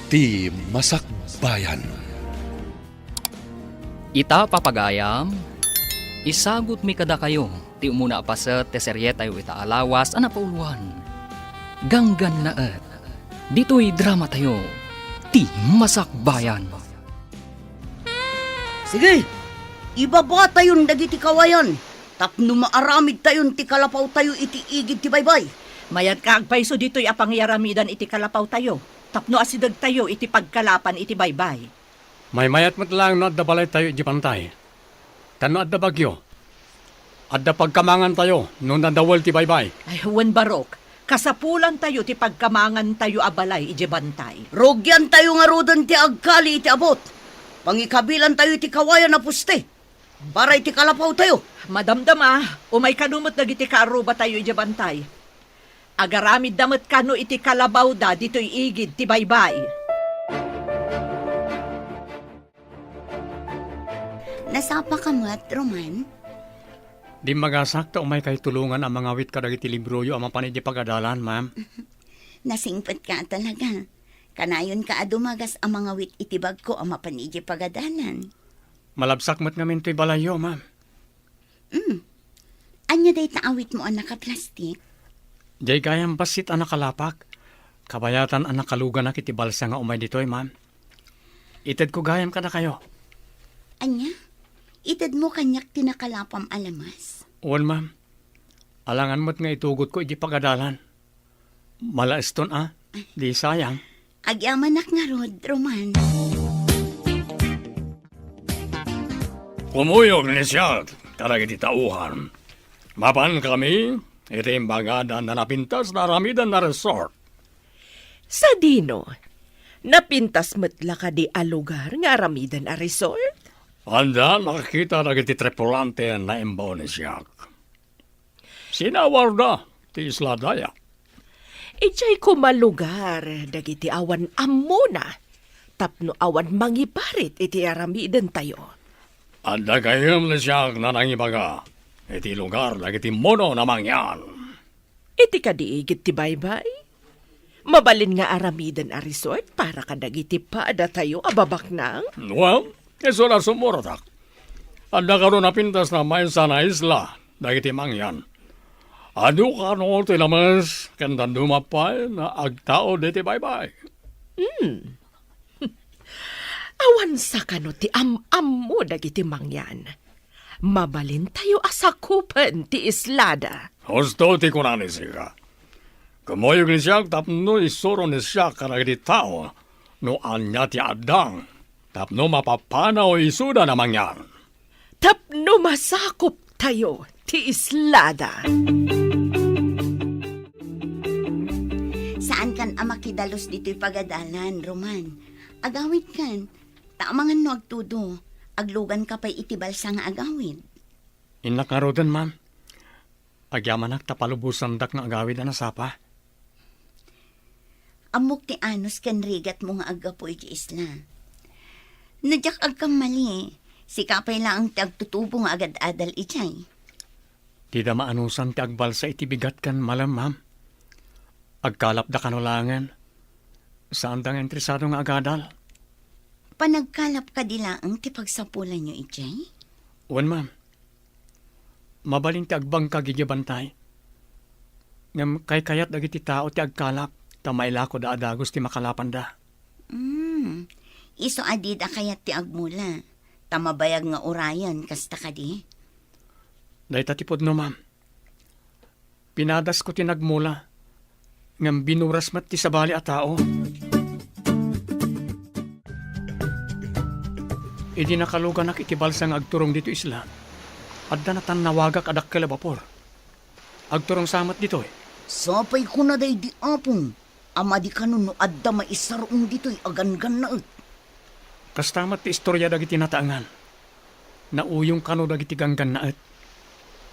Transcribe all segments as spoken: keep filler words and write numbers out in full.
Ti Masakbayan. Ita, papagayam, isagutmi kadakayo ti umuna a paset ti serietayo ita a lawas a napauloan, Ganggannaet. Ditoy dramatayo, Ti Masakbayan. Sige, ibabatayon dagiti kawayan tapno maaramidtayon ti kalapawtayo iti igid ti baybay. Mayat nga agpayso ditoy a pangiyaramidan iti kalapawtayo tapno asidegtayo iti pagkalapan iti baybay. Maymayat met laeng no adda balaytayo idiay bantay. Ta no adda bagyo, adda pagkamangantayo no nadawel ti baybay. Ay, wen, Barok, kasapulantayo ti pagkamangantayo a balay idiay bantay. Rugiantayo ngaruden ti agkali iti abut. Pangikabilantayo iti kawayan a poste para iti kalapawtayo. Madamdama, umay kano met dagiti kaarrubatayo idiay bantay. Agaramidda met kano iti kalabawda ditoy igid ti baybay. Nasapaka met, Roman? Dimmagasak ta umaykayo tulongan a mangawit kadagiti libroyo a mapan idiay pagadalan, ma'am. Nasingpetka talaga. Kanayonka a dumagas a mangawit iti bagko a mapan idiay pagadalan. Malabsak met ngamin toy balayyo, ma'am. Mm. Ania dayta awitmo a nakaplastik? Diay gayam bassit a nakalapak. Kabayatan a nakaluganak iti balsa nga umay ditoy, ma'am. Itedko gayam kadakayo. Ania? Itedmo kaniak ti nakalapam a lamas? Wen, ma'am. Alangan met nga itugotko iti pagadalan. Malaeston a, di sayang. Agyamanak ngarud, Roman. Kumuyog ni siak kadagiti tauhan. Mapan kami iti imbagadan a napintas nga aramiden a resort. Sadino? Napintas met la kadi a lugar nga aramiden a resort? Adda nakakita dagiti tripulante a naimbaw ni siak. Sinawarda ti isla daya. Idiay koma lugar dagiti awan ammona tapno awan mangiparit iti aramidentayo. Adda gayam ni siak a nangibaga iti lugar dagiti mono a mangyan. Iti kadi igid ti baybay? Mabalin nga aramiden a resort para kadagiti padatayo a babaknang? Well, isu la sumuratak. Adda kano napintas a maysa a isla dagiti mangyan. Adu kano ti lames ken dadduma pay a agtaud iti baybay. Hmm. Awan sa kano ti am-ammo dagiti mangyan. Mabalintayo a sakupen ti islada. Husto ti kuna ni sika. Kumuyog ni siak tapno isuro ni siak kadagiti tao no ania ti adda tapno mapapanaw isuda a mangyan. Tapno masakuptayo ti islada. Saankan a makidalus ditoy pagadalan, Roman. Agawidkan, ta amangan no agtudo, agluganka pay iti balsa nga agawid. Innak ngaruden, ma'am. Agyamanak ta palubosandak nga agawid a nasapa. Ammok ti anus ken rigatmo nga aggapu iti isla. No diak agkammali, sika pay laeng ti agtutubo nga agad-adal idiay. Dida maanusan ti agbalsa iti bigat ken malem, ma'am. Agkalapda kano laengen. Saanda nga interesado nga agadal. Panagkalap kadi laeng ti pagsapulanyo idiay? Wen, ma'am. Mabalin ti agbangkag idiay bantay. Ngem kaykayat dagiti tao ti agkalap ta mailakoda a dagus ti makalapanda. Hmm. Isu a dida kayat ti agmula, ta mabayag nga urayen, kasta kadi? Dayta ti pudno, ma'am. Pinadasko ti nagmula, ngem binuras met ti sabali a tao. Idi nakaluganak iti balsa nga agturong ditoy isla, adda natannawagak a dakkel a bapor. Agturong sa met ditoy. Sapay kuna daydi apong a madi kano no adda maisar-ong ditoy a ganggannaet. Kasta met ti istoria dagiti nataengan. Nauyong kano dagiti ganggannaet.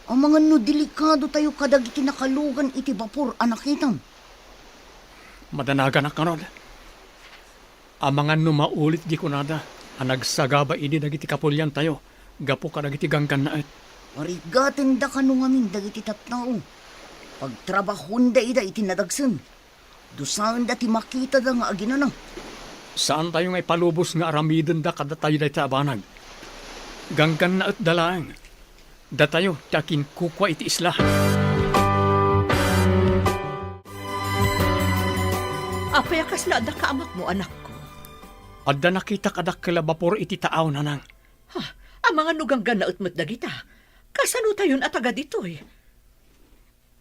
Amangan no delikadotayo kadagiti nakalugan iti bapor a nakitam. Madanaganak ngarud. Amangan no maulit di kunada a nagsagaba idi dagiti kapuliantayo gapu kadagiti ganggannaet. Parigatenda kano ngamin dagiti tattao. Pagtrabahonda ida iti nadagsen. Dusaenda ti makitada nga aginana. Saantayo nga ipalubos nga aramidenda kadatayo dayta a banag. Ganggannaetda laeng. Datayo ti akinkukua iti isla. Apay a kasla adda kaamakmo, anakko? Adda nakitak a dakkel a bapor iti taaw, nanang. Ha? Amangan no ganggannaet met dagita. Kasanotayon a taga ditoy?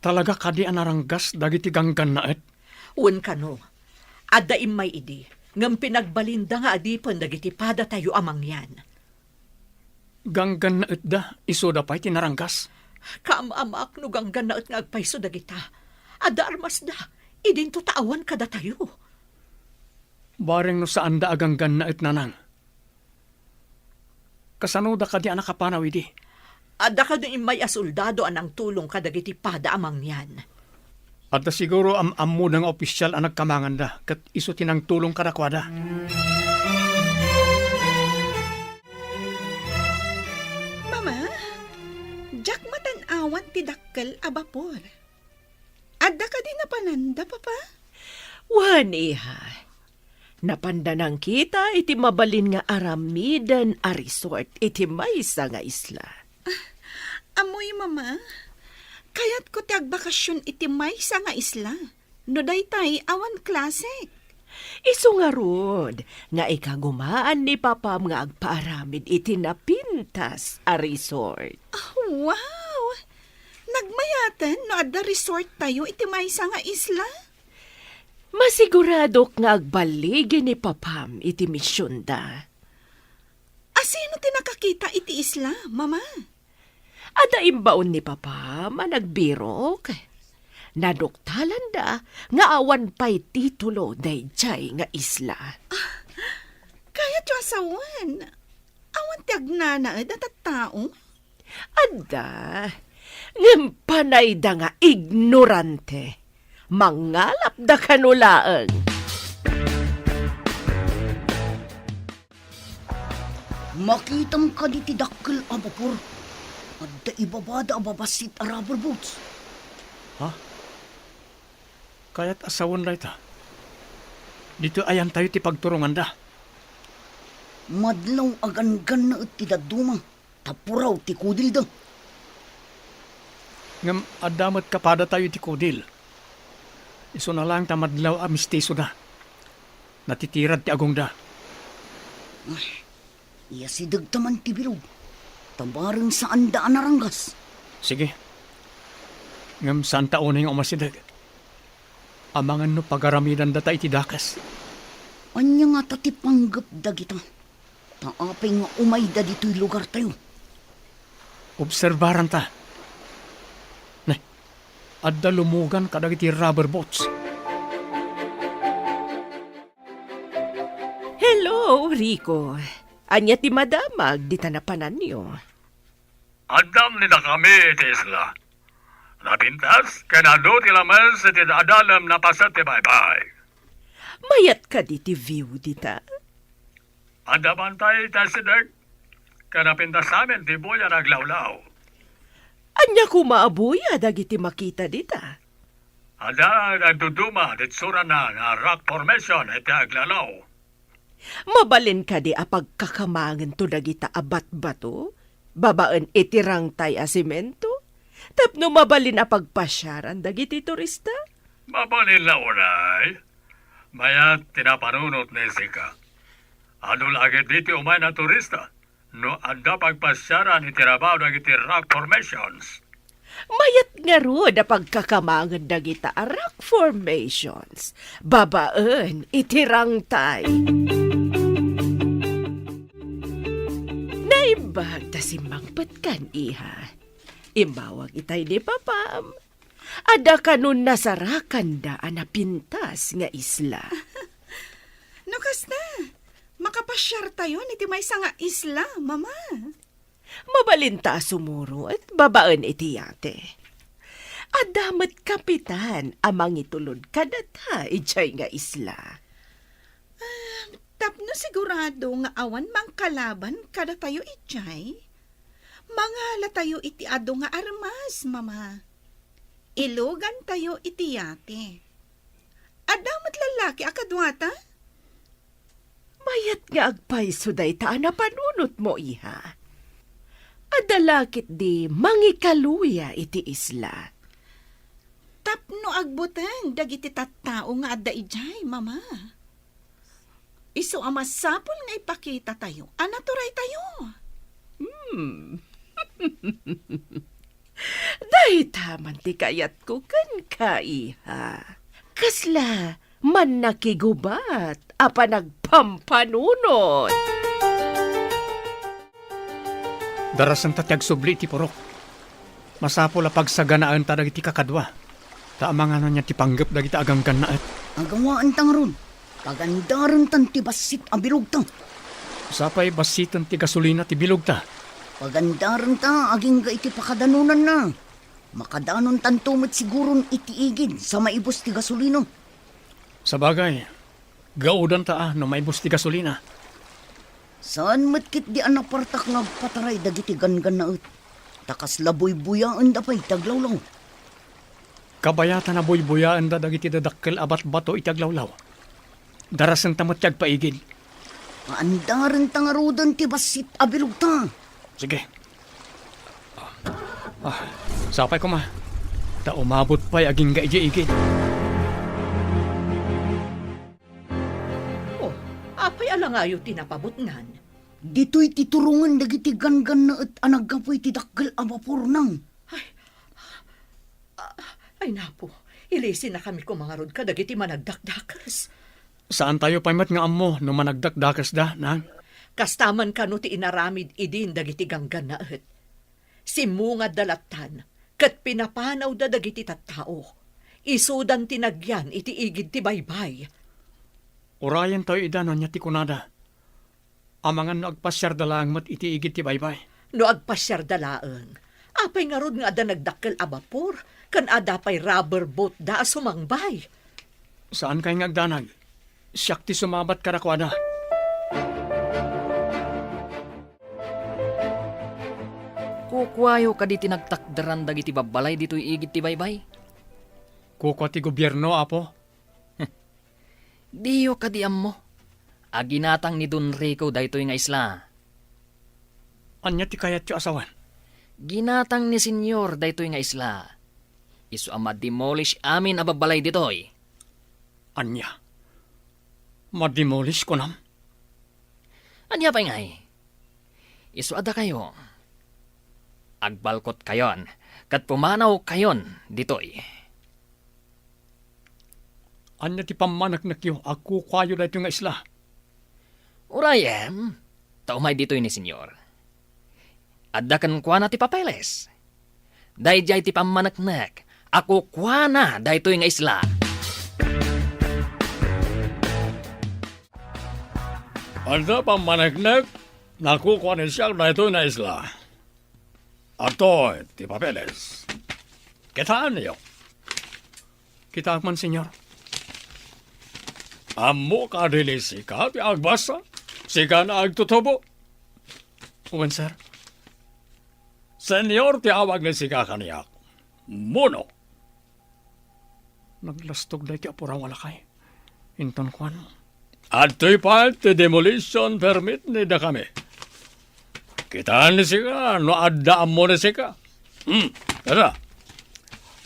Talaga kadi a naranggas dagiti ganggannaet? Wen kano, adda immay idi, ngem pinagbalinda nga adipen dagiti padatayo a mangyan. Ganggannaetda, isuda pay ti naranggas? Kaam-amaak no ganggannaet nga agpayso dagita. Adda armasda, idinto ta awan kadatayo. Bareng no saanda a ganggannaet, nanang. Kasanoda kadi a nakapanaw idi? Adda kadi immay a soldado a nangtulong kadagiti pada a mangyan. Adda siguro am-ammoda nga opisial a nagkamanganda, ket isu ti nangtulong kadakuada. Mama, diak matan-awan ti dakkel a bapor. Adda kadi napananda, Papa? Wen, iha. Napanda nangkita iti mabalin nga aramiden a resort iti maysa nga isla. Ammoyo, Mama. Kayatko ti agbakasion iti maysa nga isla. No daytay, awan klase. Isu ngarud nga ikagumaan ni Papam nga agpaaramid iti napintas a resort. Ah, wow! Nagmayaten no adda resort tayo iti maysa nga isla? Masiguradok nga agballigi ni Papam iti misionda. Asino ti nakakita iti isla, Mama? Adda imbaon ni Papam a nagbirok. Naduktalanda nga awan pay titulo daydiay nga isla. Ah, kayatyo a sawen, awan ti agnanaed a tattao? Adda, ngem panayda nga ignorante. Mangalapda kano laeng. Makitam kadi ti dakkel a bapor? Adda ibabada a babassit a rubber boats. Ha? Kayat a sawen dayta. Ditoy ayantayo ti pagturonganda. Madlaw a ganggannaet ti dadduma, ta puraw ti kudilda. Ngem adda met kapadatayo iti kudil. Isuna laeng ta madlaw a mistisoda. Natitirad ti agongda. Ay, iyasidegta man ti bilog, ta bareng saanda a naranggas. Sige. Ngem saanta unay nga umasideg. Amangan no pagaramidandata iti dakes. Ania ngata ti panggep dagita? Ta apay nga umayda ditoy lugartayo? Obserbaranta. Ne, adda lumugan kadagiti rubber boats. Hello, Rico. Ania ti madamag dita napananyo? Addam ni dakami iti isla. Napintas ken adu ti lames iti adalem napaset ti baybay. Mayat kadi ti view dita? Adda bantay iti asideg, ken napintas amin ti buya nga aglawlaw. Ania koma a buya dagiti makita dita? Adda nagduduma ti itsurana nga rock formation iti aglawlaw. Mabalin kadi a pagkakamangento dagita a batbato babaen iti rangtay a semento tapno mabalin a pagpasiaran dagiti turista? Mabalin la unay. Mayat ti napanunot ni Sika. Adu la ketdi ti umay a turista no adda pagpasiaran iti rabaw dagiti rock formations. Mayat ngarud a pagkakamangen dagita a rock formations babaen iti rangtay. Naimbag ta simmangpetkan, iha. Immawag itay ni Papam. Adda kano nasarakanda a napintas nga isla. No kasta, makapasiartayon iti maysa nga isla, Mama. Mabalinta a sumurot babaen iti yate. Adda met kapitan a mangitulod kadata idiay nga isla. Ah, tapno sigurado nga awan mangkalaban kadatayo idiay, mangalatayo iti adu nga armas, Mama. Ilugantayo iti yate. Adda met lallaki a kaduata? Ket nga agpayso dayta a napanunotmo, iha. Adda la ketdi mangikaluya iti isla. Tapno agbuteng dagiti tattao nga adda idiay, Mama. Isu a masapul nga ipakitatayo a naturaytayo. Hmm. Dayta man ti kayatko kenka, iha. Kasla mannakigubat a panagpampanunot. Darasenta ti agsubli iti purok. Masapul a pagsaganaenta dagiti kakadua. Ta amangan ania ti panggep dagiti aganggannaet. Agawaenta ngarud. Pagandarentan ti bassit a bilogta. Sapay bassiten ti gasolina ti bilogta. Pagandarenta agingga iti pakadanonanna. Makadanontanto met siguron iti igid sa maibus ti gasolina. Sabagay, gaudanta a no maibus ti gasolina. Saan met ketdi a napartak nga agpataray dagiti ganggannaet. Ta kasla buybuyaenda pay ti aglawlaw. Kabayatan a buybuyaenda dagiti dadakkel a batbato iti aglawlaw. Darasenta met ti agpaigid. Paandarenta ngaruden ti bassit a bilogta. Sige. Ah, sapay koma. Ta umabot pay agingga idiay igid. Oh, apay a langayo ti napabutngan? Ditoy ti turongen dagiti ganggannaet a naggapu iti dakkel a bapor, nang. Ay, ah, ay, napo, ilisennakami koma ngarud kadagiti managdakdakes. Saantayo pay met nga ammo no managdakdakesda, nang. Kasta man kano ti inaramid idin dagiti ganggannaet. Simmungadda lattan, ket pinapanawda dagiti tattao. Isudan ti nagyan iti igid ti baybay. Urayentayo ida no ania ti kunada. Amangan no agpasiarda laeng met iti igid ti baybay. No agpasiarda laeng, apay ngarud nga adda nagdakkel a bapor, ken adda pay rubber boatda a sumangbay? Saankay nga agdanag. Siak ti sumabat kadakuada. Kukuayo kadi ti nagtakderan dagiti babbalay ditoy igid ti baybay? Kukua ti gobierno, Apo. Diyo kadi ammo a ginatang ni Don Rico daytoy nga isla? Ania ti kayatyo a sawen? Ginatang ni Senyor daytoy nga isla. Isu a ma-demolish amin a babbalay ditoy. Ania? Ma-demolish, kunam? Ania pay ngay? Isu a dakayo, agbalkotkayon ket pumanawkayon ditoy. Ania ti pammaneknekyo a kukuayo daytoy nga isla? Urayem, ta umay ditoy ni Senyor. Adda kenkuana ti papeles. Daydiay ti pammaneknek a kukuana daytoy nga isla. Adda pammaneknek a kukua ni siak daytoy nga isla. Adtoy ti papeles. Kitaenyo. Kitaek man, Senyor. Ammo kadi ni sika ti agbasa? Sika nga agtutubo? Wen, sir. Senyor ti awag ni sika kaniak. Muno. Naglastog daytoy a puraw a lakay. Inton kuan, "Adtoy pay ti demolition permit ni dakami. Kitaen ni sika no adda ammo ni sika. Hmm, kada.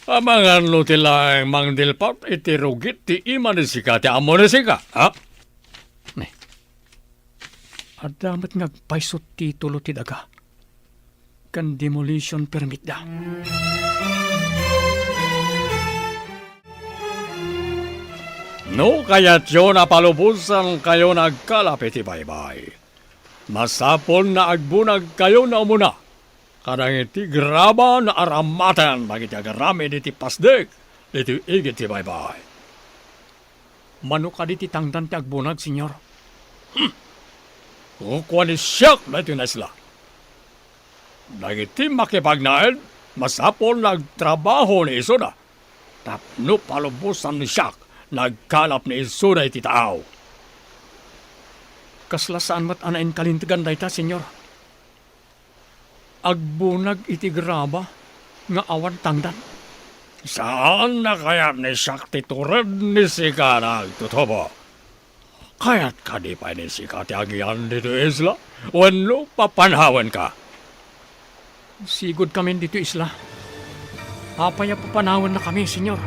Amangan no ti laeng mangdilpat iti rugit ti ima ni sika ti ammo ni sika, ha?" Ne. Adda met nga agpayso ti titulo ti daga ken demolition permitda. No kayatyo a palubosankayo nga agkalap iti baybay, masapul a agbunagkayo nga umuna kadagiti graba nga aramaten dagiti agaramid iti pasdek iti igid ti baybay. Mano kadi ti tangdan ti agbunag, Senyor? Hmm. Kukua ni siak daytoy nga isla. Dagiti makipagnaed, masapul a agtrabaho ni isuda tapno palubosan ni siak nga agkalap ni isuda iti taaw. Kasla saan met a nainkalintegan dayta, Senyor? Agbunag iti graba nga awan tangdan. Saan a kayat ni siak ti tured ni sika nga agtutubo. Kayat kadi pay ni sika ti agian ditoy isla? Wenno papanawenka? Sigud kamin ditoy isla. Apay a papanawennakami, Señor?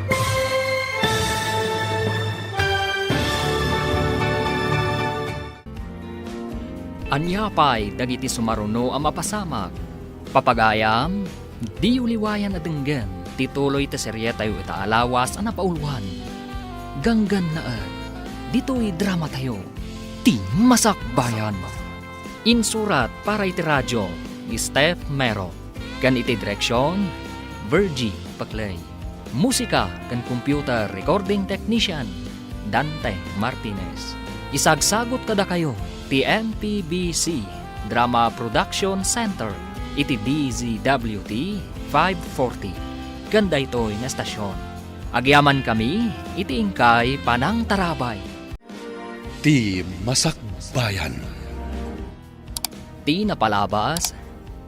Ania pay dagiti sumaruno a mapasamak? Papagayam, diyo liwayan a denggen ti tuloy ti serietayo ita a lawas a napauluan. Ganggannaet, ditoy dramatayo, ti Masakbayan. Insurat para iti radio ni Steph Mero, ken iti direksion, Virgie Paclay. Musika ken computer recording technician, Dante Martinez. Isagsagut kadakayo ti M P B C Drama Production Center iti D Z W T five forty ken daytoy nga estasion. Agyamankami iti inkay panangtarabay. Ti Masakbayan. Ti napalabas,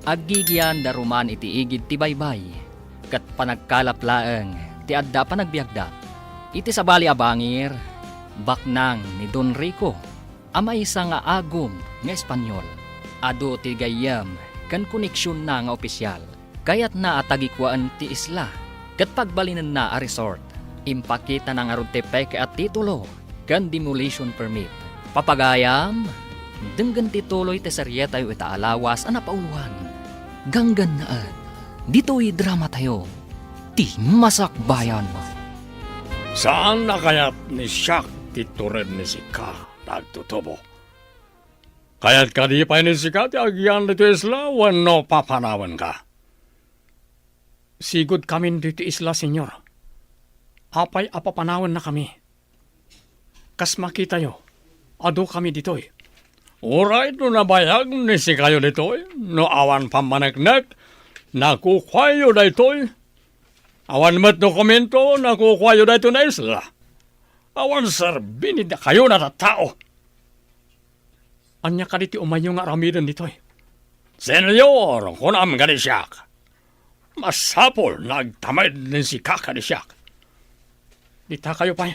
aggigian daruman iti igid ti baybay, ket panagkalap laeng ti adda panagbiagda. Iti sabali a bangir, baknang ni Don Rico a maysa nga agum nga Espanyol. Adu ti gayyem ken koneksionna nga opisial. Kayatna a tagikuaen ti isla ket pagbalinenna a resort. Impakitana ngarud ti peke a titulo ken demolition permit. Papagayam, denggen ti tuloy ti serietayo ita a lawas a napauluan. Ganggannaet, ditoy dramatayo, ti Masakbayan. Saan a kayat ni Siak ti tured ni sika, nagtutubo. Kayat kadi pay ni sika ti agian ditoy isla wenno papanawenka? Sigud kamin ditoy isla, Señor. Apay a papanawennakami? Kas makitayo, adu kami ditoy. Uray no nabayag ni sikayo ditoy, no awan pammaneknek, nakukuayo daytoy. Awan met dokumento, nakukuayo daytoy nga isla. Awan serbi ni dakayo a tattao. Ania kadi ti umayyo nga aramiden ditoy? Señor, kunam kadi siak. Masapul nga agtamid ni sika kadi siak. Dita kayo pay.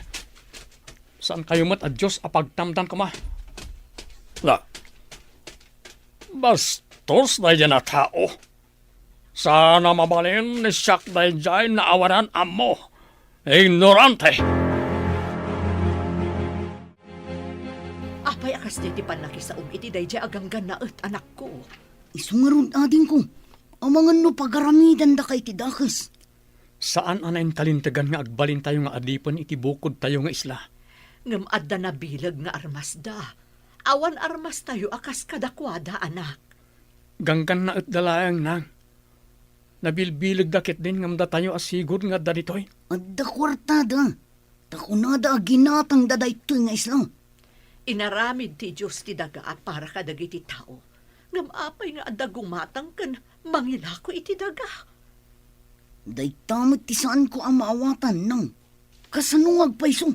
Saan kayo met a Dios a pagtamdan koma? La, bastos daydiay a tao. Saan a mabalin ni siak daydiay nga awanan ammo. Ignorante! Apay a kasdi ti pannakisaom iti daydiay a ganggannaet, anakko? Isu ngarud, adingko, amangan no pagaramidandaka iti dakes. Saan a nainkalintegan nga agbalintayo nga adipen iti bukodtayo nga isla. Ngem adda nabileg nga armasda. Awan armastayo a kas kadakuada, anak. Ganggannaetda laeng, nang. Nabilbilegda ketdin ngem datayo a sigud nga adda ditoy. Adda kuartada. Ta kunada a ginatangda daytoy nga isla. Inaramid ti Dios ti daga a para kadagiti tao. Ngem apay nga adda gumatang ken mangilako iti daga? Dayta met ti saanko a maawatan, nang. Kasano nga agpayso?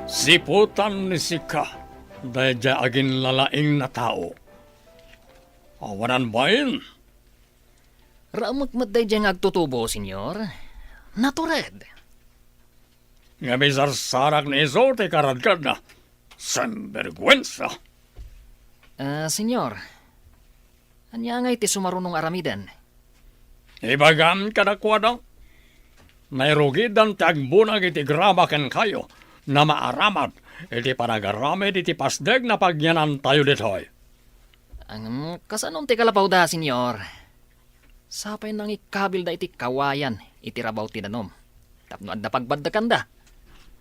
Siputan ni sika daydiay aginlalaing a tao. Awanan bain. Raemek met daydiay nga agtutubo, Señor. Natured. Ngem isarsarak ni isu ti karadkadna. Sinbergwensa! Ah, Señor, ania ngay ti sumaruno nga aramiden? Ibagam kadakuada, nairugidan ti agbunag iti grama kenkayo, nga maaramid iti panagaramid iti pasdek nga pagyanantayo ditoy. Ngem, kasano ti kalapawda, Señor? Sapay nangikabilda iti kawayan iti rabaw ti danum tapno adda pagbaddekanda.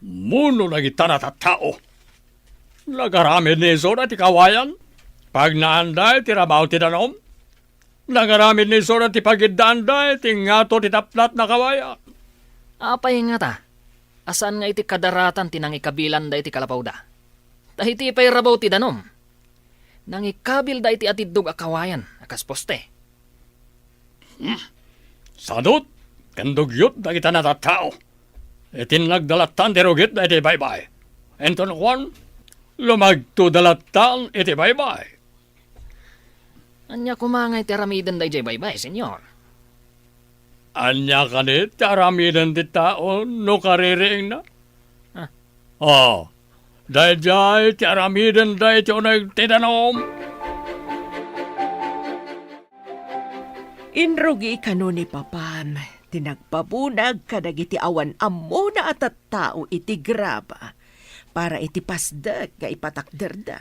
Mano dagita a tattao? Nagaramid ni isu dayta iti kawayan? Pagnaanda iti rabaw ti danum? Nagaramid ni isu dayta iti pagiddaanda iti ngato ti taplat a kawayan? Apay ngata a saan nga iti kadaratan ti nangikabilanda iti kalapawda? Ta iti pay rabaw ti danum, nangikabilda iti atiddog a kawayan a kas poste. Hmm. Sadut ken dugyot dagita a tattao. Iti nagdalattan ti rugit dayta iti baybay. Inton kuan, lumagtoda lattan iti baybay. Ania koma ngay ti aramiden daydiay baybay, Señor? Ania kadi ti aramiden ti tao no kaririingna? Oh, daydiay ti aramidenda iti uneg ti danum. Inrugi kano ni papam ti nagpabunag kadagiti awan ammona a tattao iti graba para iti pasdek nga ipatakderda.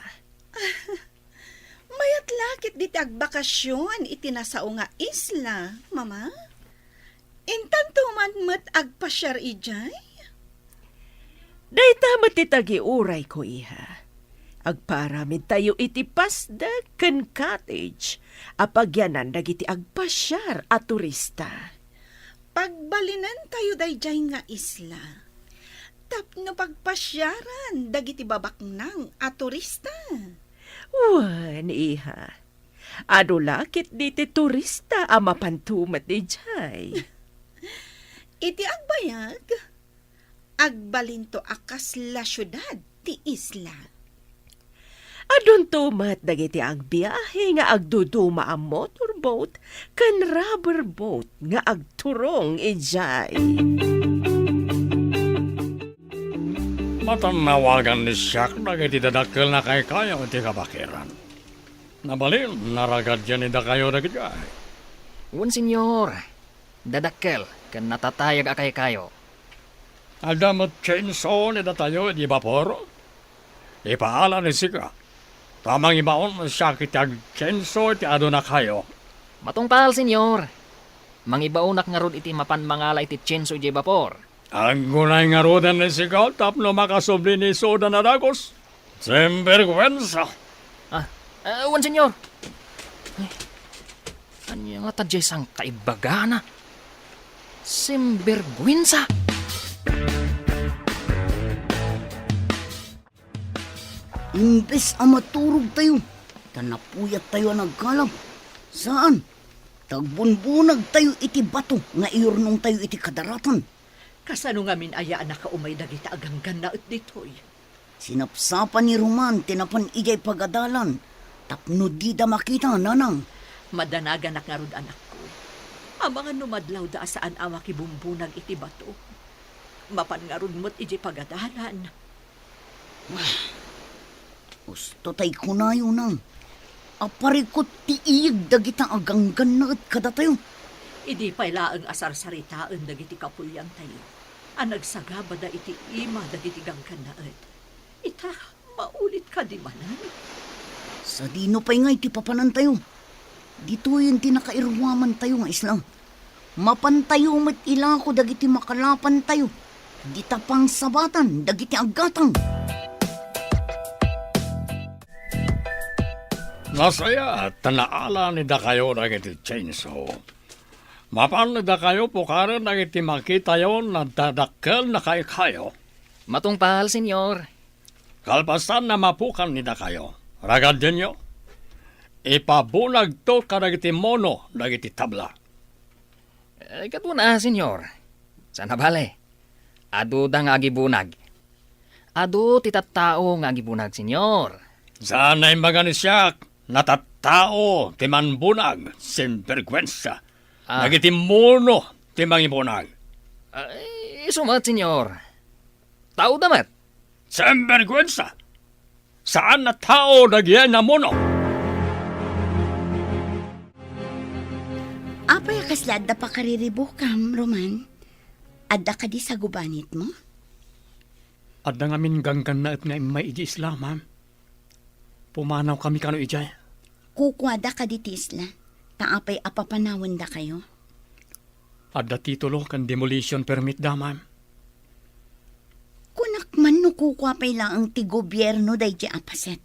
Mayat la ket diti agbakasion iti nasao nga isla, Mama. Intanto man met agpasiar idiay? Dayta met ti tagiurayko, iha. Agpaaramidtayo iti pasdek ken cottage a pagyanan dagiti agpasiar a turista. Pagbalinentayo daydiay nga isla tapno pagpasiaran dagiti babaknang a turista. Wen, iha. Adu la ketdi ti turista a mapanto met idiay. Iti agbayag, agbalinto a kasla siudad ti isla. Adunto met dagiti agbiahe nga agduduma a motorboat ken rubber boat nga agturong idiay. Matannawagan ni Siak dagiti dadakkel a kaykayo iti kabakiran. Nabalin, naragadyan ni dakayo dagidiay. Wen, Señor. Dadakkel ken natatayag a kaykayo. Adda met chainsaw ni datayo iti bapor? Ipaala ni sika, ta mangibaon siak iti agchainsaw iti adunakayo. Matungpal, Señor. Mangibaonak ngarud iti mapan mangala iti chainsaw idiay bapor. Aggunay ngaruden ni sika tapno makasubli ni Soda a dagus. Sinbergwensa! Ah, ah, wen, Señor. Ay, ania ngata diay sangkaibbagana? Sinbergwensa! Imbes a maturogtayo, ta napuyattayo a nagkalab. Saan, ta agbunbunagtayo iti bato nga iyurnongtayo iti kadaratan. Kasano ngamin aya a nakaumay dagita a ganggannaet ditoy? Sinapsapa ni Roman ti napan idiay pagadalan tapno dida makita, nanang. Madanaganak ngarud, anakko. Amangan no madlawda a saan a makibumbunag iti bato. Mapan ngarud met idiay pagadalan. Usto tay kunayo, nang, a parikut ti iyeg dagita a ganggannaet kadatayo. Idi pay laeng a sarsaritaen dagiti kapuliantayo a nagsagabada iti ima dagiti ganggannaet, ita, maulit kadi manen? Sadino pay ngay ti papanantayo? Ditoyen ti nakairuamantayo nga isla. Mapantayo met ilako dagiti makalapantayo, dita pangsabatan dagiti aggatang. Nasayaat ta naala ni dakayo dagiti chainsaw. Mapan ni dakayo pukaren dagiti makitayo a dadakkel a kaykayo. Matungpal, Señor. Kalpasan a mapukan ni dakayo, ragadenyo, ipabunagto kadagiti mono dagiti tabla. Eh, kaduana, Señor. Saan a bale, aduda nga agibunag. Adu ti tattao nga agibunag, Señor. Saan a imbaga ni siak, natattao ti manbunag, sinbergwensa. Ah. Dagiti mono ti mangibunag. Ah, isu met, Señor. Taoda met. Sinbergwensa! Saan a tao dagiti namuno. Apay a kasla adda pakariribukam, Roman? Adda kadi sagubanitmo? Adda ngamin ganggannaet nga immay iti isla, ma'am. Pumanawkami kano idiay. Kukuada kadi ti isla, ta apay a papanawendakayo? Adda titulo ken demolition permit da, ma'am. Kunak man no kukua pay laeng ti gobierno daydi a paset.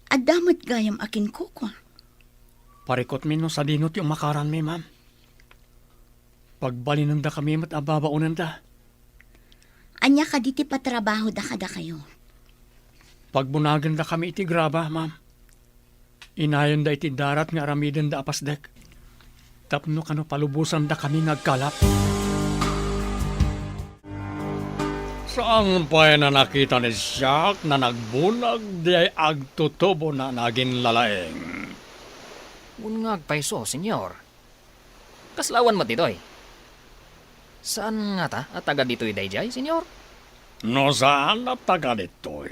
Adda met gayam a kinkukua. Parikutmi no sadino ti umakaranmi, ma'am. Pagbalinendakami met a babaonenda. Ania kadi ti patrabahoda kadakayo? Pagbunagendakami iti graba, ma'am. Inayonda iti darat nga aramidenda a pasdek. Tapno kano palubosandakami nga agkalap. Saan pay a nakita ni Jack a nagbunag diay agtutubona a naginlalaing? Wen nga agpayso, Señor. Kasla awan met ditoy? Saan ngata a taga ditoy daydiay, Señor? No saan a taga ditoy,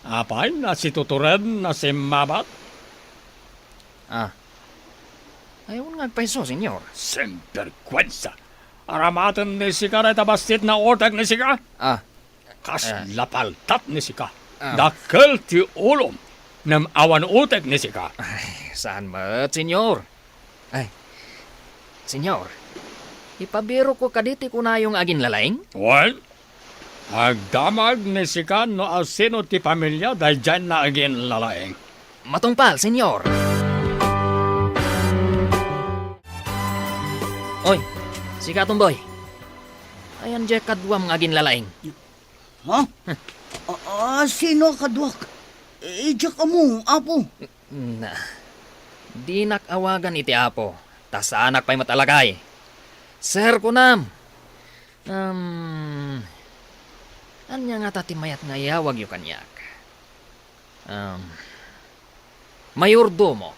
apay a situturedna simmabat? Ah. Ay, wen nga agpayso, Senyor. Sinbergwensa! Aramaten ni sika dayta bassit nga utek ni sika? Ah. Kasla paltat ni sika. Ah. Dakkel ti ulom, ngem awan utek ni sika. Ay, saan met, Senyor? Ay, Senyor, ipabirokko kadi ti kunayo nga aginlalaing? Wen, agdamag ni sika no asino ti pamilia daydiay nga aginlalaing. Matungpal, Senyor. Oy, sika, Tomboy. Ayan diay kaduam nga aginlalaing. Ha? A-, a-, sino a kaduak? Idiak ammo, Apo. Na, dinak awagan iti Apo, ta saanak pay met a lakay. Sir, kunam. Um, ania ngata ti mayat nga iyawagyo kaniak? Um, mayordomo.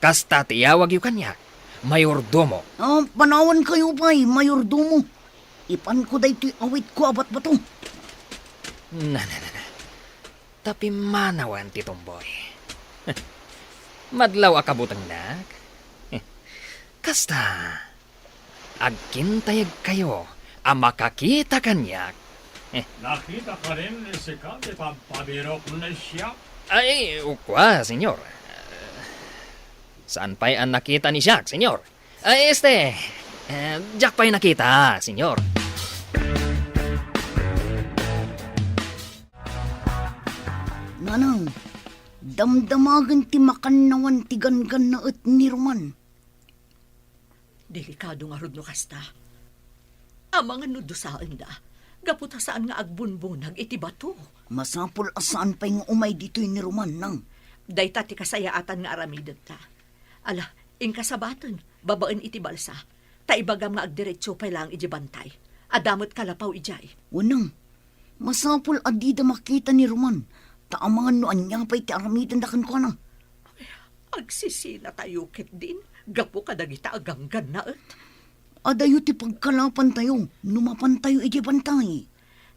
Kasta ti iyawagyo kaniak, mayordomo. Ah, panawankayo pay, mayordomo. Ipanko daytoy awitko a batbato. Na, na, na, na. Ta pimmanawen ti Tomboy. Madlaw a kabutengnak. Kasta, agkintayegkayo a makakita kaniak. Nakita kadi ni sika ti pagpabirok ni siak? Ay, kua, Senyor. Saan pay a nakita ni siak, Senyor? Ay, este, eh, diak pay nakita, Senyor. Nanang, damdamagen ti makannawan ti ganggannaet ni Roman. Delikado ngarud no kasta. Amangan no dusaenda, gapu ta saan nga agbunbunag iti bato. Masapul a saan pay nga umay ditoy ni Roman, nang. Dayta ti kasayaatan nga aramidenta. Ala, inka sabaten, babaen iti balsa, ta ibagam nga agdiretso pay laeng idiay bantay. Adda met kalapaw idiay. Wenno, masapul a dida makita ni Roman, ta amangan no ania pay ti aramidenda kenkuana. Agsisinatayo ketdin gapu kadagita a ganggannaet. Adayo ti pagkalapantayo no mapantayo idiay bantay.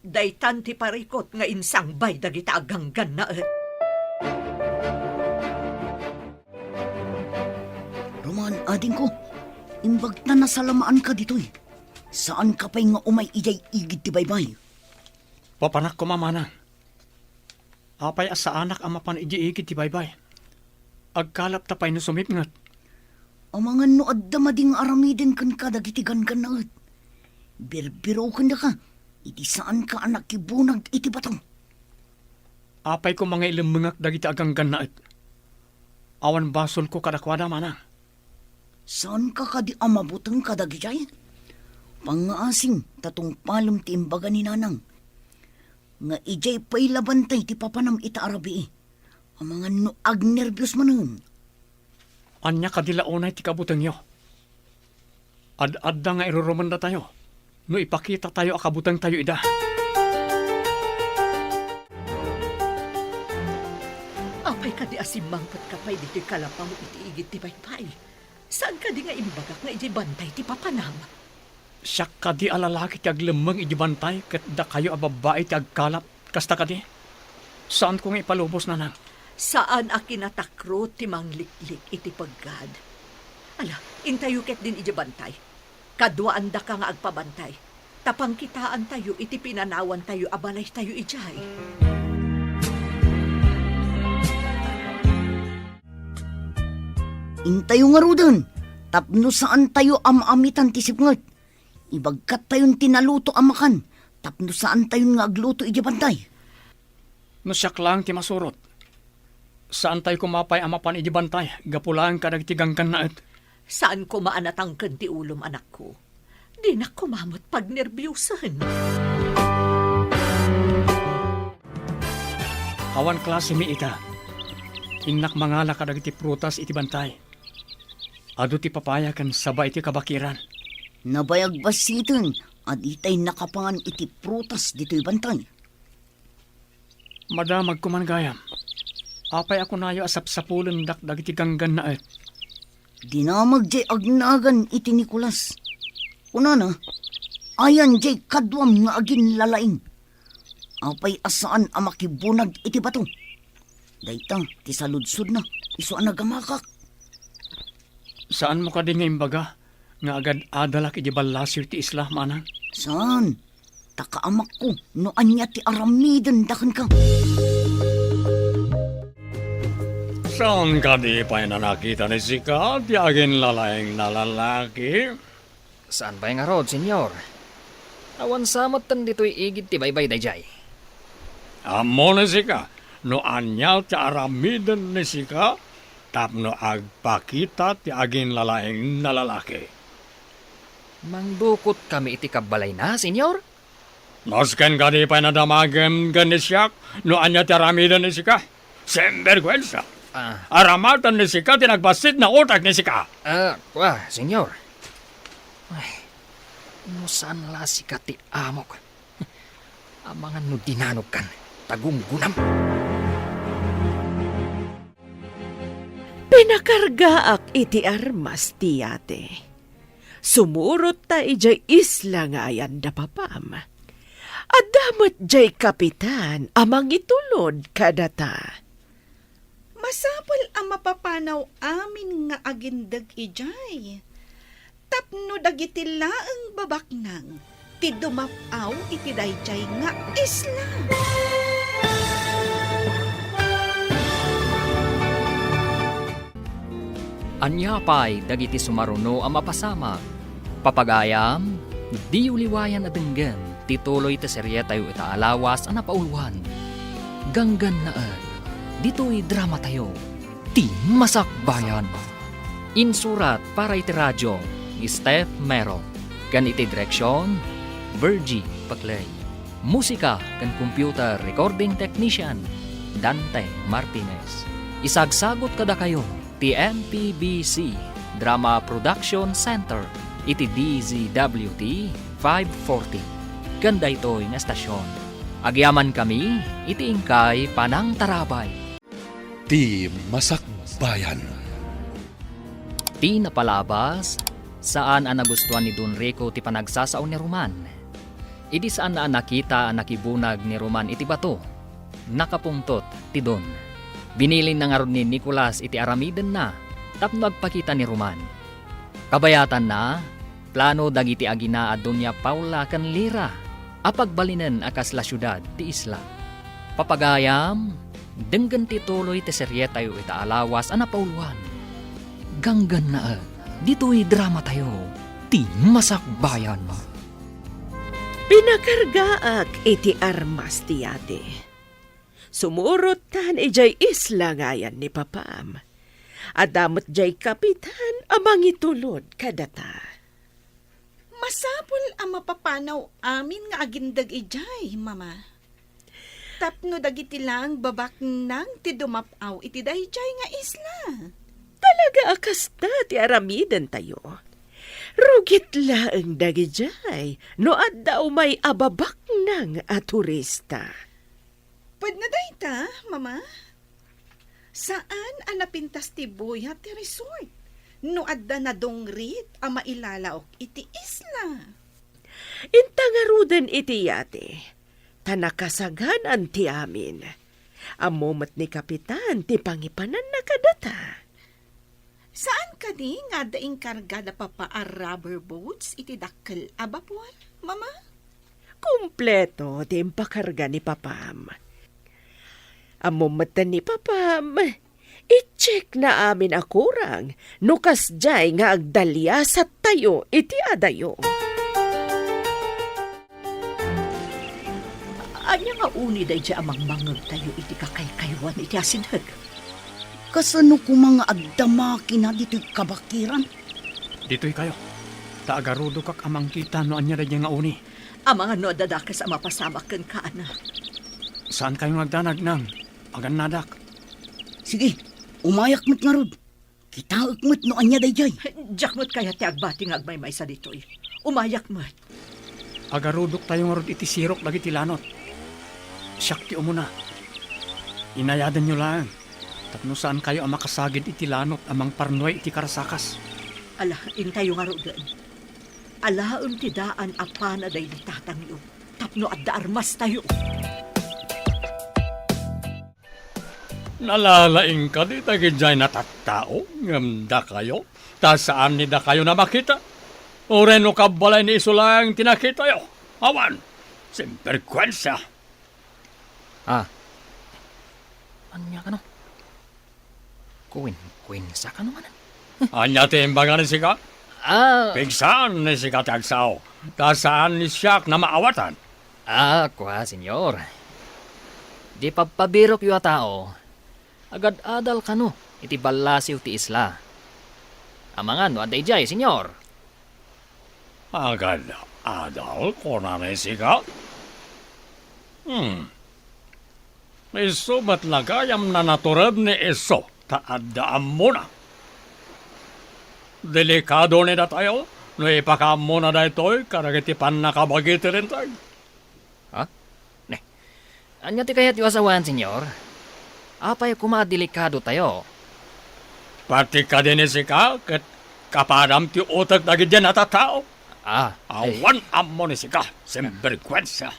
Daytan ti parikut nga insangbay dagita a ganggannaet. Roman, adingko, imbag ta nasalamaanka ditoy. Saanka pay nga umay idiay igid ti baybay. Papanak koma, manang. Apay a saanak a mapan idiay igid ti baybay? Agkalapta pay no sumipnget. Amangan no adda madi nga aramiden kenka dagiti ganggannaet. Birbirokendaka iti saanka a nakibunag iti bato. Apay koma nga ilemmengak dagiti a ganggannaet? Awan basolko kadakuada, manang. Saanka kadi a mabuteng kadagijay? Pangngaasim ta tungpalem ti imbaga ni nanang nga idiay pay la bantay ti papanam ita a rabii. Amangan no agnerbios manen. Ania kadi la unay ti kabutengyo? Ad-adda nga irurumendatayo no ipakitatayo a kabutengtayo ida. Apay kadi a simmangpetka pay ditoy kalapaw iti igid ti baybay? Saan kadi nga imbagak nga idiay bantay ti papanam? Siak kadi a lalaki ti aglemmeng idiay bantay ket dakayo a babbai ti agkalap, kasta kadi? Saanko nga ipalubos, nanang. Saan a kinatakrot ti mangliklik iti peggad. Ala, intayo ketdin idiay bantay. Kaduaandaka nga agpabantay, ta pangkitaantayo iti pinanawantayo a balaytayo idiay. Intayo ngaruden, tapno saantayo a maamitan ti sipnget. Ibagkattayon ti naluto a makan, tapno saantayon nga agluto idiay bantay. No siak laeng ti masurot, saantayo koma pay a mapan idiay bantay gapu laeng kadagiti ganggannaet. Saan koma a natangken ti ulom, anakko. Dinak koma met pagnerbiosen. Awan klasemi ita. Innak mangala kadagiti prutas iti bantay. Adu ti papaya ken saba iti kabakiran. Nabayag bassiten a ditay nakapangan iti prutas ditoy bantay. Madamag koman gayam. Apay a kunayo a sapsapulendak dagiti ganggannaet? Dinamag jay agnagan iti Nicolas. Kunana, ayan jay kaduam nga aginlalaing. Apay a saan a makibunag iti bato? Dayta ti saludsodna, isu a nagamakak. Saanmo kadi nga imbaga nga agad-adalak iti ballasiw ti isla, manang? Saan? Ta kaamakko no ania ti aramidenda kenka. Saan kadi pay a nakita ni sika ti aginlalaing a lalaki? Saan pay ngarud, Señor? Awan sa metten ditoy igid ti baybay daydiay. Ammo ni sika no ania ti aramiden ni sika tapno agpakita ti aginlalaing a lalaki? Mangdukotkami iti kabbalayna, Señor? Nasken kadi pay a nadamagem ken ni siak no ania ti aramiden ni sika? Sinberguensa! Ah. Aramaten ni sika ti nagbassit a utek ni sika! Ah, kua, Señor. Ay, no saan la sika ti amok. Amangan no dinanogkan, ta gunggunam. Pinakargaak iti armas ti yate. Sumurot ta idiay isla nga ayan da papam. Adda met diay kapitan a mangitulod kadata. Masapul a mapapanaw amin nga agindeg idiay, tapno dagiti laeng babaknang ti dumap-aw iti daydiay nga isla. Ania pay dagiti sumaruno a mapasamak? Papagayam, diyo liwayan a denggen ti tuloy ti serietayo ita a lawas a napauluan. Ganggannaet, ditoy dramatayo, Ti Masakbayan. Insurat para iti radio ni Steph Mero, ken iti direksion, Virgie Paclay. Musika ken computer recording technician, Dante Martinez. Isagsagut kadakayo ti M P B C Drama Production Center iti D Z W T five forty. Ken daytoy nga estasion, agyamankami iti inkay panangtarabay. Ti Masakbayan. Ti napalabas, saan a nagustuan ni Don Rico ti panagsasao ni Roman. Idi saan a nakita a nakibunag ni Roman iti bato, nakapungtot ti Don. Binilinna ngarud ni Nicolas iti aramidenna tapno agpakita ni Roman. Kabayatanna, plano dagiti agina a Doña Paula ken Lira a pagbalinen a kasla siudad ti isla. Papagayam, denggen ti tuloy ti serietayo ita a lawas a napauluan. Ganggannaet, ditoy dramatayo, Ti Masakbayan. Pinakargaak iti armas ti yate. Sumurottan idiay isla nga ayan ni papam. Adda met diay kapitan a mangitulod kadata. Masapul a mapapanaw amin nga agindeg idiay, Mama. Tapno dagiti laeng babaknang ti dumap-aw iti daydiay nga isla. Talaga a kasta ti aramidentayo. Rugit laeng dagidiay no adda umay a babaknang a turista. Pwedna dayta, Mama? Saan a napintas ti buya ti resort no adda nadungrit a mailalaok iti isla? Inta ngaruden iti yate, ta nakasaganan ti amin. Ammo met ni Kapitan ti pangipananna kadata. Saan kadi nga adda inkarga da Papa a rubber boats iti dakkel a bapor, Mama? Kompleto ti impakarga ni Papam. Ammo metten ni Papam, i-check na amin a kurang no kasdiay nga agdaliasattayo iti adayo. Ania nga uni daydiay a mangmangngegtayo iti kakaykaywan iti asideg? Kasano koma nga agdama kina ditoy kabakiran? Ditoykayo, ta agarudokak a mangkita no ania daydiay nga uni. Amangan no adda dakes a mapasamak kenka, anak. Saankayo nga agdanag, Nang. Agannadak. Sige, umayak met ngarud. Kitaek met no ania daydiay. Diak met kayat ti agbati nga agmaymaysa ditoy. Umayak met. Agarudoktayo ngarud iti sirok dagiti lanot. Siak ti umuna. Inayadanyo laeng tapno saankayo a makasagid iti lanot a mangparnuay iti karasakas. Ala, intayo ngaruden. Alaem ti daan a pana daydi tatangyo tapno adda armastayo. Nalalaing kadi dagidiay natattao ngem dakayo, ta saan ni dakayo a makita? Uray no kabbalay ni isu laeng ti nakitayo? Awan! Sinbergwensa! Ah. Ania kano? Kuwenkuwensa kano manen? Ania ti imbaga ni sika? Ah. Pigsaan ni sika ti agsao, ta saan ni siak a maawatan. Ah, kua, Señor. Di pabpabirokyo a tao, agad-adal kano iti ballasiw ti isla. Amangan no adda idiay, Señor. Agad-adal, kunana ni sika? Hmm. Isu met la gayam a natured ni isu ta adda ammona. Delikado ni datayo no ipakaammona daytoy kadagiti pannakabagi ti Linteg. Ha? Ne. Ania ti kayatyo a sawen, Señor? Apay koma a delikadotayo? Pati kadi ni sika ket kapadam ti utek dagidiay natattao. Ah, eh. Awan ammo ni sika, sinbergwensa.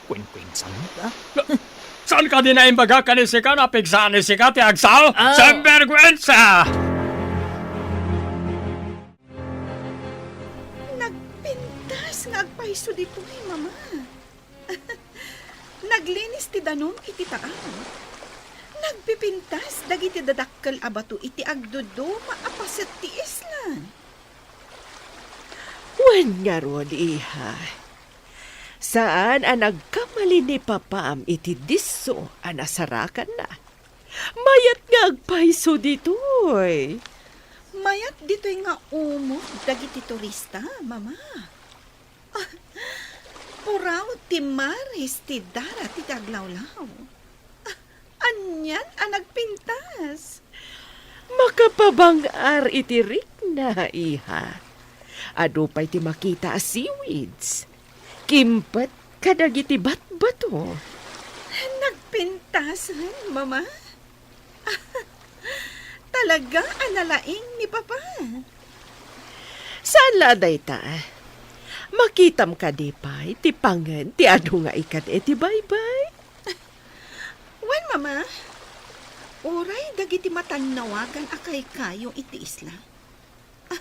Kuwenkuwensa met, ah. Saan kadi a imbagak ken ni sika a pigsaan ni sika ti agsao? Ah. Sinbergwensa! Nagpintas nga agpayso ditoy, Mama. Naglinis ti danum iti taang. Nagpipintas dagiti dadakkel a bato iti agduduma a paset ti isla. Wen ngarud, iha, saan a nagkamali ni papam iti disso a nasarakanna. Mayat nga agpayso ditoy. Mayat ditoy nga umog dagiti turista, Mama. Ah, puraw ti maris ti dara ti aglawlaw. Ah, anian a nagpintas? Makapabang-ar iti rikna, iha. Adu pay ti makita a seaweeds. Kimpet kadagiti batbato. Nagpintasen, Mama? Talaga a nalaing ni Papa. Saan la a dayta? Makitam kadi pay ti pangen ti adu nga ikkan iti baybay? Wen, Mama. Uray dagiti matannawagan a kaykayo iti isla. Ah,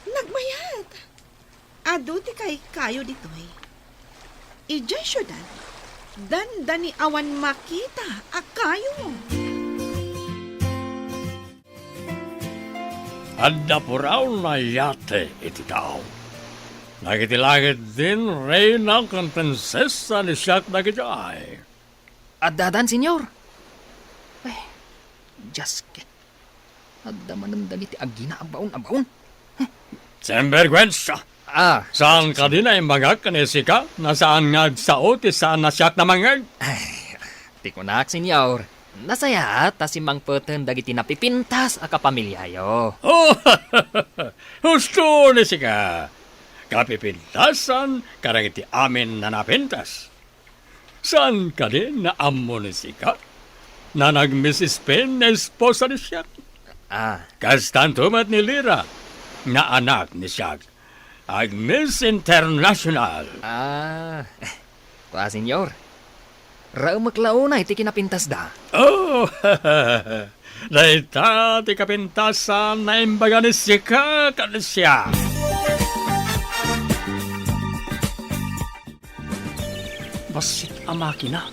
nagmayat. Adu ti kaykayo ditoy. Idiay siudad, dandani awan makita a kayo. Adda puraw a yate iti tao. Dagiti langit din reyna ken prinsesa ni siak dagidiay. Addadan, Señor? Ay, Dios ket. Adda manen dagiti agina a baon a baon. Sinbergwensa! Ah, saan kadi a imbagak ken ni sika a saan nga agsao ti saan a siak a mangngeg? Ay, ti kunak, Señor, nasayaat ta simmangpeten dagiti napipintas a kapamiliayo. Oh, husto ni sika. Kapipintasan kadagiti amin a napintas. Saan kadi a ammo ni sika a nag-Miss Spain nga esposa ni siak? Ah. Kastanto met ni Lira nga anak ni siak. Ag-Miss International. Ah. Kua, Señor. Raemek la unay ti kinapintasda. Oh! Dayta ti kapintasan a imbaga ni sika ken ni siak. Bassit a makina,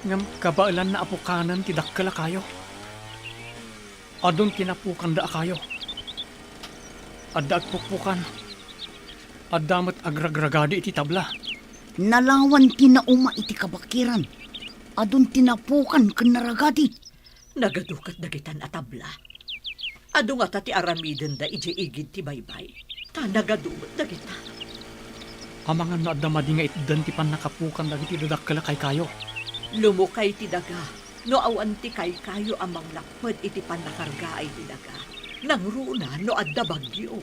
ngem kabaelanna a pukanen ti dakkel a kayo. Adun ti napukanda a kayo. Adda agpukpukan. Adda met agragragadi iti tabla. Nalawan ti nauma iti kabakiran. Adun ti napukan ken naragadi. Nagadu ket dagitan a tabla. Adu ngata ti aramidenda idiay igid ti baybay. Ta nagadu met dagita. Amangan no adda madi nga itdan ti pannakapukan dagiti dadakkel a kaykayo. Lumukay ti daga no awan ti kaykayo a manglapped iti pannakargaay ti daga. Nangruna no adda bagyo.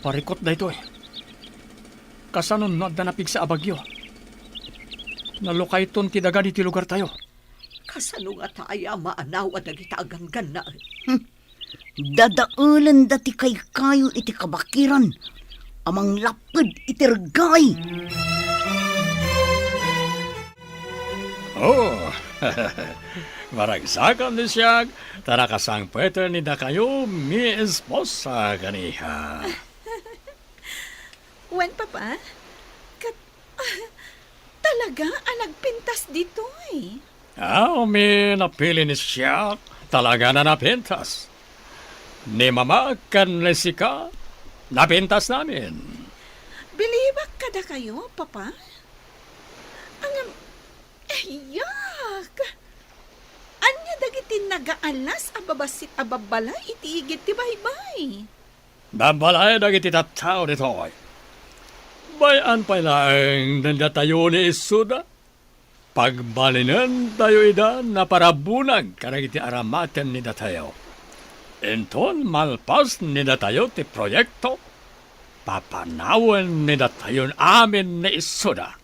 Parikut daytoy. Kasano no adda napigsa a bagyo? Nalukayton ti daga ditoy lugartayo. Kasano ngata aya a maanaw a dagita a ganggannaet? Hmm. Dadaelenda ti kaykayo iti kabakiran a manglapped iti reggaay. Oh, Maragsakan ni siak, ta nakasangpeten ni dakayo mi esposa kaniha. Wen, Papa? Kat-, talaga a nagpintas ditoy? Aw, mi napili ni siak, talaga na napintas. Ni Mama ken ni sika, napintas namin. Bilibak kadakayo, Papa? Ngem, ayak! Ania dagiti nagaalas a babassit a babbalay iti igid ti baybay? Babbalay dagiti tattao ditoy. Bay-an pay laeng datayo ni Isuda. Pagbalinentayo ida naparabunag kadagiti aramaten ni datayo. Inton malpas ni datayo ti proyekto, papanawen ni datayon amin ni Isuda.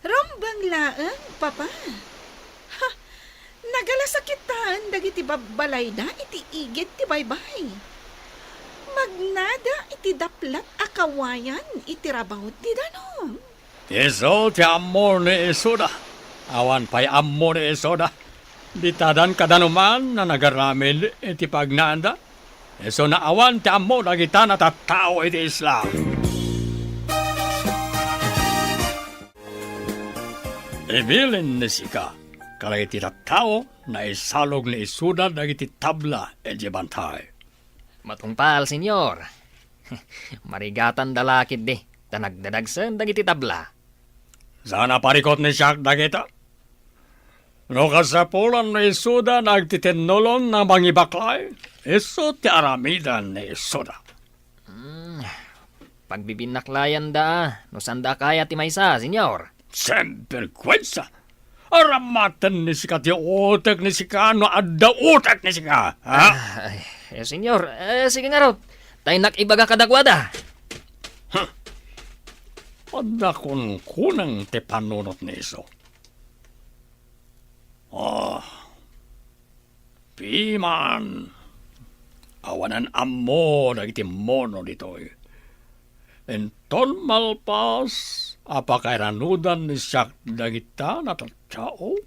Rumbeng laeng, Papa. Ha, nagalasakitaen dagiti babbalayda iti igid ti baybay. Magnada iti daplat a kawayan iti rabaw ti danum. Isu ti ammo ni Isuda. Awan pay ammo ni Isuda. Ditadan kadanuman a nagaramid iti pagnaanda. Isu nga awan ti ammo dagita a tattao iti isla. Ibilin ni sika kadagiti tattao nga isalog ni Isuda dagiti tabla iti bantay. Matungpal, Señor. Marigatanda la ketdi, ta nagdadagsen dagiti tabla. Saan a parikut ni siak dagita? No kasapulan ni Isuda nga agtitinnulon nga mangibaklay, isu ti aramidan ni Isuda. Hmm, pagbibinaklayanda, no saanda a kayat ti maysa, Señor. Sinberguensa! Aramaten ni sika ti utek ni sika no adda utek ni sika, ha? Ay, eh, Señor, eh, sige ngarud. Ta innak ibaga kadakuada. Huh. Adda kunkunam ti panunot ni isu. Ah, piman. Awanan ammo dagiti mono ditoy. Inton malpas a pakairanudan ni siak dagita a tattao,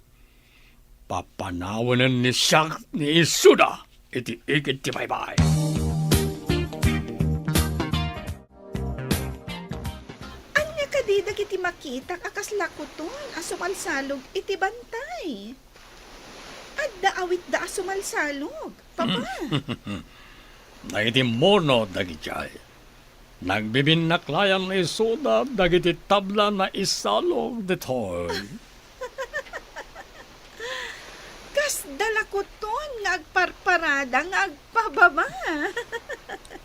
papanawenen ni siak ni Isuda iti igid ti baybay. Ania kadi dagiti makitak a kasla kuton a sumalsalog iti bantay? Adda awitda a sumalsalog, Papa. Dagiti mono dagidiay. Nagbibinnaklayan ni Isuda dagiti tabla nga isalog ditoy. Kasda la kuton nga agparparada nga agpababa.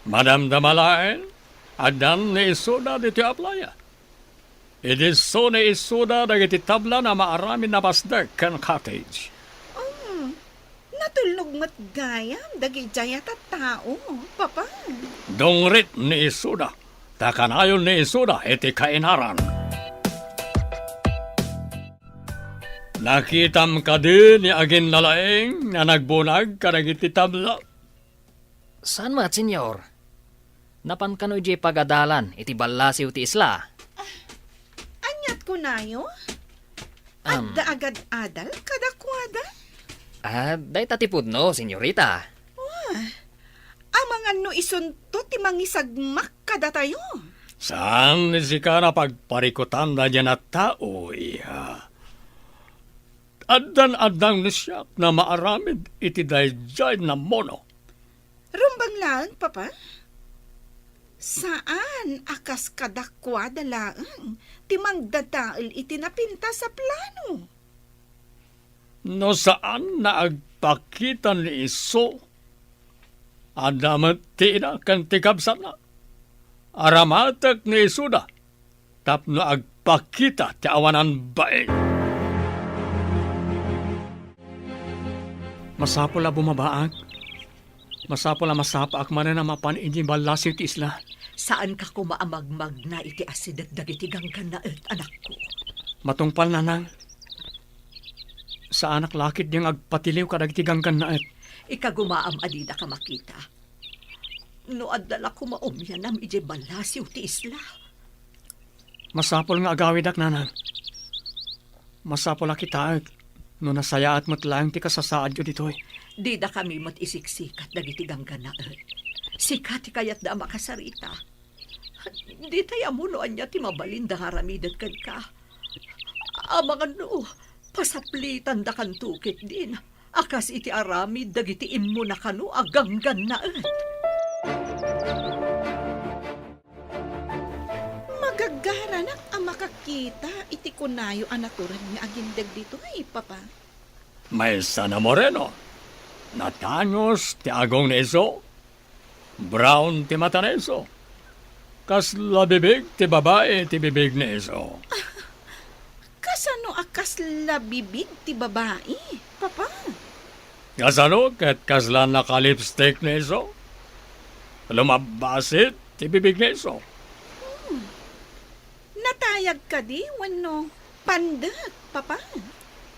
Madamdama laeng, addan ni Isuda ditoy a playa. Idi isu ni Isuda dagiti tabla nga maaramid a pasdek ken cottage. Um, natulnog met gayam dagidiay a tattao, Papa. Dungrit ni Isuda, ta kanayon ni Isuda iti kainaran. Nakitam kadi ni aginnalaing nga nagbunag kadagiti tabla? Saan met, Señor. Napan kano idiay pagadalan iti ballasiw ti isla. Ah, aniat kunayo? Am. Adda agad-adal kadakuada? Ah, dayta ti pudno, señorita. Wah, amangan no isunto ti mangisagmak kadatayo. Saan ni sika a pagparikutan daydiay a tao, iha. Addan-addang ni siak nga maaramid iti daydiay a mono. Rumbeng laeng, Papa. Saan a kas kadakuada laeng ti mangdadael iti napintas a plano. No saan nga agpakita ni isu, adda met ti ina ken ti kabsatna. Aramatek ni isuda tapno agpakita ti awanan bain. Masapul a bumabaak. Masapul a masapaak manen a mapan idiay ballasiw ti isla. Saanka koma a magmagna iti asideg dagiti ganggannaet, anakko. Matungpal, nanang. Saanak la ketdi nga agpatiliw kadagiti ganggannaet. Ikagumaam a didaka makita. No adda la koma umianam idiay ballasiw ti isla. Masapul nga agawidak, nanang. Masapul a kitaek No nasayaat met laeng ti kasasaadyo ditoy. Didakami met isiksikat dagiti ganggannaet. Sika ti kayatda a makasarita. Ditay ammo no ania ti mabalinda nga aramiden kenka. Amangan no, pasaplitandakanto ketdin a kas iti aramid dagiti immuna kano a ganggannaet. Magagaranak a makakita iti kunayo a natured nga agindeg ditoy, Papa. Maysa a moreno. Natangos ti agong ni isu. Brown ti mata ni isu. Kasla bibig ti babai ti bibig ni isu. Kasano a kasla bibig ti babai, Papa? Kasano ket kasla nakalipstick ni isu? Lumabbasit ti bibig ni isu. Hmm. Natayag kadi wenno pandek, Papa?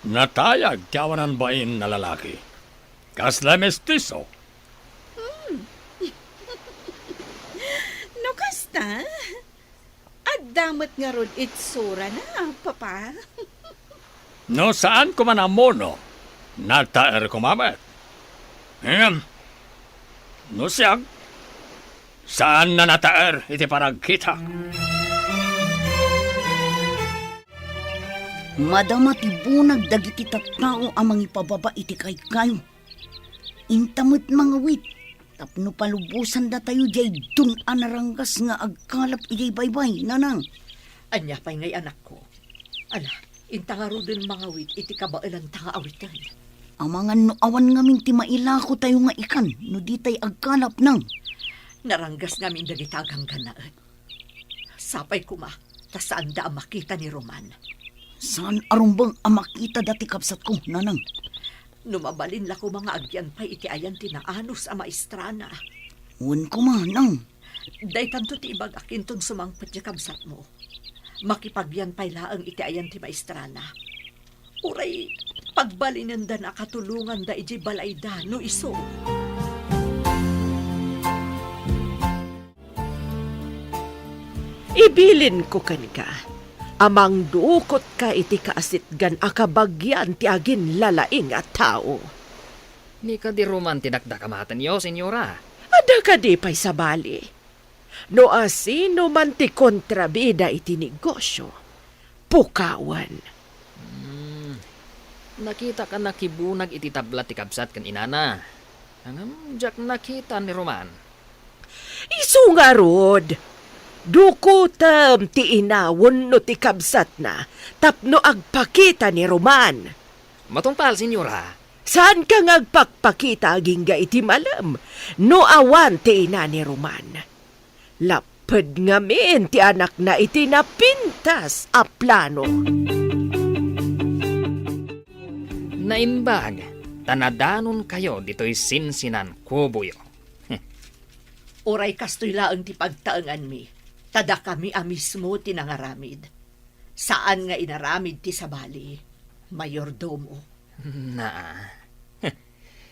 Natayag ti awanan bain a lalaki. Kasla mestiso. Hmm. No kasta, adda met ngarud itsurana, Papa. No saan koma a ammo, no, nataer koma met. Ngem, no siak, saan a nataer iti panagkitak. Madama ti bunag dagiti tattao a mangipababa iti kaykayo. Inta met mangawit tapno palubosandatayo diay dun a naranggas nga agkalap idiay baybay, Nanang. Ania pay ngay, anakko? Ala, inta ngaruden mangawit iti kabaelanta nga awiten. Amangan no awan ngamin ti mailakotayo nga ikan no ditay agkalap, Nang. Naranggas ngamin dagita a ganggannaet. Sapay koma ta saanda a makita ni Roman. Saan a rumbeng a makitada ti kabsatko, Nanang. No mabalin la koma nga agyan pay iti ayan ti naanus a maestrana. Wen koma, Nang. Daytanto ti ibagak inton sumangpet ti kabsatmo. Makipagyan pay laeng iti ayan ti maestrana. Uray pagbalinendana a katulonganda idiay balayda no isu. Ibilinko kenka a mangdukotka iti kaasitgan a kabagian ti aginlalaing a tao. Ni kadi Roman ti dakdakamatenyo, Senyora? Adda kadi pay sabali? No asino man ti kontrabida iti negosio, pukawen. Hmm. Nakitak a nakibunag iti tabla ti kabsat ken inana. Ngem diak nakita ni Roman. Isu ngarud, dukotem ti ina wenno ti kabsatna tapno agpakita ni Roman. Matungpal, Senyora. Saanka nga agpakpakita agingga iti malem no awan ti ina ni Roman. Lapped ngamin ti anakna iti napintas a plano. Naimbag ta nadanonkayo ditoy sinsinan kuboyo. Uray kastoy laeng ti pagtaenganmi, ta dakami a mismo ti nangaramid. Saan nga inaramid ti sabali, mayordomo. Naa.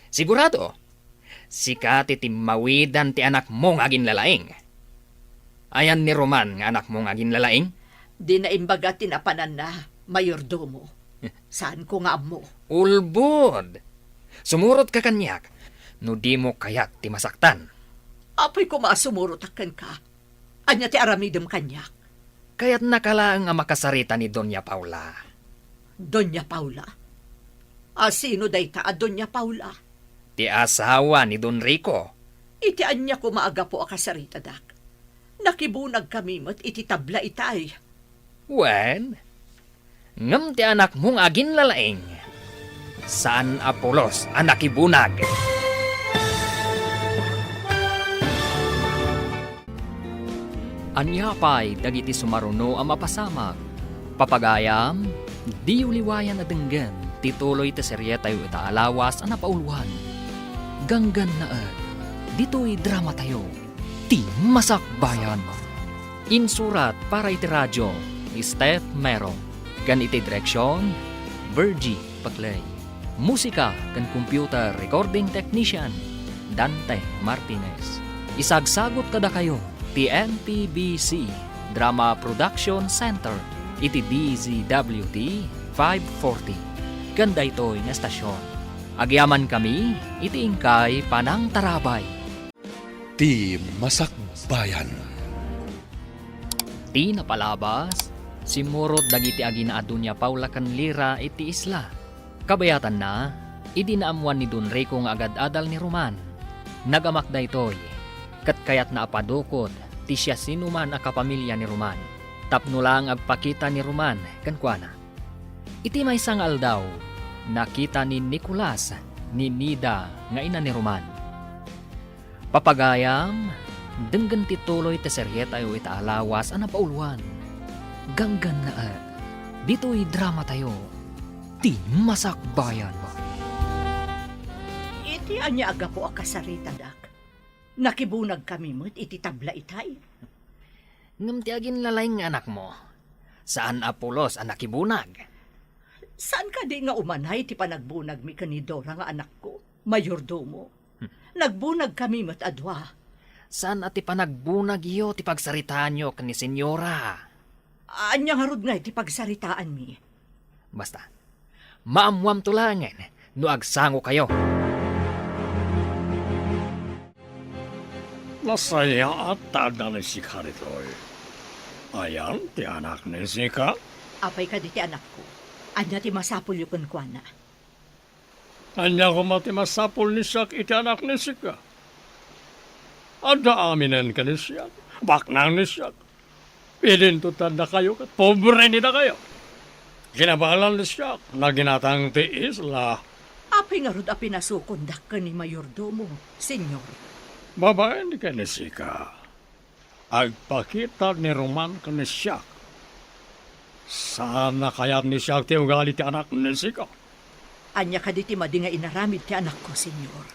Sigurado, sika ti timmawidan ti anakmo nga aginlalaing. Ayan ni Roman nga anakmo nga aginlalaing? Di naimbaga ti napananna, mayordomo. Saanko nga ammo. Ulbod! Sumurotka kaniak no dimo kayat ti masaktan. Apay koma a sumurotak kenka. Ania ti aramidem kaniak? Kayatnaka laeng a makasarita ni Doña Paula. Doña Paula? A sino dayta a Doña Paula? Ti asawa ni Don Rico. Iti ania koma a gapu a kasaritadak? Nakibunagkami met iti tabla itay. Wen, ngem ti anakmo nga aginlalaing, saan a pulos a nakibunag. Ania pay dagiti sumaruno a mapasamak? Papagayam, diyo liwayan a denggen ti tuloy ti serietayo ita a lawas a napauluan. Ganggannaet, ditoy dramatayo, ti Masakbayan. Insurat para iti radio ni Steph Mero, ken iti direksion, Virgie Paclay. Musika ken computer recording technician, Dante Martinez. Isagsagut kadakayo ti N P B C Drama Production Center iti D Z W T five forty. ken daytoy nga estasion. Agyamankami iti inkay panangtarabay. Ti Masakbayan. Ti napalabas, simmurot dagiti agina a Doña Paula ken Lira iti isla. Kabayatanna, idi naammuan ni Don Rico nga agad-adal ni Roman, nagamak daytoy, ket kayatna a padukot ti siasinoman a kapamilya ni Roman, tapno laeng agpakita ni Roman kenkuana. Iti maysa nga aldaw, nakita ni Nicolas ni Nida nga ina ni Roman. Papagayam, denggen ti tuloy ti serietayo ita a lawas a napauluan. Ganggannaet, ditoy dramatayo, Ti Masakbayan. Iti ania a gapu a kasaritadak? Nakibunagkami met iti tabla itay. Ngem ti aginlalaing nga anakmo, saan a pulos a nakibunag. Saan kadi nga umanay ti panagbunagmi ken ni Dora nga anakko, mayordomo? Hmm. Nagbunagkami met a dua. Saan a ti panagbunagyo ti pagsaritaanyo ken ni Senyora? Ania ngarud ngay ti pagsaritaanmi? Basta, maammuamto laengen no agsangokayo. Nasayaat ta adda ni Sika ditoy. Ayan ti anak ni Sika? Apay kadi ti anakko? Ania ti masapulyo kenkuana? Ania koma ti masapul ni siak iti anak ni Sika? Adda aminen ken ni siak, baknang ni siak. Idinto ti addakayo ket pobre ni dakayo. Kinabalan ni siak, naginatang ti isla. Apay ngarud a pinasukondak ken ni mayordomo, Señor? Babaen ken ni Sika. Agpakita ni Roman ken ni siak. Saan a kayat ni siak ti ugali ti anak ni Sika. Ania kadi ti madi nga inaramid ti anakko, Señor?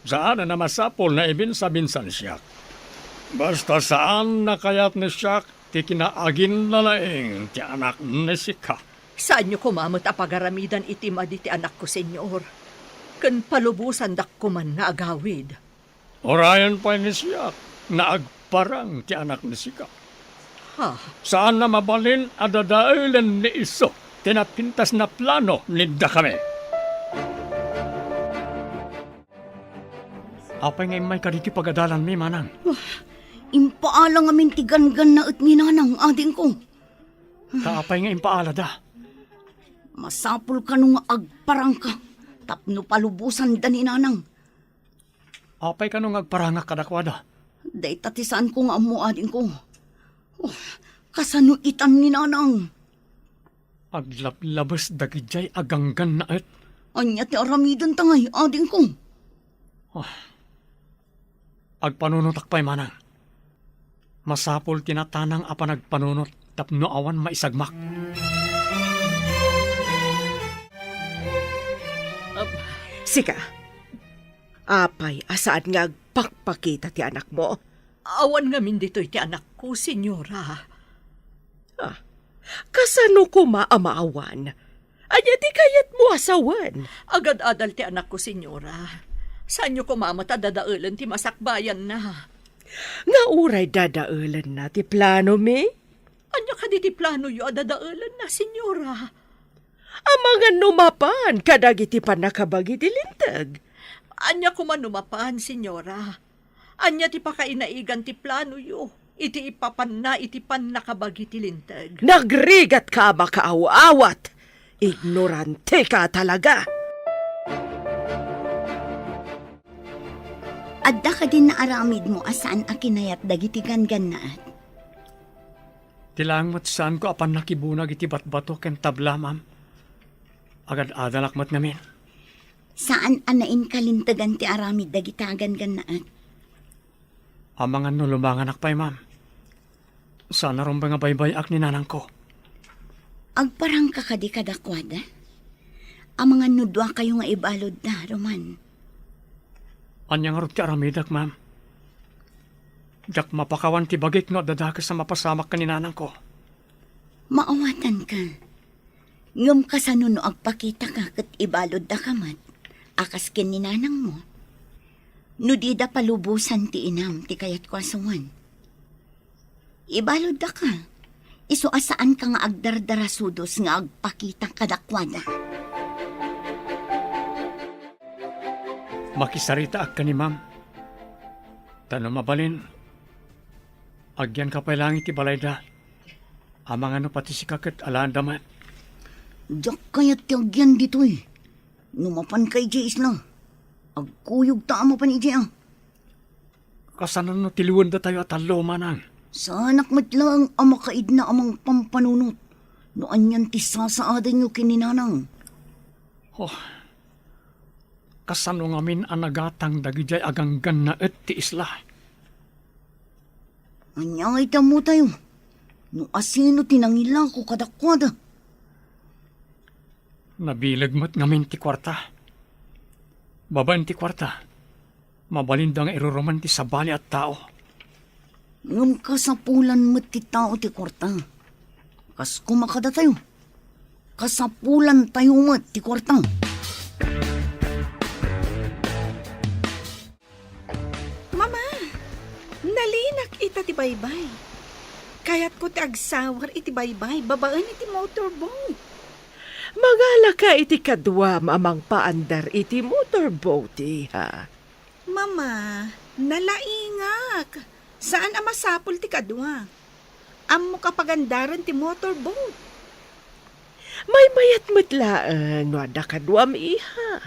Saan a masapul nga ibinsa-binsa ni siak. Basta saan a kayat ni siak ti kinaaginlalaing ti anak ni Sika. Saanyo koma met a pagaramidan iti madi ti anakko, Señor. Ken palubosandak koman nga agawid. Urayen pay ni siak nga agparang ti anak ni Sika. Ha? Saan a mabalin a dadaelen ni isu ti napintas nga plano ni dakami. Apay nga immay kaditi pagadalanmi, manang? Wah, impaala ngamin ti ganggannaet ni nanang, adingko. Ta apay nga impaalada? Masapul kano nga agparangka tapno palubosanda ni nanang. Apay kano nga agparangak kadakuada? Dayta ti saanko nga ammo, adingko. Oh, kasano itan ni nanang? Aglablabes dagidiay a ganggannaet. Ania ti aramidenta ngay, adingko? Ah. Agpanunotak pay, manang. Masapul ti natanang a panagpanunot tapno awan maisagmak. Ab- Sika, apay a saan nga agpakpakita ti anakmo? Awan ngamin ditoy ti anakko, Señora. Ah, kasano koma a maawan? Ania ti kayatmo a sawen? Agad-adal ti anakko, Señora. Saanyo koma met a dadaelen ti masakbayanna. Nga uray dadaelenna ti planomi? Ania kadi ti planoyo a dadaelenna, Señora? Amangan no mapan kadagiti pannakabagi ti Linteg. Ania koma no mapan, Señora? Ania ti pakainaigan ti planoyo iti ipapanna iti pannakabagi ti Linteg? Nagrigatka a makaaw-awat! Ignoranteka talaga! Adda kadin naaramidmo a saan a kinayat dagiti ganggannaet? Ti laeng met saanko a pannakibunag iti batbato ken tabla, ma'am. Agad-adalak met ngamin. Saan a nainkalintegan ti aramid dagiti ganggannaet. Amangan no lumanganak pay, ma'am. Saan a rumbeng a baybay-ak ni nanangko. Agparangka kadi kadakuada? Amangan no duakayo nga ibaludda, Roman. Ania ngarud ti aramidek, ma'am? Diak mapakawan ti bagik no adda dakes a mapasamak ken ni nanangko. Maawatanka. Ngem kasano no agpakitaka ket ibaluddaka met, a kas ken ni nanangmo? No dida palubosan ti inam ti kayatko a sawen. Ibaluddaka, isu a saanka nga agdardarasudos nga agpakita kadakuada. Pakisaritaak ken ni Ma'am. Ta no mabalin, agyanka pay laeng iti balayda. Amangan no pati sika ket alaenda met. Diak kayat ti agyan ditoy. No mapanka idiay isla, agkuyogta a mapan idiay a. Kasano no tiliwendatayo a tallo, manang? Saanak met laeng a makaidna a mangpampanunot no anian ti sasaadanyo ken ni nanang. Oh, kasano ngamin a nagatang dagidiay a ganggannaet ti isla? Ania ngay ti ammotayo no asino ti nangilako kadakuada? Nabileg met ngamin ti kuarta. Babaen ti kuarta, mabalinda nga iruruman ti sabali a tao. Ngem kasapulan met ti tao ti kuarta. Kas koma kadatayo, kasapulantayo met ti kuarta. Mama, nalinak ita ti baybay. Kayatko ti agsawar iti baybay babaen iti motorboat. Mangalaka iti kaduam a mangpaandar iti motorboat, iha. Mama, nalaingak. Saan a masapul ti kadua. Ammok a pagandaren ti motorboat. Maymayat met laeng no adda kaduam, iha.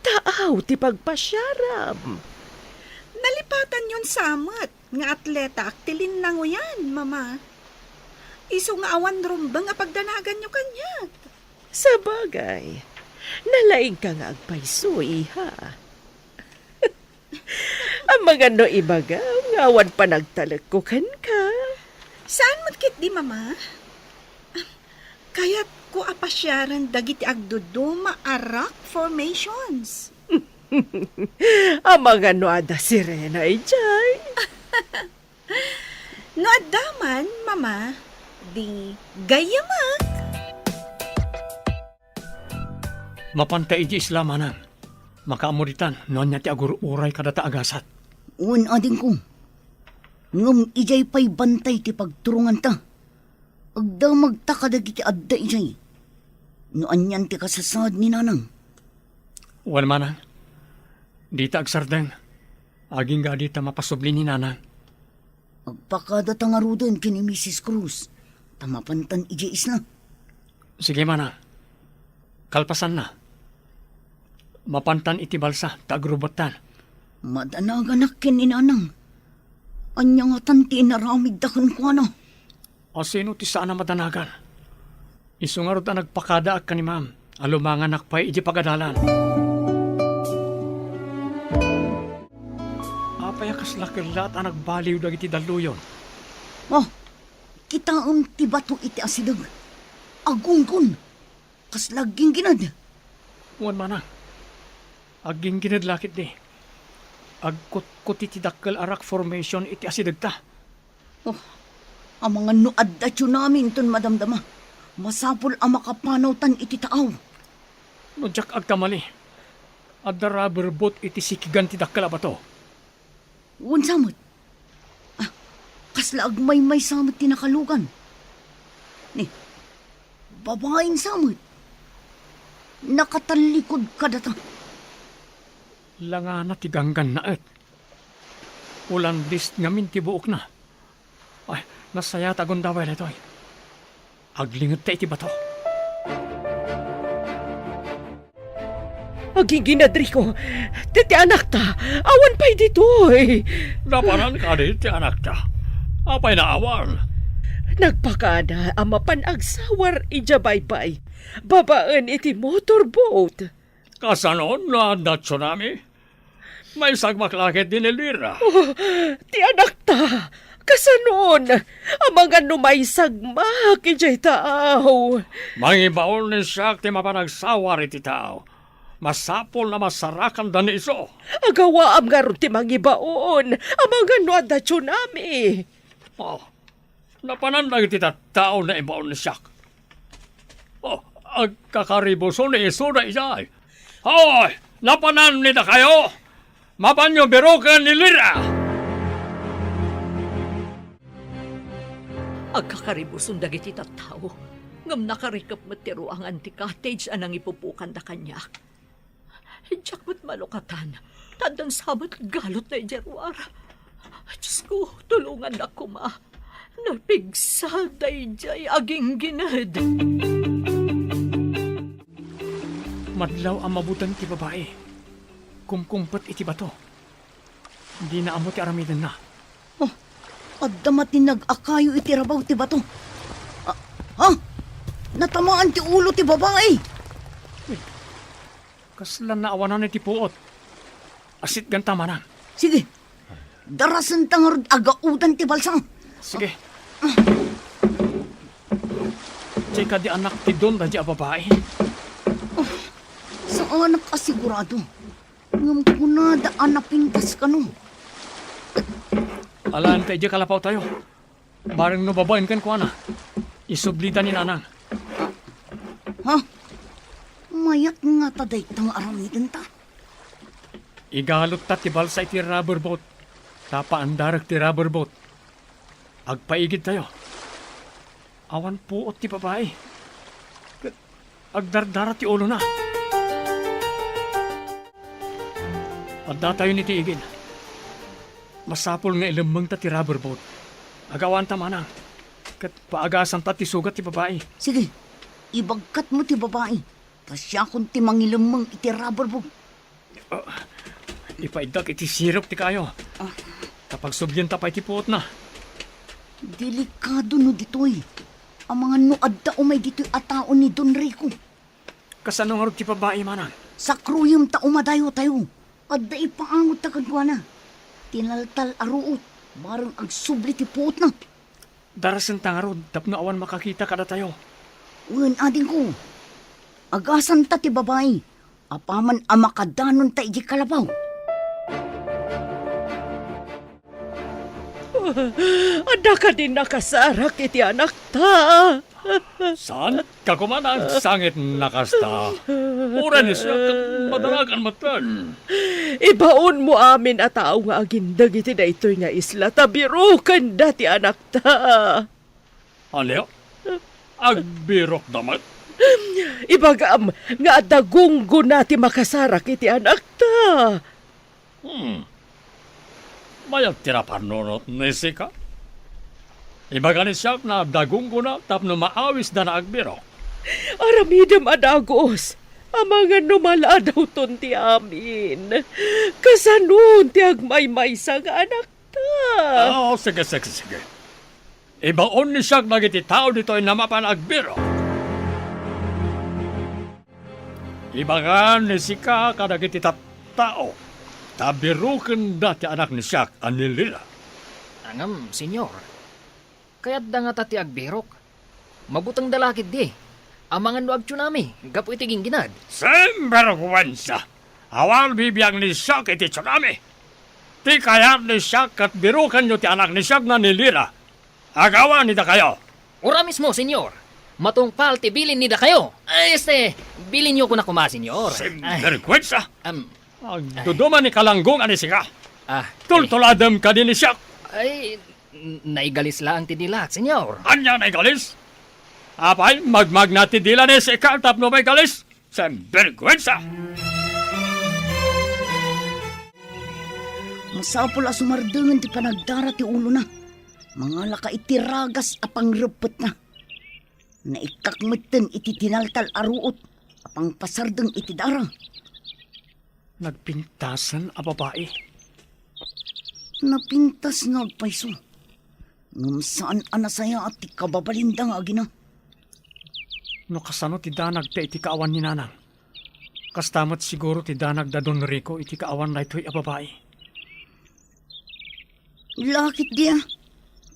Taaw ti pagpasiaram. Nalipatanyon sa met nga atletaak ti linnangoyan, Mama. Isu nga awan rumbeng a pagdanaganyo kaniak. Sabagay, nalaingka nga agpayso, iha. Amangan no ibagam nga awan panagtalekko kenka. Saan met ketdi, Mama? Kayatko a pasiaren dagiti agduduma a rock formations. Amangan no adda sirena idiay. No adda man, Mama, di gayyamek. Mapanta idiay isla, manang. Makaammo ditan no ania ti agur-uray kadata a gasat. Wen, adingko. Ngem idiay pay bantay ti pagturonganta. Agdamagta kadagiti adda idiay. No anian ti kasasaad ni nanang. Wen, manang. Dita agsardeng. Agingga dita mapasubli ni nanang. Agpakadata ngaruden ken ni Misis Cruz, ta mapantan idiay isla. Sige, manang. Kalpasanna, mapantan iti balsa ta agrubettan. Madanaganak ken ni nanang. Ania ngatan ti inaramidda kenkuana? Asino ti saan a madanagan? Isu ngarud a nagpakadaak ken ni Ma'am a lumanganak pay iti pagadalan. Apay a kasla kellaat a nagbaliw dagiti dalluyon? Oh, kitaem ti bato iti asideg. Agunggon. Kasla agginggined. Wen, manang. Agginggined la ketdi. Agkutkuti ti dakkel a rock formation iti asidegta. Oh, amangan no adda tsunami inton madamdama, masapul a makapanawtan iti taaw. No diak agkamali, adda rubber boat iti sikigan ti dakkel a bato. Wen sa met. Ah, kasla agmaymaysa met ti nakalugan. Ni, babaen sa met. Nakatallikod kadata. Langana ti ganggannaet. Ulandis ngamin ti buokna. Ay, nasayaat a gundaway daytoy. Aglingedta iti bato. Agingined, Rico, ti, ti anakta, awan pay ditoy. Napanan kadi ti anakta? Apay naawan? Nagpakada a mapan agsawar idiay baybay, babaen iti motorboat. Kasanon no adda tsunami? Maisagmak la ketdi ni Lira. Oh, ti anakta, kasanon? Amangan no maisagmak idiay taaw. Mangibaon ni siak ti mapan agsawar iti taaw. Masapul a masarakanda ni isu. Agawaam ngarud ti mangibaon. Amangan no adda tsunami. Oh, napanan dagiti tattao naibaon ni siak. Oh, agkakaribuso ni isuda idiay. Hoy, napanan ni dakayo? Mapanyo biroken ni Lira! Agkakaribuson dagiti tattao, ngem nakarikep met ti ruangan ti cottage a nangipupokanda kaniak. Diak met malukatan, ta addan sa met galotna idiay ruar. Diosko, tulongannak koma. Napigsa daydiay aginggined. Madlaw a mabuteng ti babai. Kumkumpet iti bato. Dina ammo ti aramidenna. Oh, adda matinag a kayo iti rabaw ti bato. Ah, ah! Natamaan ti ulo ti babai. Kasla naawanan iti puot. Asitganta, manang. Sige. Darasenta ngarud a gaodan ti balsa. Sige. Diay kadi anak ti don daydiay a babai? Oh, saanak a sigurado. Ngem kunada a napintas kano. Alaenta idiay kalapawtayo. Bareng no babaen kenkuana, isublida ni nanang. Ha? Mayat ngata dayta nga aramidenta? Igalotta ti balsa iti rubber boat. Ta paandarek ti rubber boat. Agpaigidtayo. Awan puot ti babai. Ket agdardara ti ulona. Addatayon iti igid. Masapul nga ilemmengta ti rubber boat. Agawanta, manang. Ket paagasanta ti sugat ti babai. Sige, ibagkatmo ti babai. Ta siakon ti mangilemmeng iti rubber boat. Ah, ipaiddak iti sirop ti kayo. Ah. Ta pagsublienta pay ti puotna. Delikado no ditoy. Amangan no adda umay ditoy a tao ni Don Rico. Kasano ngarud ti babai, manang? Sakruyem ta umadayotayo. Adda ipaangotta kenkuana. Tinaltal a ruot, bareng agsubli ti puotna. Darasenta ngarud tapno awan makakita kadatayo. Wen, adingko. Agasanta ti babai. Apaman a makadanonta idiay kalapaw. Adda kadi nakasarak iti anakta? Saan? Kakuman a nagsangit na kasta. Uray ni siak, madaragan metten. Ibaonmo amin a tao nga agindeg iti daytoy nga isla ta birokenda ti anakta. Ania? Agbirokda met? Ibagam nga adda gunggona ti makasarak iti anakta. Hmm. Mayat ti napanunot ni Sika. Ibaga ni siak nga adda gunggona tapno maawisda nga agbirok. Aramidem a dagus. Amangan no maladawton ti amin. Kasanon ti agmaymaysa nga anakta? Ah, sige, sige, sige. Ibaon ni siak dagiti tao ditoy nga mapan agbirok. Ibagan ni Sika kadagiti tattao ta birokenda ti anak ni siak a ni Lila. Ngem, Señor, kayatda ngata ti agbirok? Mabutengda la ketdi. Amangan no agtsunami gapu iti gingginad. Sinberguensa! Awan bibiag ni siak iti tsunami. Ti kayat ni siak ket birokenyo ti anak ni siak nga ni Lila. Agawan ni dakayo. Ura mismo, Señor. Matungpal ti bilin ni dakayo. Ay, este, bilinyo koma, Señor. Sinberguensa! Am, Agduduma ni kalanggo nga ni Sika. Ah, tultuladem kadi ni siak. Ay, n-, naigalis laeng ti dilak, Señor. Ania naigalis? Apay, magmagna ti dila ni Sika tapno maigalis? Sinberguensa! Masapul a sumardengen ti panagdara ti ulona. Mangalaka iti ragas a pangreppetna. Naikkak metten iti tinaltal a ruot a pangpasardeng iti dara. Nagpintasen a babai. Napintas nga agpayso. Ngem saan a nasayaat ti kababalinda nga agina. No kasano ti danagda iti kaawan ni Nanang, kasta met siguro ti danagda Don Rico iti kaawan daytoy a babai. Lakit dia,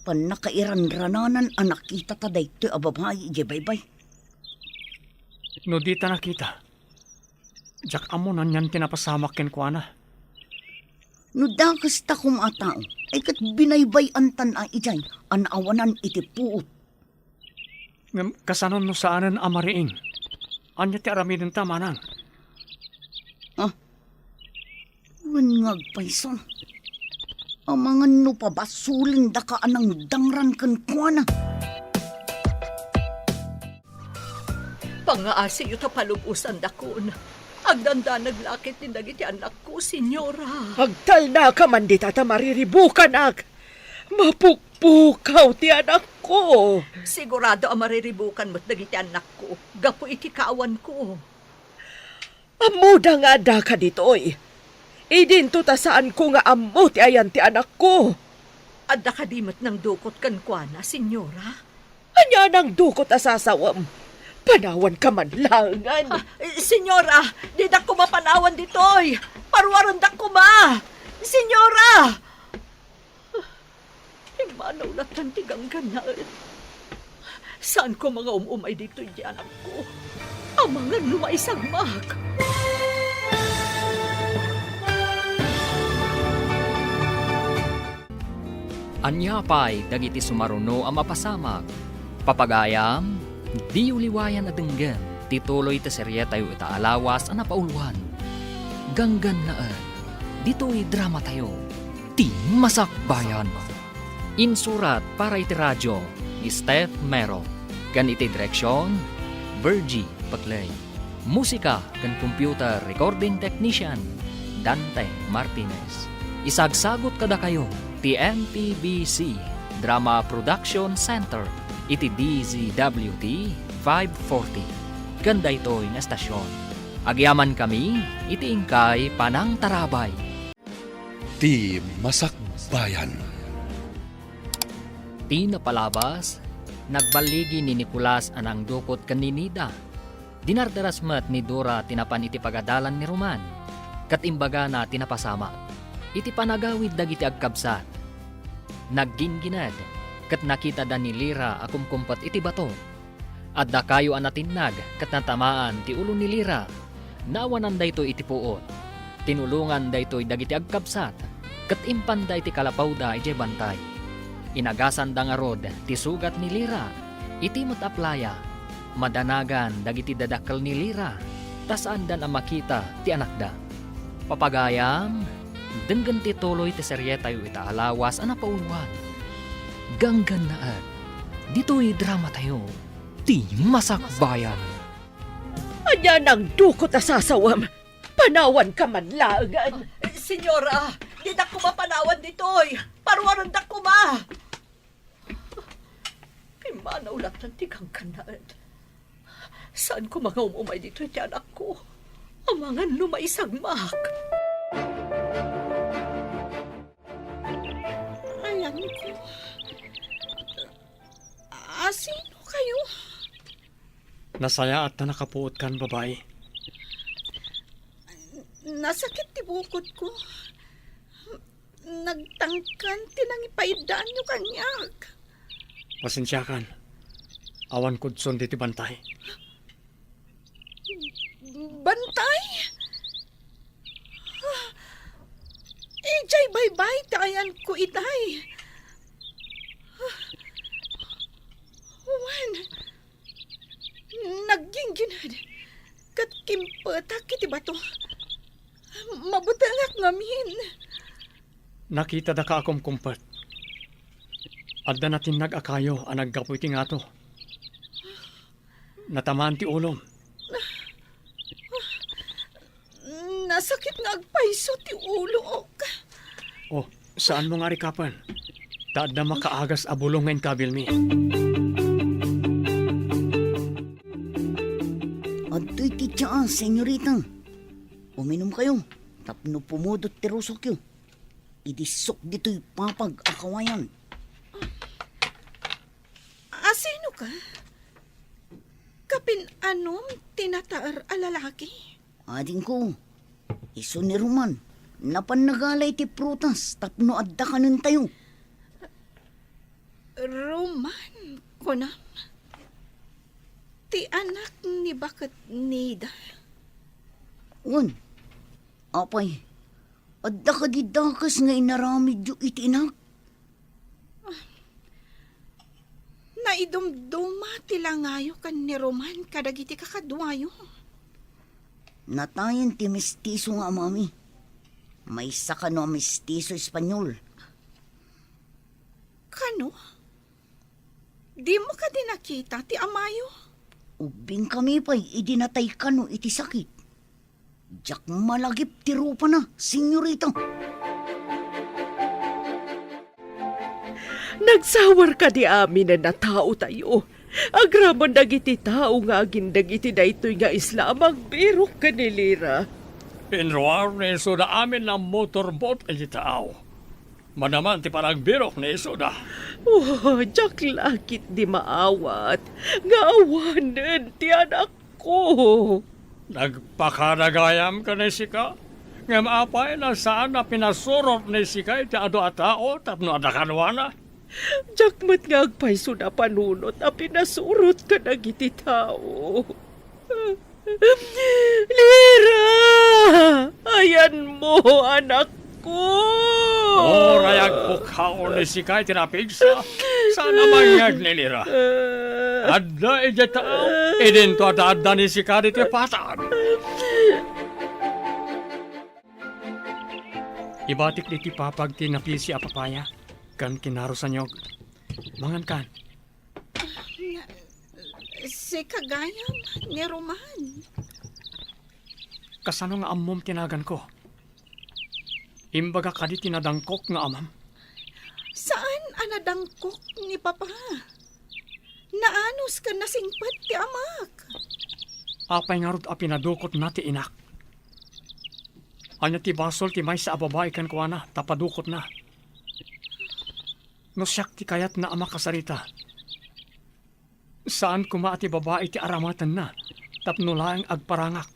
pannakairanrananan a nakitata daytoy a babai idiay baybay. No dita nakita, diak ammo no anian ti napasamak kenkuana. No dakes ta koma a tao, ay ket binaybay-antan a idiay a naawanan iti puot. Ngem kasano no saanen a mariing? Ania ti aramidenta, manang? Ah, wen nga agpayso. Amangan no pabasolendaka a nangdangran kenkuana. Pangaasiyo ta palubosandakon. Agdandanag la ketdi dagiti annakko, Senyora. Agtalnaka man dita ta mariribukanak. Mapukpukaw ti anakko. Sigurado a mariribukan met dagiti annakko gapu iti kaawanko. Ammoda nga addaka ditoy. Idinto ta saanko nga ammo ti ayan ti anakko. Adda kadi met nangdukot kenkuana, Senyora? Ania nangdukot a sasawem? Panawanka man laengen. Ah, eh, Senyora, didak koma panawan ditoy. Paruarendak koma. Senyora! Immanaw latta ti ganggannaet. Saanko nga um-umay ditoy ti anakko. Amangan no maisagmak. Ania pay dagiti sumaruno a mapasamak? Papagayam, diyo liwayan a denggen ti tuloy ti serietayo ita a lawas a napauluan. Ganggannaet, ditoy dramatayo, Ti Masakbayan. Insurat para iti radio ni Steph Mero, ken iti direksion, Virgie Paclay. Musika ken computer recording technician, Dante Martinez. Isagsagut kadakayo ti M P B C Drama Production Center iti D Z W T five forty ken daytoy nga estasion. Agyamankami iti inkay panangtarabay. Ti Masakbayan. Ti napalabas, nagballigi ni Nicolas a nangdukot ken ni Nida. Dinardaras met ni Dora ti napan iti pagadalan ni Roman, ket imbagana ti napasamak. Iti panagawid dagiti agkabsat, nagginggined, ket nakitada ni Lira a kumkumpet iti bato. Adda kayo a natinnag ket natamaan ti ulo ni Lira. Naawanan daytoy iti puot. Tinulongan daytoy dagiti agkabsat, ket impanda iti kalapawda idiay bantay. Inagasanda ngarud ti sugat ni Lira. Iti met a playa, madanagan dagiti dadakkel ni Lira, ta saandan a makita ti anakda. Papagayam, denggen ti tuloy ti serietayo ita a lawas a napauluan. Ganggannaet, ditoy dramatayo. Ti Masakbayan. Ania nangdukot a sasawem? Panawanka man laengen. Senyora, didak koma panawan ditoy. Paruarendak koma. Pimmanaw latta ti ganggannaet. Saanko nga um-umay ditoy ti anakko. Amangan no maisagmak. Ayanko. Asino kayo? Nasayaat ta nakapuotkan, babai. Nasakit ti bukod ko. Nagtangkan ti nangipaidaanyo kaniak. Pasensiakan. Awan kudson diti bantay. Bantay? Idiay baybay ti ayanko itay. Wen, nagginggined ket kimpetak iti bato. Mabutengak ngamin. Nakitadaka a kumkumpet. Adda natinnag a kayo a naggapu iti ngato. Natamaan ti ulom. Nasakit nga agpayso ti ulok. Oh, saanmo nga arikapen? Ta adda makaagas a bulong nga inkabilmi. Adtoy ti tsaa, senyorita. Uminumkayo tapno pumudot ti rusokyo. Idi sok ditoy papag a kawayan. Asino ka? Kapin-anom ti nataer a lalaki? Adingko, isu ni Roman, napan nagala iti prutas tapno adda kanentayo. Roman, kunam? Ti anak ni baket Nida? Wen, apay, adda kadi dakes nga inaramidyo iti inak? Naidumduma ti langayo ken ni Roman kadagiti kakaduayo. Natayen ti mestizo nga amami. Maysa kano a mestizo Espanyol. Kano? Dimo kadi nakita ti amayo? Ubbingkami pay idi natay kano iti sakit. Diak malagip ti rupana, senyorita. Nagsawar kadi aminen a taotayo. Agraman dagiti tao nga agindeg iti daytoy nga isla a magbirok ken ni Lira. Inruar ni Soda amin a motorboat iti taaw. Manaman ti panagbirok ni Soda. Oh, diak la ketdi maawat nga awanen ti anakko. Nagpakada gayam ken ni sika? Ngem apay no saan a pinasurot ni sika iti adu a tao tapno adda kaduana? Diak met nga agpayso a panunot a pinasurot kadagiti tao. Lira! Ayanmo, anakko! Uray agpukkaw ni sika iti napigsa, saan a mangngeg ni Lira. Adda idiay taaw, idinto adda-adda ni sika ditoy patag. Ibatik ditoy patag ti napisi a papaya ken kinarusanyog. Mangankan. Sika gayam ni Roman. Kasano nga ammom ti naganko? Imbagak kadi ti nadangkok nga amam? Saan a nadangkok ni Papa. Naanus ken nasingpet ti amak. Apay ngarud a pinadukotna ti inak? Ania ti basol ti maysa a babai kenkuana ta padukotna? No siak ti kayatna a makasarita, saan koma a ti babai ti aramatenna tapno laeng agparangak.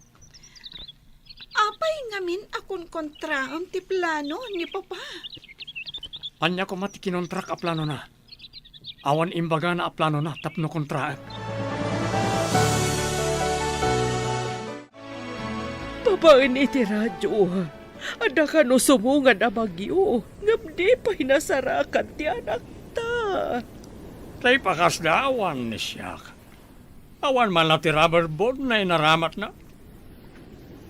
Apay ngamin a konkontraem ti plano ni Papa? Ania koma ti kinontrak a planona? Awan imbagana a planona tapno kontraek. Babaen iti radio, adda kano sumungan a bagyo, ngem di pay nasarakan ti anakta. Tay pakasda awan ni siak. Awan man la ti rubber boat nga inaramatna.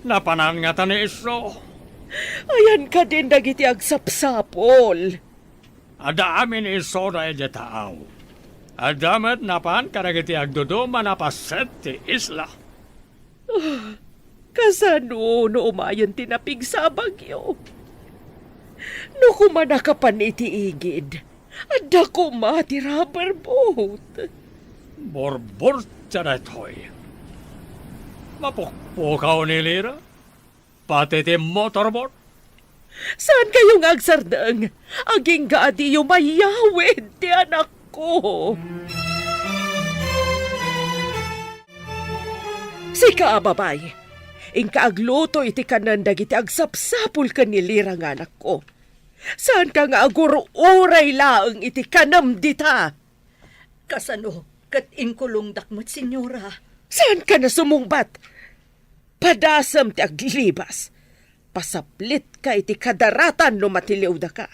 Napanan ngata ni isu. Ayan kadin dagiti agsapsapul. Adda amin ni Soda idiay taaw. Adda met napan kadagiti agduduma a napaset ti isla. Ah, kasano no umayen ti napigsa a bagyo? No koma nakapan iti igid, adda koma ti rubber boat. Burburtia daytoy. Mapukpukaw ni Lira. Pati ti motorboat. Saan kayo nga agsardeng? Agingga a diyo mayawid ti anakko. Sika a babay, inka agluto iti kanen dagiti agsapsapul ken ni Lira nga anakko. Saanka nga agur-uray laeng iti kanem dita. Kasano ket inkulongdak met, Senyora? Saanka a sumungbat? Padasem ti aglibas. Pasaplitka iti kadaratan no matiliwdaka.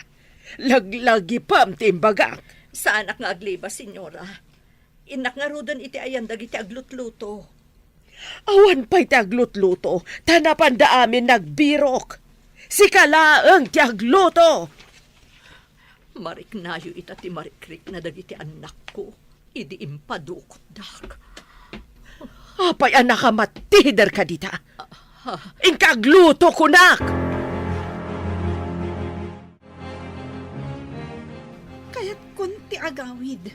Laglagipem ti imbagak. Saanak nga aglibas, Senyora. Innak ngaruden iti ayan dagiti aglutluto. Awan pay ti aglutluto, ta napanda amin nagbirok. Sika laeng ti agluto. Mariknayo ita ti marikrikna dagiti annakko idi impadukotdak. Apay a nakamattider ka dita? Inka agluto, kunak! Kayatkon ti agawid.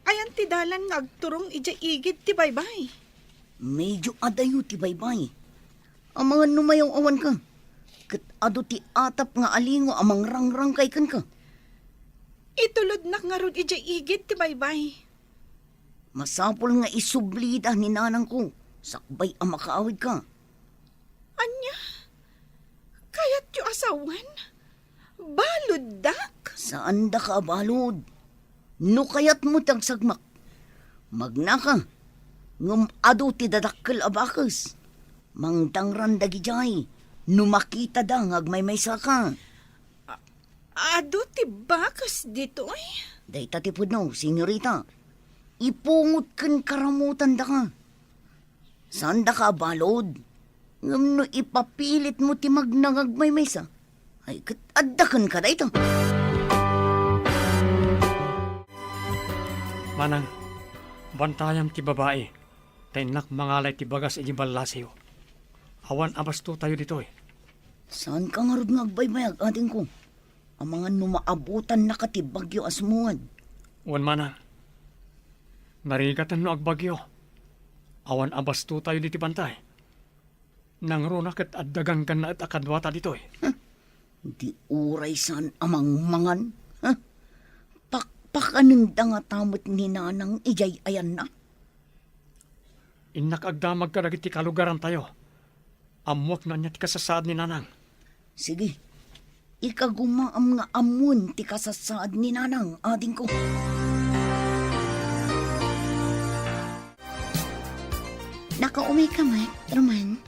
Ayan ti dalan nga agturong idiay igid ti baybay? Medio adayo ti baybay. Amangan no mayaw-awanka. Ket adu ti atap nga alingo a mangrangrangkay kenka. Itulodnak ngarud idiay igid ti baybay. Masapul nga isublida ni nanangko sakbay a makaawidka. Ania? Kayatyo a sawen? Baluddak? Saandaka a balud. No kayatmo ti agsagmak, magnaka, ngem adu ti dadakkel a bakes. Mangdangran dagidiay no makitada nga agmaymaysaka. A-, adu ti bakes ditoy? Dayta ti pudno, senyorita. Ipungot ken karamutandaka. Saandaka a balud, ngem no ipapilitmo ti magnangagmaymaysa, ay ket adda kenka dayta. Manang, bantayam ti babai, ta innak mangala iti bagas iti ballasiyo. Awan a bastotayo ditoy. Saanka ngarud nga agbaybayag, adingko? Amangan no maabutannaka ti bagyo a sumungad. Wen, manang. Narigaten no agbagyo. Awan a bastotayo ditoy, bantay. Nangruna ket adda ganggannaet a kaduata ditoy. Huh? Di uray saan a mangmangan? Huh? Pakpakanenda ngata met ni Nanang idiay ayanna? Innak agdamag kadagiti kalugarantayo. Ammoak no ania ti kasasaad ni Nanang. Sige. Ikagumaam nga ammon ti kasasaad ni Nanang, adingko. Nakaumayka met, Roman?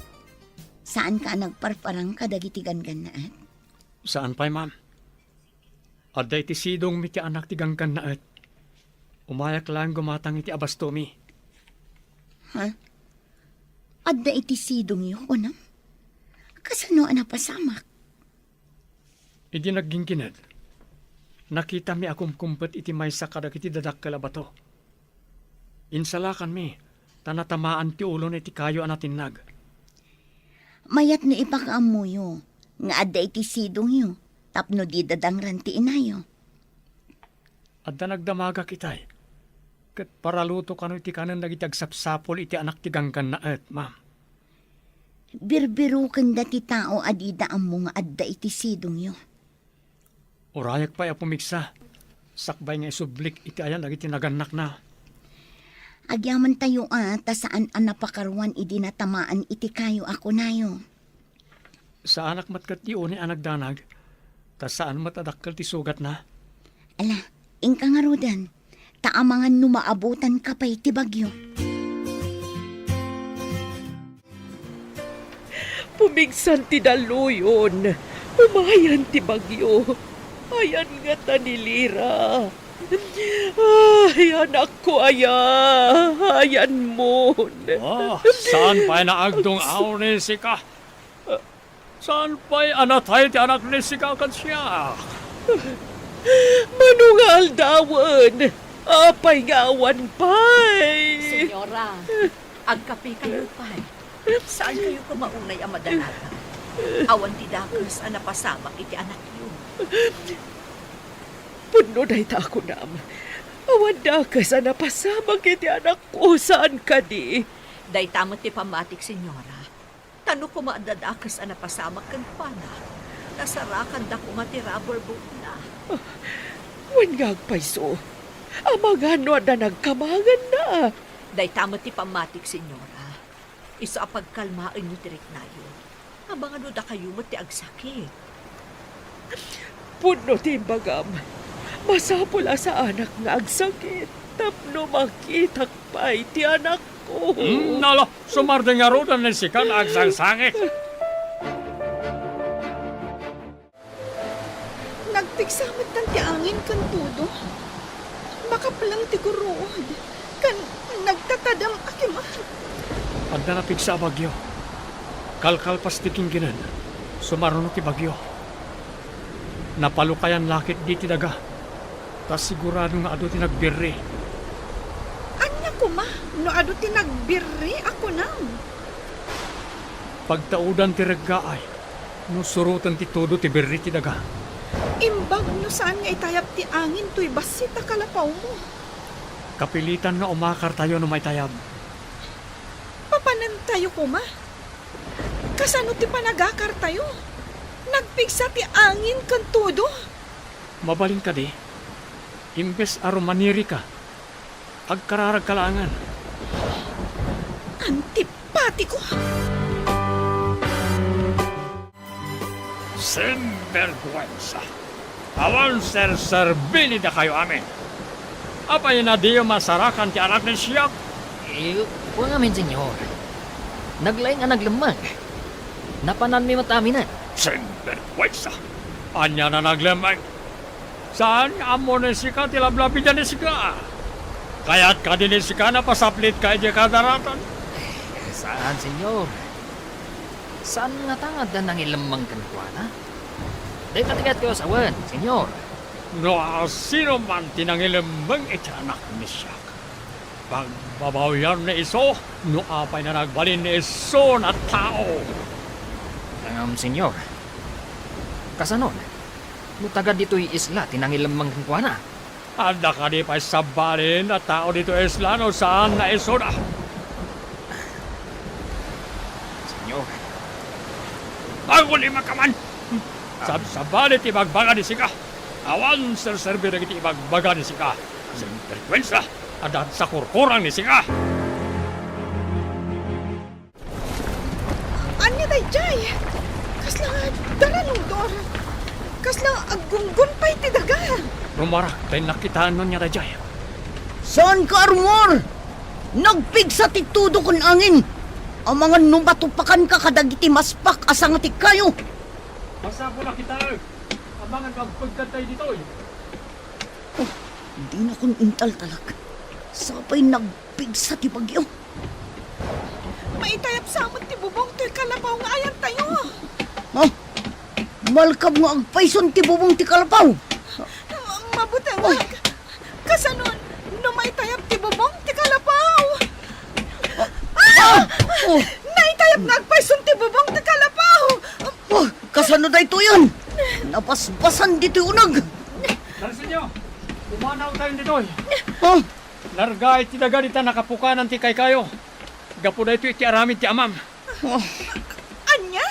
Saanka a nagparparang kadagiti ganggannaet? Saan pay, ma'am. Adda iti sidongmi ti anak ti ganggannaet. Umayak laeng gumatang iti abastomi. Ha? Adda iti sidongyo, kunam? Kasano a napasamak? Idi nagginggined, nakitami a kumkumpet iti maysa kadagiti dadakkel a bato. Insalakanmi, ta natamaan ti ulona iti kayo a natinnag. Mayat no ipakaammoyo nga adda iti sidongyo tapno di dadangran ti inayo. Adda nagdamagak itay, ket paraluto kano iti kanen dagiti agsapsapul iti anak ti ganggannaet, ma'am. Birbirokenda ti tao a dida ammo nga adda iti sidongyo. Urayak pay a pumigsa, sakbay nga isublik iti ayan dagiti nagannakna. Agyamantayo a ta saan a napakaruan idi natamaan iti kayo a kunayo. Saanak met ket ti unay a nagdanag, ta saan met a dakkel ti sugatna. Ala, inka ngaruden, ta amangan no maabutanka pay ti bagyo. Pumigsan ti dalluyon, umayan ti bagyo. Ayan ngata ni Lira. Ay, anakko aya, ayanmon. Ah, saan pay naagdung-aw ni sika? Saan pay a natay ti anak ni sika ken siak? Mano nga aldawen? Apay nga awan pay? Senyora, agkapekayo pay. Saan kayo koma unay a madanagan? Awan ti dakes a napasamak iti anakyo. Pudno dayta a kunam. Awan dakes a napasamak iti anakko, saan kadi? Dayta met ti pammatik, Senyora. Ta no koma adda dakes a napasamak kenkuana, nasarakanda koma ti rubber boatna. Wen nga agpayso, amangan no adda nagkamaganna. Dayta met ti pammatik, Senyora. Isu a pagkalmaenyo ti riknayo. Amangan no dakayo met ti agsakit. Pudno ti imbagam. Masapul a saanak nga agsakit tapno makitak pay ti anakko. Hmm, nala, sumardeng ngaruden ni sika nga agsangsangit. Nagpigsa met ti angin ken todo. Makapleng ti guruod, ken nagtatadem a kimat. Adda napigsa a bagyo. Kalkalpas ti ginggined, sumaruno ti bagyo. Napalukayan la ketdi ti daga, ta sigurado nga adu ti nagbirri. Ania koma no adu ti nagbirri a kunam? Pagtaudan ti reggaay no suroten ti todo ti birri ti daga. Imbag no saan nga itayab ti angin toy bassit a kalapawmo. Kapilitan nga umakartayo no maitayab. Papanentayo koma? Kasano ti panagakartayo? Nagpigsa ti angin ken todo. Mabalin kadi, imbes a rumanirika, agkararagka laengen. Antipatiko! Sinbergwensa! Awan serserbi ni dakayo amin. Apay a diyo masarakan ti anak ni siak? Eh, wen ngamin, Senyor. Naglaing a naglemmeng. Napananmi met aminen. Sinbergwensa! Ania a naglemmeng? Saan nga ammo ni sika ti lablabidan ni sika? Kayat kadi ni sika a pasaplit ka idiay kadaratan? Eh, saan, Senyor. Saan ngata nga adda nangilemmeng kenkuana? Dayta ti kayatko a sawen, Senyor. No sino man ti nangilemmeng iti anak ni siak, Pagbabawian ni isu no apay a nagbalin ni isu a tao. Ngem, Señor, kasanon no taga ditoy isla ti nangilemmeng kenkuana? Adda kadi pay sabali a tao ditoy isla no saan a isuda? Señor. Aguli man ka man! Sab-, sabali ti ibagbaga ni sika. Awan serserbi dagiti ibagbaga ni sika. Sen perkuensa, adda sakurkurang ni sika. Ania daydiay? Kasla daranudor. Kasla aggunggon pay ti daga. Rumarak, tay nakitaenno nia daydiay. Saan ka, Armor? Nagpigsa ti tudo ken angin. Amangan no matupakanka kadagiti maspak a sanga ti kayo. Masapul a kitaek. Amangan no agpegkad tayo ditoy. Oh, dinakon intaltalek. Sapay nagpigsa ti bagyo. Maitayap sa met ti bubong toy kalapaw nga ayantayo. Ha? Malkam nga agpayson ti bubong ti kalapaw. Mabutengak. Kasanon no maitayap ti bubong ti kalapaw? Ah! Ah! Oh! Naitayap nga agpayson ti bubong ti kalapaw. Oh, kasano daytoyen? Nabasbasan ditoy uneg. Darsenyo, pumanaw tayo ditoy. Oh. Narga iti daga dita nakapukanan ti kaykayo. Gapu daytoy iti aramid ti amam. Oh. Ania?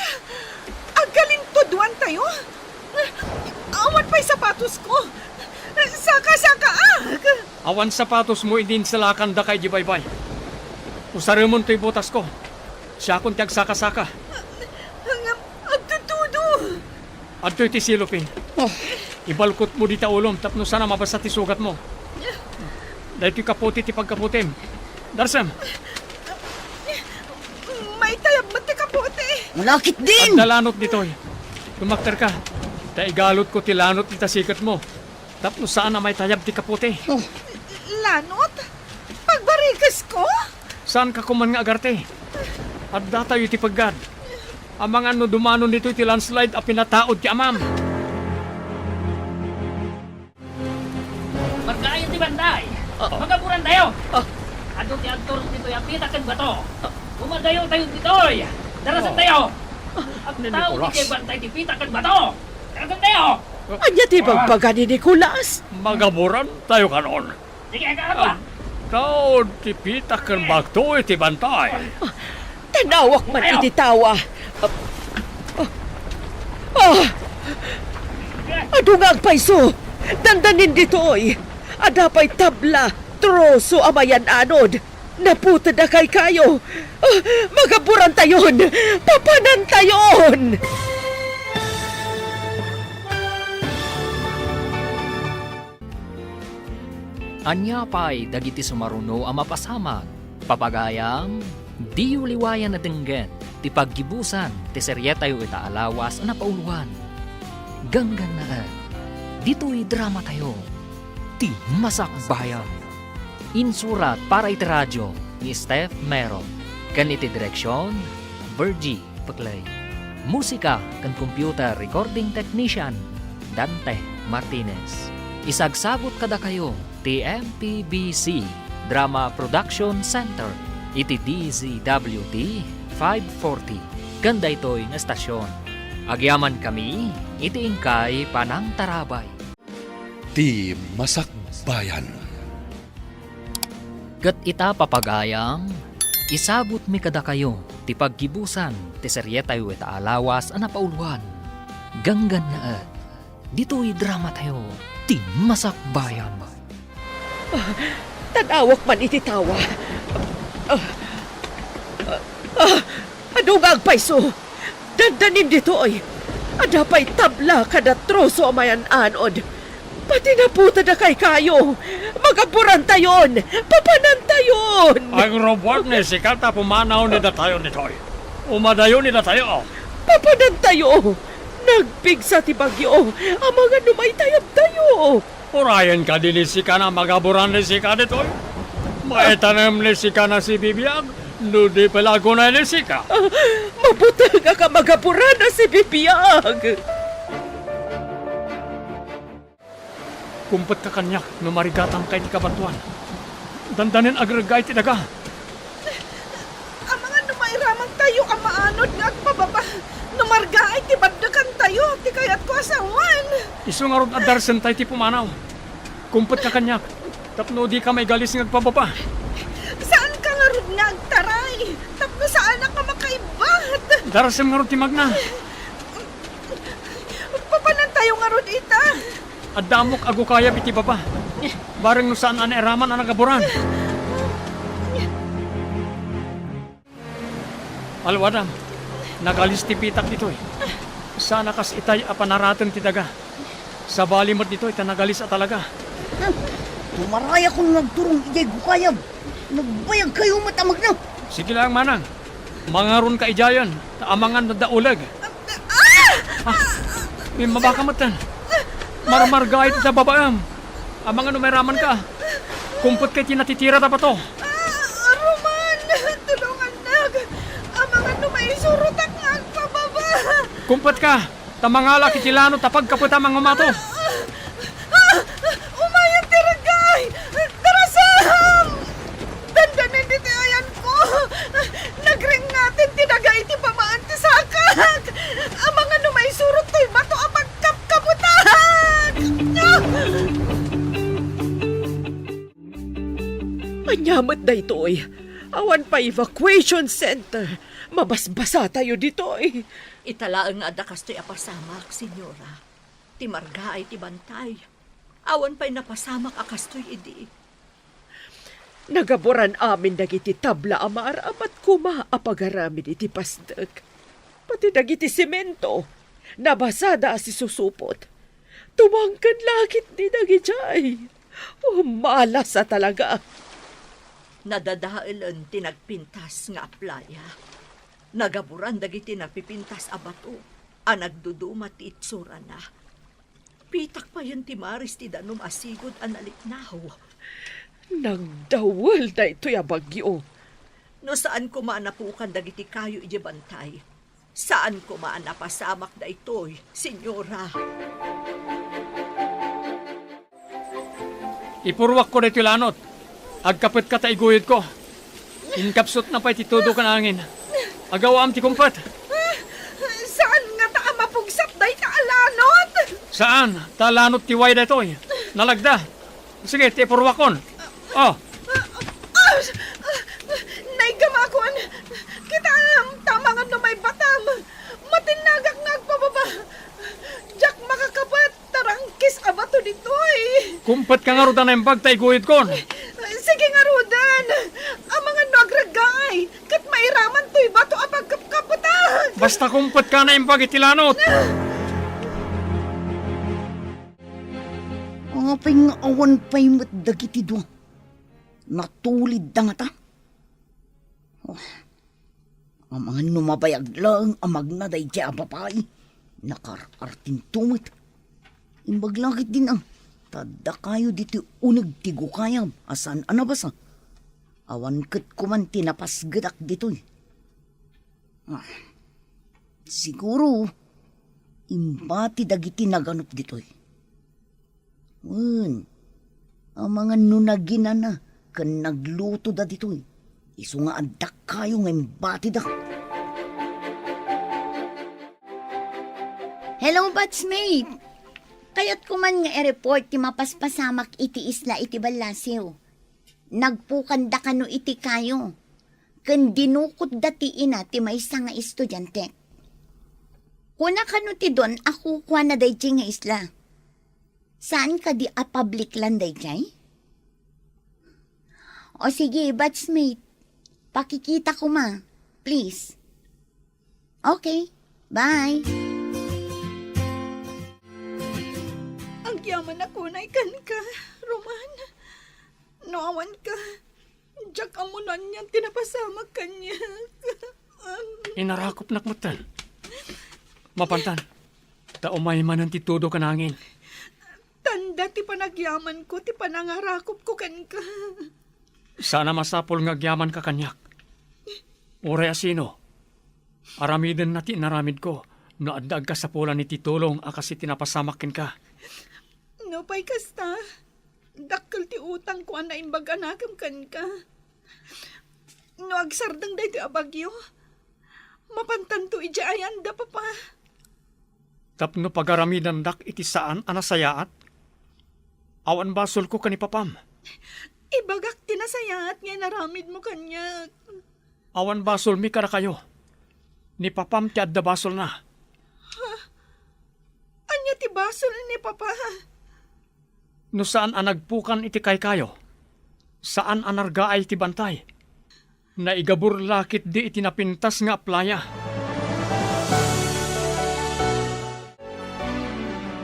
Agkalintuduan tayo? Awan pay sapatos ko. Saka-sakaak. Awan sapatos mo idi insalakandaka idiay baybay. Usaremon toy botas ko. Siakon ti agsaka-saka. Ngem agtutudo. Adtoy ti silopin. Oh. Ibalkot mo dita ulom tapno saan a mabasa ti sugat mo. Daytoy kaputi ti pagkaputim. Darsem. Maitayab met ti kaputi. Lakit din! Adda lanot ditoy. Tumakterka. Ta igalotko ti lanot ita siketmo. Tapno saan a maitayab ti kaputi. Oh. Lanot? Pagbarikesko? Saanka koman nga agarte? Addatayo iti peggad. Amangan no dumanon ditoy ti landslide a pinataud ti amam. Markaayo ti bantay. Ah. Magaburantayo. Ah. Adu ti agturong ditoy a pita ken bato. Ah. Umadayotayo ditoy. Darasentayo. Ah. Agtaud ditoy bantay ti pita ken bato. Darasentayo. Ania ti ibagbaga ni Nicolas? Magaburantayo kanon. Sige, agtaud ti pita ken bato iti bantay. Tan-awak man iti tawa. Ah! Adu nga agpayso! Dandanin ditoy! Adda pay tabla, troso a mayan-anod! Naputed a kaykayo! Ah, magaburantayon! Papanantayon! Ania pay dagiti sumaruno a mapasamak? Papagayam, diyo liwayan a denggen ti paggibusan ti serietayo ita a lawas a napauluan. Ganggannaet, ditoy dramatayo, Ti Masakbayan. Insurat para iti radio ni Steph Mero, ken iti direksion, Virgie Peclay. Musika ken computer recording technician, Dante Martinez. Isagsagut kadakayo ti M P B C Drama Production Center iti D Z W T five forty ken daytoy nga estasion. Agyamankami iti inkay panangtarabay. Ti Masakbayan. Ket ita, papagayam, isagutmi kadakayo ti paggibusan ti serietayo ita a lawas a napauluan. Ganggannaet, ditoy dramatayo, Ti Masakbayan. Ah, tan-awak man iti tawa. Ah, ah, ah, adu nga agpayso! Dandanin ditoy! Adda pay tabla kada troso a mayan-anod. Pati naputed a kaykayo! Magaburantayon! Papanantayon! Agrubbuak ni sika ta pumanaw ni datayo ditoy. Umadayo ni datayo. Papanantayo! Nagpigsa ti bagyo! Amangan no maitayabtayo! Urayen kadi ni sika a magaburan ni sika ditoy? Maitanem ni sika a sibibiag, no di pay la agunay ni sika. Ah, mabutengak a magaburan a sibibiag. Kumpetka kaniak no marigatanka iti kabatoan. Dandanen agreggaay ti daga. Amangan no mairamangtayo a maanod nga agpababa, no margaay ti baddekantayo ti kayatko a sawen. Isu ngarud a darsentayo ti pumanaw. Kumpetka kaniak, tapno dika maigalis nga agpababa. Saanka ngarud nga agtaray, tapno saanak a makaibbat. Darasem ngarud ti magna. Papanantayo ngarud ita. Adda ammok a gukayab iti baba. Bareng no saan a nairaman a nagaburan. Alwadam, nagalis ti pitak ditoy. Saan a kas itay a panarateng ti daga. Sabali met ditoy ta nagalis a talaga. Tumaray akon nga agturong idiay gukayab. Nagbayagkayo met a magna. Sige lang, manang. Mangaronka idiayen, ta amangan no adda uleg. Ah! Ah! Immabaka metten. Marmargaay ti babaem. Amangan no mairamanka. Kumpetka iti natitirad a bato. Ah, Roman, tulongannak. Amangan no maisurotak nga agpababa. Kumpetka, ta mangalak iti lanot a pagkapetam a ngumato. Ah! Ah! Umayen ti reggaay! Darasem! Dandanen ditoy ayanko! Nagringngaten ti daga iti pamaan ti sakak! Amangan no maisurottoy bato a pagkapkapetak! Ania met daytoy? Awan pay evacuation center. Mabasbasatayo ditoy. Ita laeng nga adda kastoy a pasamak, Senyora. Ti margaay ti bantay. Awan pay napasamak a kastoy idi. Nagaburan amin dagiti tabla a maaramat koma a pagaramid iti pasdek. Pati dagiti semento, nabasada a sisusupot. Tumangken laketdi dagidiay. Oh, malas a talaga. Nadadaelen ti nagpintas nga aplaya. Nagaburan dagiti napipintas a bato a nagduduma ti itsurana. Pitak payen ti maris ti danum a sigud a naliknaw. Nagdawel daytoy a bagyo. No saan koma a napukan dagiti kayo idiay bantay, saan koma a napasamak daytoy, Senyora. Ipurruakko daytoy lanot. Agkapetka ta iguyodko. Inkapsutna pay ti tudo ken angin. Agawaam ti kumpet. Saan ngata a mapugsat dayta a lanot? Saan, ta lanot ti way daytoy. Nalagda. Sige, ti ipurruakon. Oh. Ah, ah, naigamakon. Kitaem, ta amangan no maibbatam. Matinnagak nga agpababa. Diak makakapet. Tarangkis a bato ditoy. Kumpetka ngarud a naimbag ta iguyodkon. Sige ngaruden. Amangan no agreggaay, ket mairamantoy bato a pagkapkapetak. Basta kumpetka a naimbag iti lanot. Apay nga awan pay met dagiti dua? Natulidda ngata? Oh. Amangan no mabayag laeng a magna daydiay a babai, nakaar-artinto met. Imbag la ketdin a, ta adda kayo ditoy uneg ti gukayab a saan a nabasa. Awan ket koman ti napasgetak ditoy. Ah, siguro, imbati dagiti naganop ditoy. Wen, amangan no naginana ken naglutoda ditoy, isu nga adda kayo nga imbatida. Hello, batchmate! Kayatko man nga i-report ti mapaspasamak iti isla iti ballasiw. Nagpukanda kano iti kayo, ken dinukotda ti ina ti maysa nga estudiante. Kuna kano ti don a kukuana daydiay nga isla. Saan kadi a public land daydiay? O sige, batchmate. Pakikita koma, please. Okay, bye. Agyaman a kunay kenka, Roman. No awanka, diak ammo no anian ti napasamak kaniak. Inarakopnak metten. Mapantan, ta umay manen ti tudo ken angin. Tanda ti panagyamanko ti panangarakopko kenka. Saan a masapul nga agyamanka kaniak. Uray a sino, aramidenna ti inaramidko no adda agkasapulan iti tulong a kas iti napasamak kenka. Nupay kasta, Dakkel ti utangko a naimbag a nakem kenka. No agsardeng daytoy a bagyo, mapantanto idiay ayanda, Papa. Tapno pagaramidandak iti saan a nasayaat? Awan basolko ken ni Papam. Ibagak ti nasayaat nga inaramidmo kaniak. Awan basolmi kadakayo. Ni Papam ti adda basolna. Ha? Ania ti basol ni Papa? No saan a nagpukan iti kaykayo, saan a nargaay ti bantay, naigabur la ketdi iti napintas nga aplaya.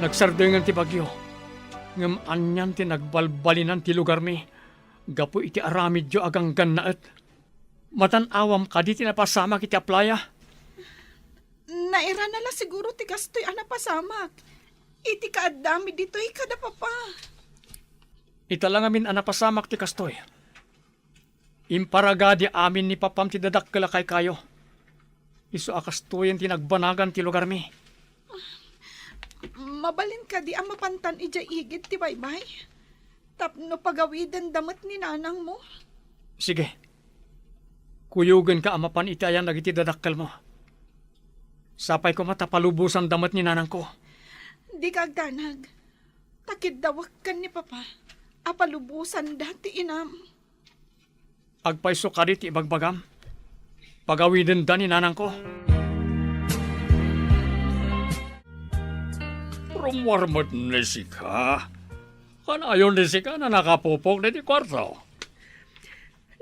Nagsardengen ti bagyo, ngem anian ti nagbalbalinan ti lugarmi gapu iti aramidyo a ganggannaet. Matan-awam kadi ti napasamak iti aplaya? Nairana la siguro ti kastoy a napasamak iti kaaddami ditoy kada Papa. Ita la ngamin a napasamak ti kastoy. Imparagadi amin ni Papam ti dadakkel a kaykayo. Isu a kastoyen ti nagbanagan ti lugarmi. Mabalin kadi a mapantan idiay igid ti baybay? Tapno pagawidenda met ni nanangmo? Sige. Kuyogenka a mapan iti ayan dagiti dadakkelmo. Sapay koma ta palubosanda met ni nanangko. Dika agdanag. Ta kiddawek ken ni Papa a palubosanda ti inam. Agpayso kadi ti ibagbagam? Pagawidenda ni nanangko. Rummuar met ni sika. Kanayon ni sika a nakapupok ditoy kuarto.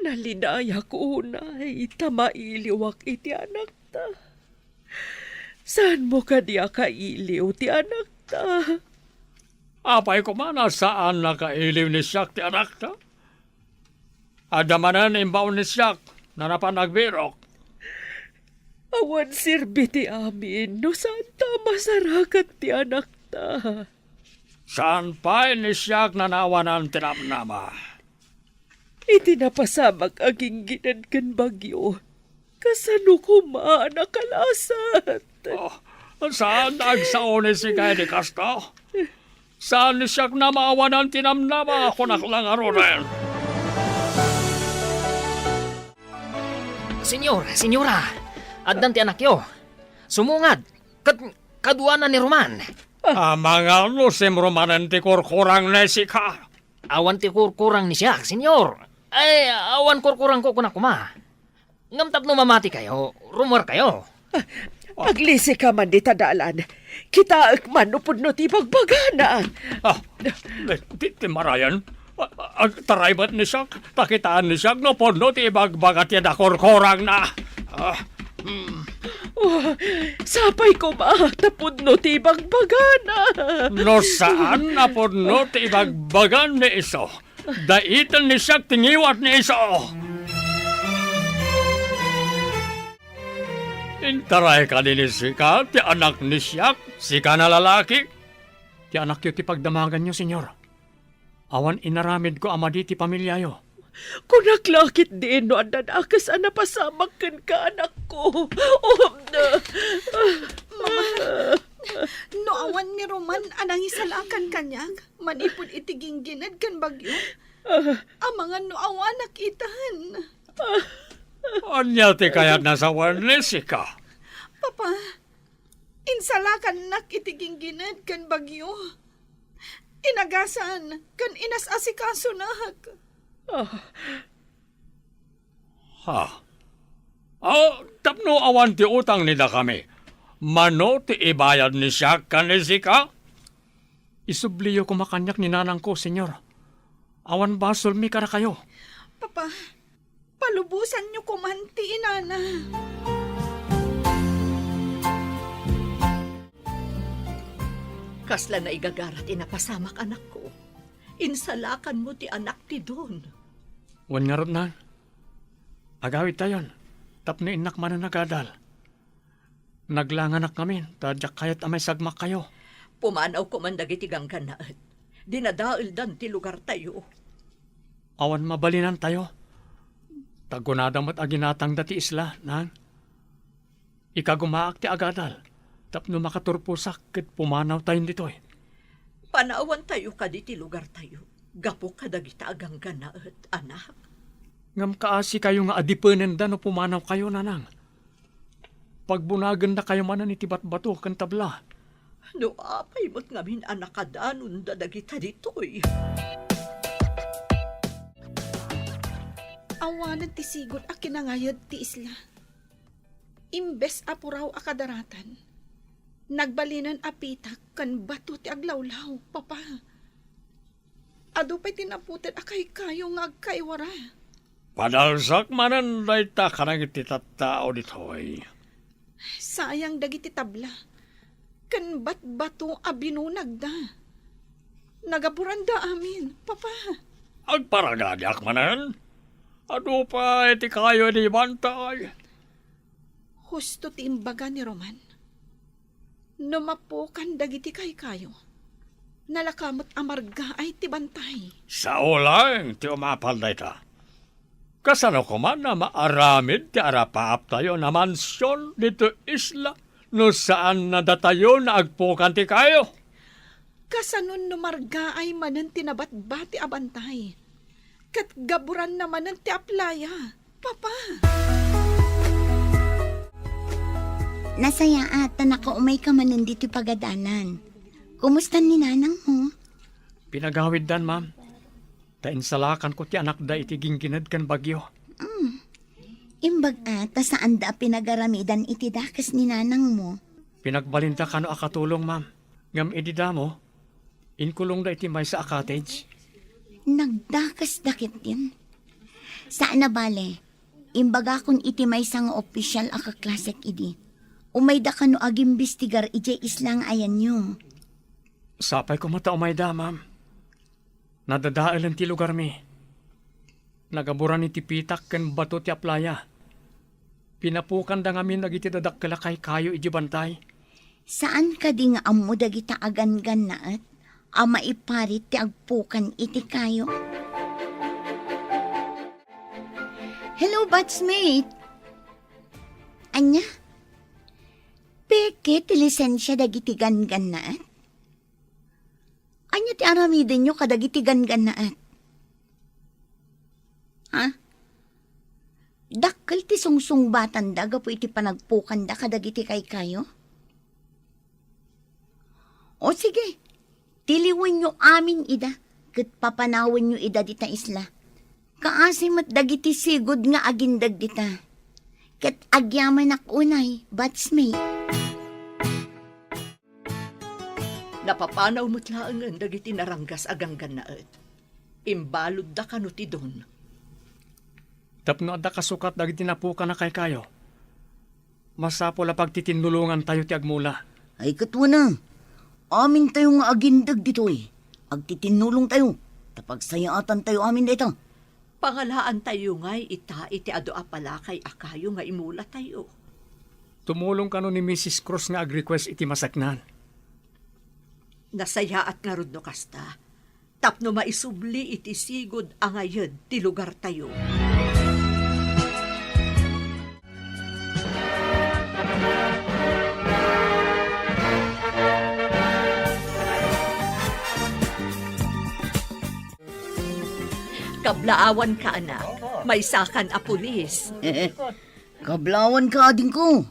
Nalinayak unay ta mailiwak iti anakta. Saanmo kadi a kailiw ti anakta? Apay koma a saan a kailiw ni siak ti anakta? Adda manen imbaon ni siak a napan agbirok. Awan serbi ti amin no saanta a masarakan ti anakta. Saan pay ni siak a naawanan ti namnama. Iti napasamak a ginggined ken bagyo, kasano koma a nakalasat? Oh, saan a agsao ni sika iti kasta? Saan ni siak a maawanan ti namnama, kunak la ngaruden. Señor, señora, addan ti anakyo. Sumungad, ket kaduana ni Roman. Amangan no simrumanen ti kurkurang ni sika. Awan ti kurkurang ni siak, Señor. Ay, awan kurkurangko, kunak koma. Ngem tapno mamatikayo, rummuarkayo. Aglisika man dita dalan. Kitaek man no pudno ti ibagbagana. Ah, ti, ti marayan. Ah, agtaray met ni siak, ta kitaan ni siak no pudno ti ibagbaga ti nakurkurangna. Ah, hmm. Oh, sapay koma ta pudno ti ibagbagana. No saan a pudno ti ibagbagan ni isu, daytan ni siak ti ngiwat ni isu. Intaray kadi ni sika ti anak ni siak, sika a lalaki? Ti anakyo ti pagdamaganyo, Señor. Awan inaramidko a madi ti pamiliayo. Kunak la ketdin no adda dakes a napasamak kenka, anakko. Oh, na. Mama, no awan ni Roman a nangisalakan kaniak manipud iti ginggined ken bagyo, amangan no awanak itan. Ania ti kayatna a sawen ni sika? Papa, insalakannak iti ginggined ken bagyo. Inagasan ken inas-asikasunak. Ah. Ha? Ah, tapno awan ti utang ni dakami, mano ti ibayad ni siak ken ni sika? Isubliyo koma kaniak ni nanangko, Señor. Awan basolmi kadakayo. Papa, palubosanyo koman ti inana. Kasla naigagara ti napasamak, anakko. Insalakanmo ti anak ti Don. Wen ngarud, Nang. Agawidtayon, tapno innak manen agadal. Naglanganak ngamin, ta diak kayat a maisagmakkayo. Pumanaw koman dagiti ganggannaet. Dinadaeldan ti lugartayo. Awan mabalinantayo. Ta kunada met a ginatangda ti isla, Nang. Ikagumaak ti agadal, tapno makaturposak ket pumanawtayon ditoy. Panawantayo kadi ti lugartayo. Gapu kadagita a ganggannaet, anak. Ngem kaasikayo nga adipenenda no pumanawkayo, nanang. Pagbunagennakayo manen iti batbato ken tabla. No apay met ngamin a nakadanonda dagita ditoy? Awanen ti sigud a kinangayed ti isla. Imbes a puraw a kadaratan, nagbalinen a pitak ken bato ti aglawlaw, Papa. Adu pay ti naputed a kaykayo nga agkaiwara. Padalsak manen dayta kadagiti tattao ditoy. Sayang dagiti tabla ken batbato a binunagda. Nagaburanda amin, Papa. Agparagadiak manen. Adu pay ti kayo idi bantay. Husto ti imbaga ni Roman. No mapukan dagiti kaykayo, nalaka met a margaay ti bantay. Sao laeng ti umapal dayta. Kasano koma a maaramid ti arapaaptayo a mansion ditoy isla no saan a datayo nga agpukan ti kayo? Kasano no margaay manen ti nabatbati a bantay? Ket gaburanna manen ti aplaya, Papa. Nasayaat ta nakaumayka manen ditoy pagadalan. Kumusta ni nanangmo? Pinagawiddan, ma'am. Ta insalakanko ti anakda iti ginggined ken bagyo. Mm. Imbag a ta saanda a pinagaramidan iti dakes ni nanangmo. Pinagbalinda kano a katulong, ma'am. Ngem idi damo, inkulongda iti maysa a cottage. Nagdakesda ketdin. Saan a bale, imbagakon iti maysa nga opisyal a kaklasek idi. Umayda kano agimbestigar idiay isla nga ayanyo. Sapay koma ta umayda, ma'am. Nadadaelen ti lugarmi. Nagaburan iti pitak ken bato ti aplaya. Pinapukanda ngamin dagiti dadakkel a kaykayo idiay bantay. Saan kadi nga ammo dagita a ganggannaet a maiparit ti agpukan iti kayo? Hello, batchmate! Ania? Peke ti lisensia dagiti ganggannaet? Ania ti aramidenyo kadagiti ganggannaet? Ha? Dakkel ti sungsungbatanda gapu iti panagpukanda kadagiti kaykayo? O sige, tiliwenyo amin ida, ket papanawenyo ida dita isla. Kaasi met dagiti sigud nga agindeg dita. Ket agyamanak unay, batchmate. Napapanaw met laengen dagiti naranggas a ganggannaet. Imbaludda kano ti don. Tapno adda kasukat dagiti napukan a kaykayo, masapul a pagtitinnulongantayo ti agmula. Ay, ket wen a, amintayo nga agindeg ditoy, agtitinnulongtayo, ta pagsayaatantayo amin dayta. Pangalaantayo ngay ita iti adu a palakay a kayo nga imulatayo. Tumulong kano ni Missus Cruz nga ag-request iti masaknan. Nasayaat ngarud no kasta, tapno maisubli iti sigud a ngayed ti lugartayo. Kablaawanka, anak. Maysakan a pulis. Kablaawanka, adingko.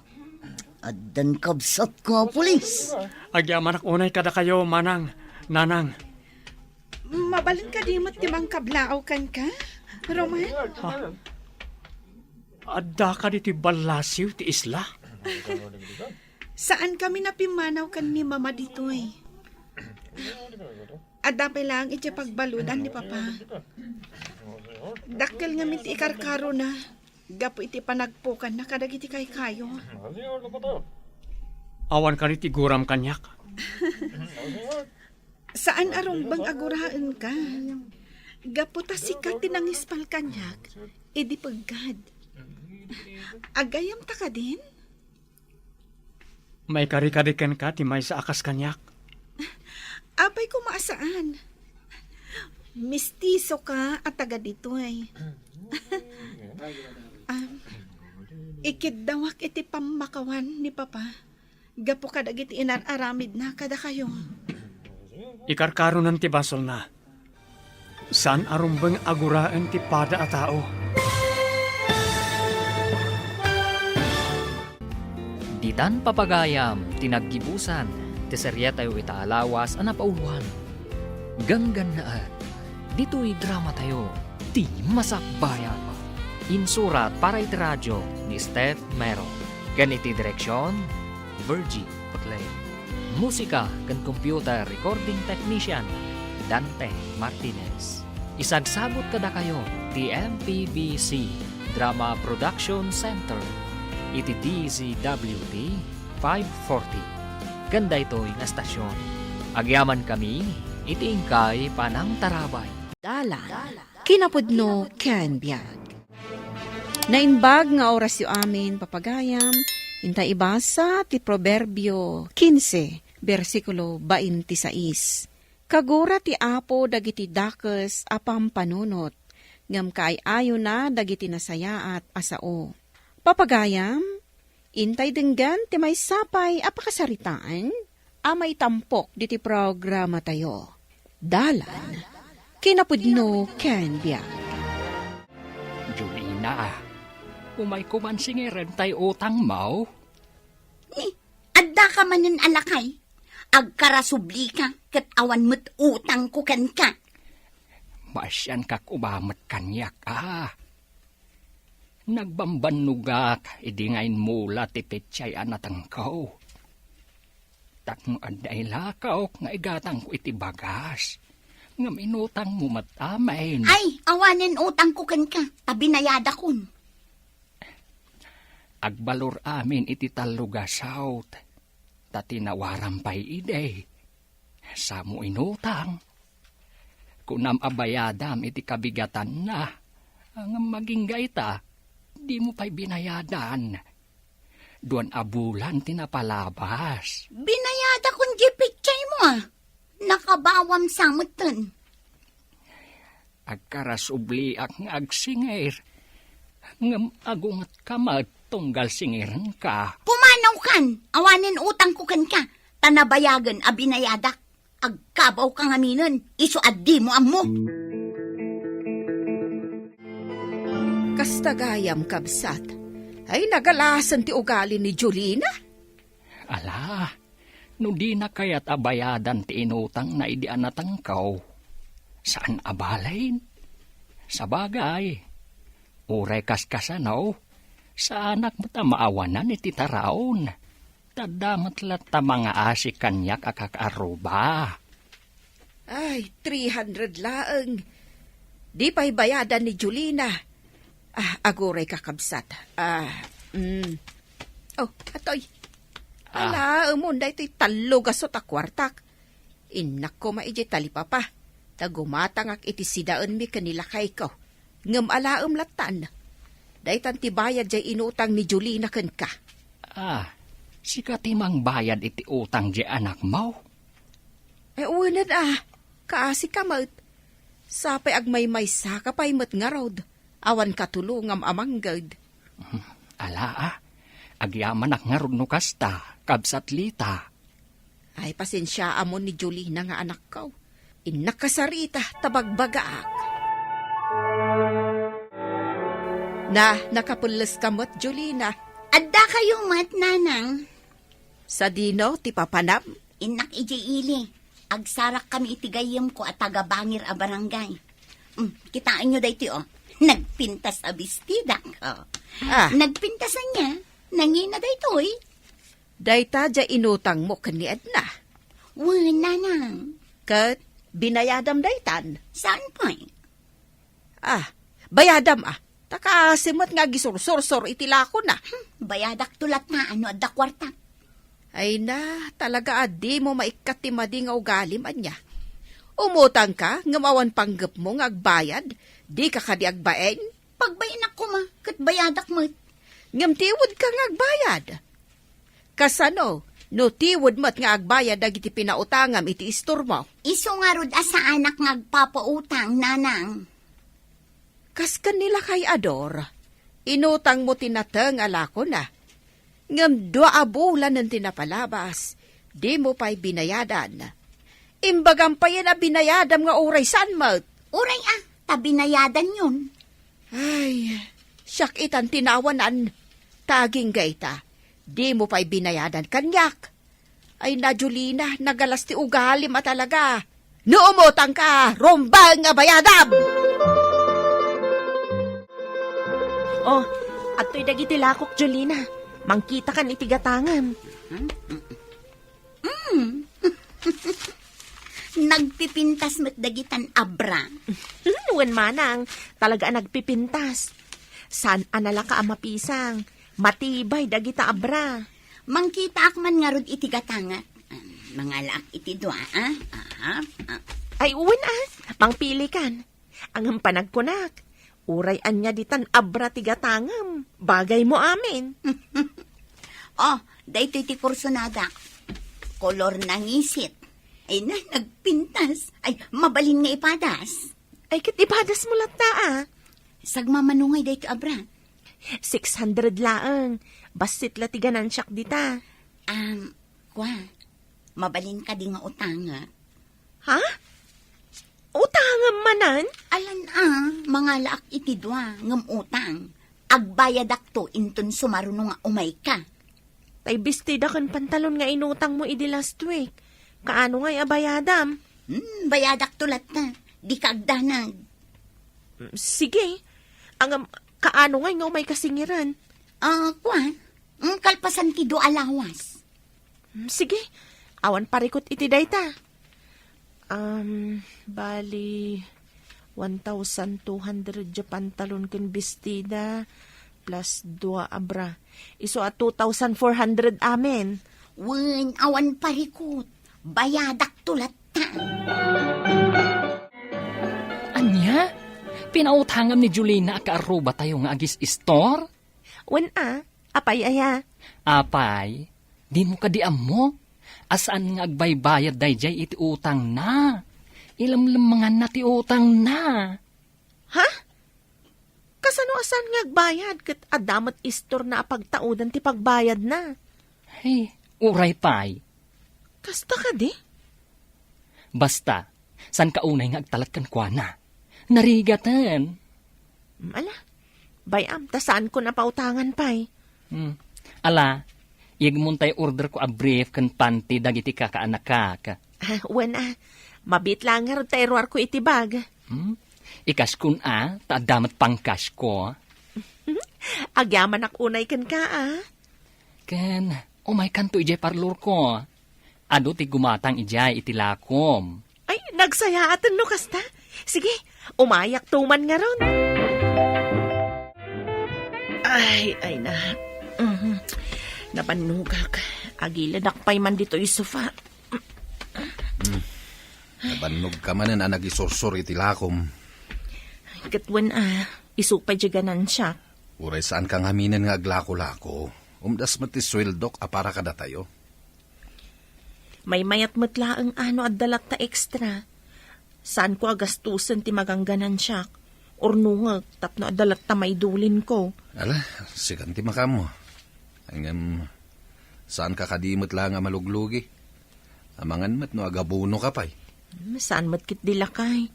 Addan kabsatko a pulis. Agyamanak unay kadakayo, manang, nanang. Mabalin kadi met ti mangkablaaw kenka, Roman? Ha? Adda kadi ti ballasiw ti isla? Saan kami a pimmanaw ken ni Mama ditoy. Adda pay laeng idiay pagbaludan ni Papa. Dakkel ngamin ti ikarkarona gapu iti panagpukanna kadagiti kaykayo. Awan kadi ti guram kaniak. Saan a rumbeng a guraenka. Gapu ta sika ti nangispal kaniak idi peggad. Agayamta kadin? Maikari kadi kenka ti maysa a kas kaniak? Apay koma a saan? Mistisoka a taga ditoy. Am, ikiddawak iti pammakawan ni Papa gapu kadagiti inar-aramidna kadakayo. Ikarkaronan ti basolna. Saan a rumbeng a guraen ti pada a tao. Ditan papagayam ti naggibusan ti seriatayo ita a lawas a napauloan. Ganggannaet, ditoy dramatayo, ti Masakbayan. Insurat para iti radio ni Steph Mero. Ken iti direksion, Virgie Paclay. Musika ken computer recording technician, Dante Martinez. Isagsagut kadakayo ti M P B C Drama Production Center iti D Z W T five forty. Ken daytoy nga estasion, agyamankami iti inkay panangtarabay. Dalan, kinapudno ken biag. Naimbag nga orasyo amin, papagayam, inta ibasa ti Proverbio quince, bersikulo twenty-six. Kagura ti Apo dagiti dakes a pampanunot, ngem kaay-ayona dagiti nasayaat a sao. Papagayam, intay denggen ti maysa pay a pakasaritaan a maitampok diti programatayo. Dalan, kinapudno ken biag. Julina, umayko man singirentay utangmo? Ni, addaka manen a lakay. Agkarasublika ket awan met utangko kenka. Maasianka koma met kaniak, a. Nagbambannogak idi nga immula ti petsay a natengko. Tapno adda ilakawk nga igatangko iti bagas, ngem inutangmo met amin. Ay, awanen utangko kenka, ta binayadakon. Agbalor amin iti tallo gasawt, ta tinawaram pay idi. Samo inutang. Kunam a bayadam iti kabigatanna. Ngem agingga ita, dimo pay binayadan. Duan a bulan ti napalabas. Binayadakon diay petsaymo, a. Nakabawam sa metten. Agkarasubliak nga agsingir, ngem agungetka met tunggal singirenka. Pumanawkan, awanen utangko kenka, ta nabayagen a binayadak. Agkabawka ngaminen, isu a dimo ammo. Kasta gayam, kabsat, ay nagalasen ti ugali ni Julina. Ala, no dina kayat a bayadan ti inutangna idi a natengko, saan a balin. Sabagay, uray kaskasano, saanak met a maawanan iti taraon. Ta adda met latta mangaasi kaniak a kakaarruba. Ay, three hundred laeng. Di pay bayadan ni Julina. Ah, aguray, kakabsat. Ah, mm. Oh, atoy. Ah. Alaemon daytoy tallo gasut a kuartak. Innak koma idiay talipapa, ta gumatangak iti sidaenmi ken ni lakayko. Ngem alaem lattan. Daytan ti bayad diay inutang ni Julina kenka. Ah, sika ti mangbayad iti utang diay anakmo? Ay, wen a, kaasika met. Sapay agmaymaysaka pay met ngarud. Awan katulongam a mangged. Hmm, ala a, agyamanak ngarud no kasta, kabsat Lita. Ay, pasensiaamon ni Julina nga anakko. Innak kasarita ta bagbagaak. Na, nakapelleska met, Julina. Addakayo met, Nanang. Sadino ti papanam? Innak idiay ili. Agsarakkami iti gayyemko a taga-Bangir a barangay. Mm, kitaenyo daytoy, oh. Nagpintas a bestidak, oh. Ah. Nagpintas ania? Nangina daytoy? Dayta diay inutangmo ken ni Edna. Wen, Nanang. Ket binayadam daytan? Saan pay? Ah, bayadam, ah. Ta kaasi met nga agisursursor iti lakona. Hmm, bayadakto latta no adda kuarta. Ay na, talaga a dimo maikkat ti madi nga ugalim, ania. Umutangka, ngem awan panggepmo nga agbayad, dika kadi agbain? Pagbainnak koma, ket bayadak met. Ngem tiwedka nga agbayad. Kasano, no tiwed met nga agbayad dagiti pinautangam iti istormo? Isu ngarud a saanak nga agpapautang, Nanang. Kas ken ni lakay a Dor, inutangmo ti nateng a lakona. Ngem dua a bulanen ti napalabas, dimo pay binayadan. Imbagam payen a binayadam nga uray saan met. Uray a, ta binayadanyon. Ay, siak itan ti nawanan. Ta agingga ita, dimo pay binayadan kaniak. Ay na, Julina, nagalas ti ugalim a talaga. No umutangka, rumbeng a bayadam! Oh, adtoy dagiti lakok, Julina. Mangkitakan iti gatangem. Hmm? Mm. Nagpipintas met dagitan abra. Wen manang, talaga a nagpipintas. Saan a nalaka a mapisang. Matibay dagita abra. Mangkitaak man ngarud iti gatangak. Mangalaak iti dua, ah? Aha, ah. Ay, wen, ah. Mangpilikan. Ngem panagkunak, uray ania ditan abra ti gatangem, bagaymo amin. Oh, daytoy ti kursonadak. Kolor nangisit. Ay na, nagpintas. Ay, mabalin nga ipadas. Ay, ket ipadasmo latta, ah. Sagmamano ngay daytoy abra? Six hundred laeng. Bassit la ti ganansiak dita. Um, kwa, mabalin kadi nga utangak? Ha? Utangem manen? Alan a, mangalaak iti dua, ngem utang. Agbayadakto inton sumaruno nga umayka. Tay bestida ken pantalon nga inutangmo idi last week. Kaano ngay a bayadam? Hmm, bayadakto latta. Dika agdanag. Mm, sige. Ngem, kaano ngay nga umayka singiren? Ah, kuan. Mm, kalpasan ti dua a lawas. Mm, sige. Awan parikut iti dayta. Um, bali, one thousand two hundred diay pantalon ken bestida, plus dua a bra. Isu a two thousand four hundred amin. Wen, awan parikut. Bayadakto latta. Ania? Pinautangam ni Julina a kaarrubatayo nga agis-istor? Wen a, apay aya? Apay, dimo kadi ammo? A saan nga agbaybayad daydiay iti utangna. Ilemlemmenganna ti utangna. Ha? Kasano a saan nga agbayad ket adda met istorna a pagtaudan ti pagbayadna? Ay, uray pay. Kasta kadi? Basta, saan ka unay nga agtalek kenkuana? Narigaten. Mm, ala, bay-am, ta saanko a pautangan pay. Hmm. Ala, iyegmon tay orderko a brief ken panty dagiti kakaanakak. Ah, wen a, mabiit laeng ngarud ta iruarko iti bag. Hmm? I-cashkon a, ta adda met pang-cashko. Agyamanak unay kenka, a. Ken, umaykanto idiay parlorko. Adu ti gumatang idiay iti lakom. Ay, nagsayaaten no kasta. Sige, umayakto man ngarud. Ay, ay na. Mhm. Nabannogak. Agiledak pay man ditoy sofa. Hmm. Nabannogka manen a nagisursor iti lakom. Ket wen a, isu pay diay ganansiak. Uray saanka ngamin nga aglako-lako. Umdas met ti sueldok a para kadatayo. Maymayat met laeng a no adda latta extra. Saanko a gastusen ti magangganansiak. Urnongek tapno adda latta maidulinko. Ala, sikan ti makaammo. Ngem, saanka kadi met laeng a maluglugi? Amangan met no agabonoka pay. Hmm, saan met ketdi, lakay.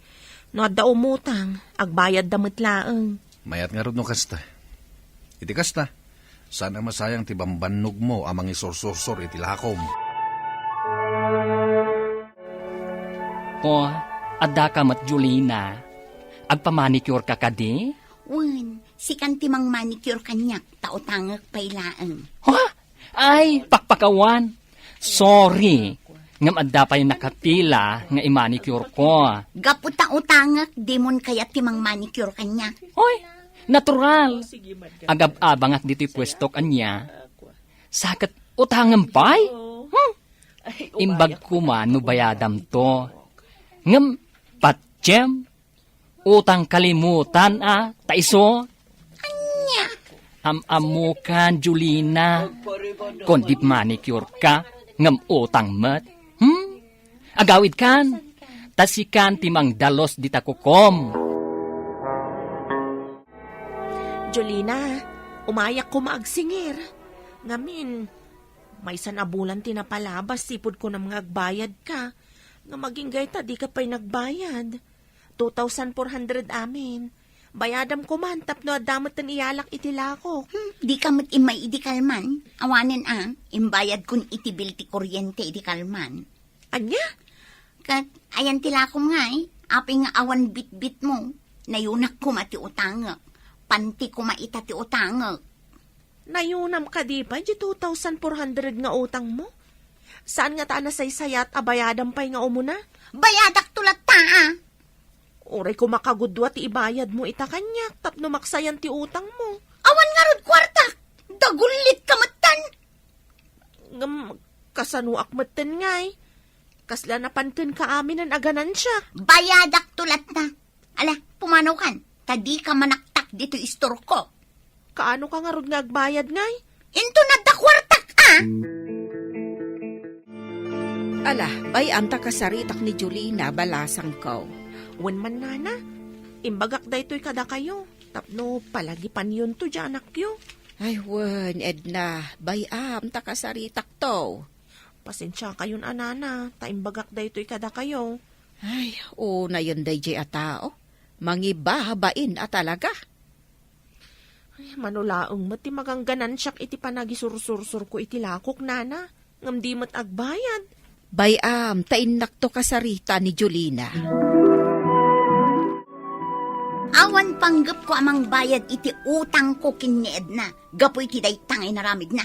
No adda umutang, agbayadda met laeng. Mayat ngarud no kasta. Iti kasta, saan a masayang ti bambannogmo a mangisursursor iti lakom. O, addaka met, Julina. Agpamanicure ka kadi? Wen, sikan ti mangmanicure kaniak, ta utangek pay laeng. Ha? Ay, pakpakawan. Sorry. Ngem adda pay nakapila nga imanicure ko. Gapu ta utangek, dimon kayat ti mangmanicure kaniak. Hoy, natural. Agab-abangak ditoy puestok ania. Sa ket utangem pay? Hmm? Imbag koma no bayadamto. Ngem patiem, utang kalimutan a, ta isu? Ania? Am-ammokan, Julina. Kundi manicure ka, ngem utang met. Hmm? Agawidkan, ta sikan ti mangdalus dita kukom. Julina, umayak koma agsingir. Ngamin, maysan a bulan ti napalabas, sipud kunam nga agbayadka. Ngem agingga ita, dika pay nagbayad. Two thousand four hundred amin. Bayadam koma tapno adda met ti iyalak iti lakok. Hmm, dika met immay idi kalman. Awanen a, imbayadkon iti bill ti kuryente idi kalman. Ania? Ket ayan ti lakom ngay, apay nga awan bitbitmo? Nayunak koma ti utangek. Panti koma ita ti utangek. Nayunam kadi pay di two thousand four hundred nga utangmo? Saan ngata a nasaysayat a bayadam pay nga umuna? Bayadakto latta a. Uray koma kagudua ti ibayadmo ita kaniak tapno maksayan ti utangmo. Awan ngarud kuartak. Dagullitka metten. Ngem, kasanoak metten ngay? Kasla napan kenka aminen a ganansiak. Bayadakto latta. Ala, pumanawkan, ta dika manaktak ditoy istorko. Kaanoka ngarud nga agbayad ngay? Inton adda kuartak a! Ala, bay-am ta kasaritak ni Jolina, balasangko. Wen man, nana, imbagak daytoy kadakayo, tapno palagipanyonto diay anakyo. Ay, wen, Edna, bay-am ta kasaritakto. Pasensiakayon a, nana, ta imbagak daytoy kadakayo. Ay, unayen daydiay a tao. Mangibabain a talaga. Ay, mano laeng met ti magangganansiak iti panagisursursurko iti lakok, nana, ngem di met agbayad. Bay-am, ta innakto kasarita ni Jolina. Awan panggepko a mangbayad iti utangko ken ni Edna gapu iti dayta nga inaramidna.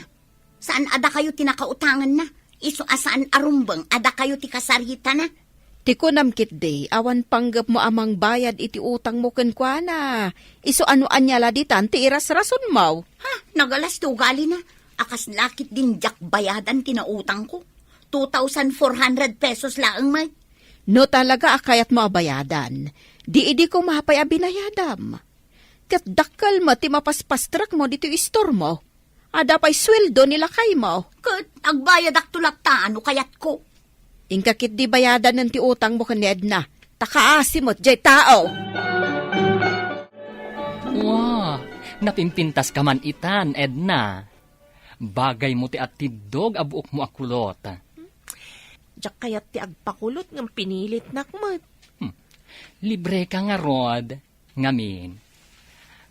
Saan a dakayo ti nakautanganna? Isu a saan a rumbeng a dakayo ti kasaritana? Ti kunam ketdi, awan panggepmo a mangbayad iti utangmo kenkuana. Isu a no ania la ditan ti irasrasonmo. Ha, nagalas ti ugalina. A kasla ketdin diak bayadan ti nautangko. Two thousand four hundred pesos laeng met. No talaga a kayatmo a bayadan, di idi koma pay a binayadam. Ket dakkel met ti mapaspastrekmo ditoy istormo. Adda pay sueldo ni lakaymo. Ket agbayadakto latta no kayatko. Inka ketdi bayadanen ti utangmo ken ni Edna, ta kaasi met diay tao. Wa, napimpintaska man itan, Edna. Bagaymo ti atiddog a buokmo a kulot. Diak kayat ti agpakulot ngem pinilitnak met. Hmm. Libreka ngarud. Ngamin,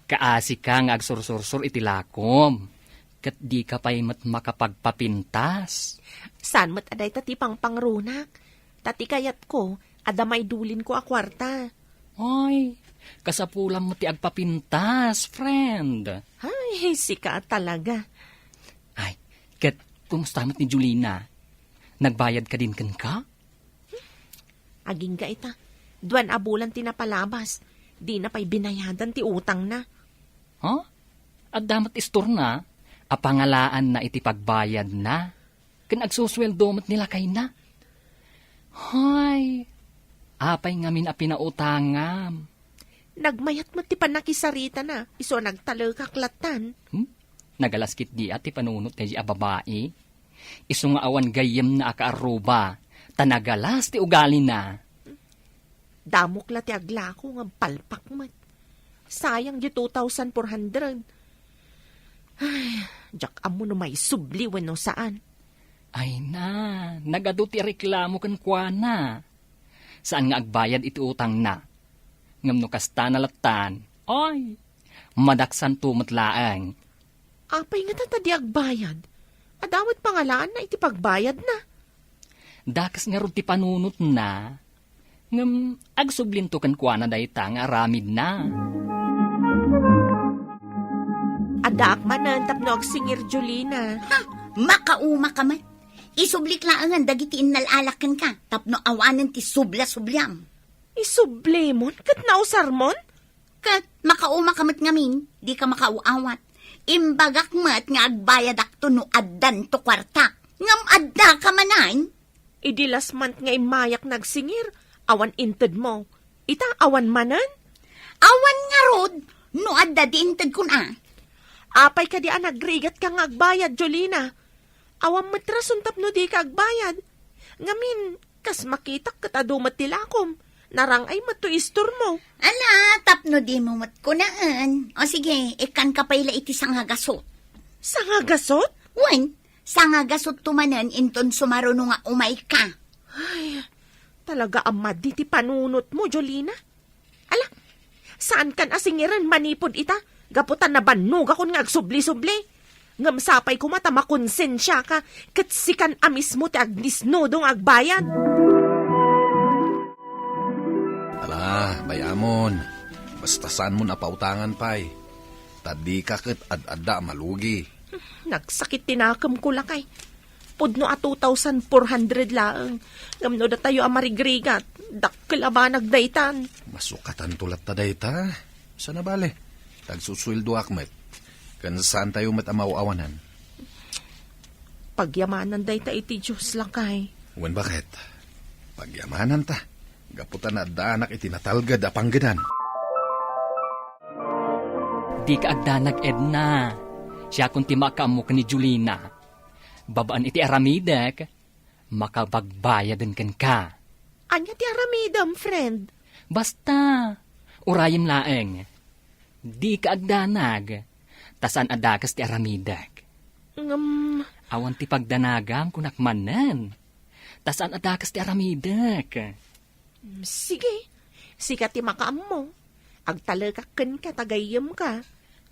kaasika nga agsursursor iti lakom, ket dika pay met makapagpapintas. Saan met a dayta ti pangpangrunak, ta ti kayatko, adda maidulinko a kuarta. Ay, kasapulam met ti agpapintas, friend. Ay, sika a talaga. Ay, ket kumusta met ni Jolina? Nagbayad kadin kenka? Agingga ita, duan a bulan ti napalabas, dina pay binayadan ti utangna. Ha? Adda met istorna a pangalaanna iti pagbayadna, ken agsusueldo met ni lakayna. Hay, apay ngamin a pinautangam? Nagmayat met ti pannakisaritana, isu a nagtalekak lattan. Hmm? Nagalas ketdi a ti panunot daydi a babai. Isu nga awan gayyemna a kaarruba, ta nagalas ti ugalina. Damok la ti aglako nga palpak met. Sayang di two thousand four hundred. Ay, diak ammo no maisubli wenno saan. Ay na, nagadu ti reklamo kenkuana. Saan nga agbayad iti utangna. Ngem no kasta na lattan, ay, madaksanto met laeng. Apay ngata ta di agbayad? Adda met pangalaanna iti pagbayadna. Dakes ngarud ti panunotna. Ngem agsublinto kenkuana dayta nga aramidna. Addaak manen tapno agsingir, Jolina. Ha? Makauma ka met. Isublik laengen dagiti innal-alak kenka tapno awanen ti subla-subliam. Isublimon ket nausarmon? Ket makauma ka met ngamin, dika makaaw-awat. Imbagak met nga agbayadakto no addanto kuartak. Ngem addaka manen? Idi last month nga immayak nagsingir, awan intedmo. Ita, awan manen? Awan ngarud, no adda di intedkon a. Apay kadi a nagrigatka nga agbayad, Jolina? Awan met rason tapno dika agbayad. Ngamin, kas makitak ket adu met ti lakom. Narang-ay met to istormo. Ala, tapno dimo met kunaen. O sige, ikkanka pay la iti sangagasot. Sangagasot? Wen, sangagasot to manen inton sumaruno nga umayka. Ay, talaga a madi ti panunotmo, Jolina. Saankan a singiren manipud ita, gapu ta nabannogakon nga agsubli-subli. Ngem sapay koma ta makonsensiaka ket sikan a mismo ti agdisnudo nga agbayad. Ala, bay-amon. Basta saanmon a pautangan pay. Ta dika ket ad-adda a malugi. Nagsakit ti nakemko, lakay. Pudno a two thousand four hundred laeng. Ngem no datayo a marigrigat, dakkel a banag daytan. Masukatanto latta dayta. Sana bale, tagsusueldoak met. Ken saantayo met a maaw-awanan. Pagyamanan dayta iti Dios, lakay. Wen, baket? Pagyamananta. Gapu ta naaddaanak iti natalged a panggedan. Dika agdanag, Edna. Siakon ti makaammo ken ni Julina. Babaen iti aramidek, makapagbayaden kenka. Ania ti aramidem, friend? Basta, urayem laeng. Dika agdanag, ta saan a dakes ti aramidek. Ngem, awan ti pagdanagam, kunak manen. Ta saan a dakes ti aramidek. Mm, sige, sika ti makaammo. Agtalekak kenka ta gayyemka.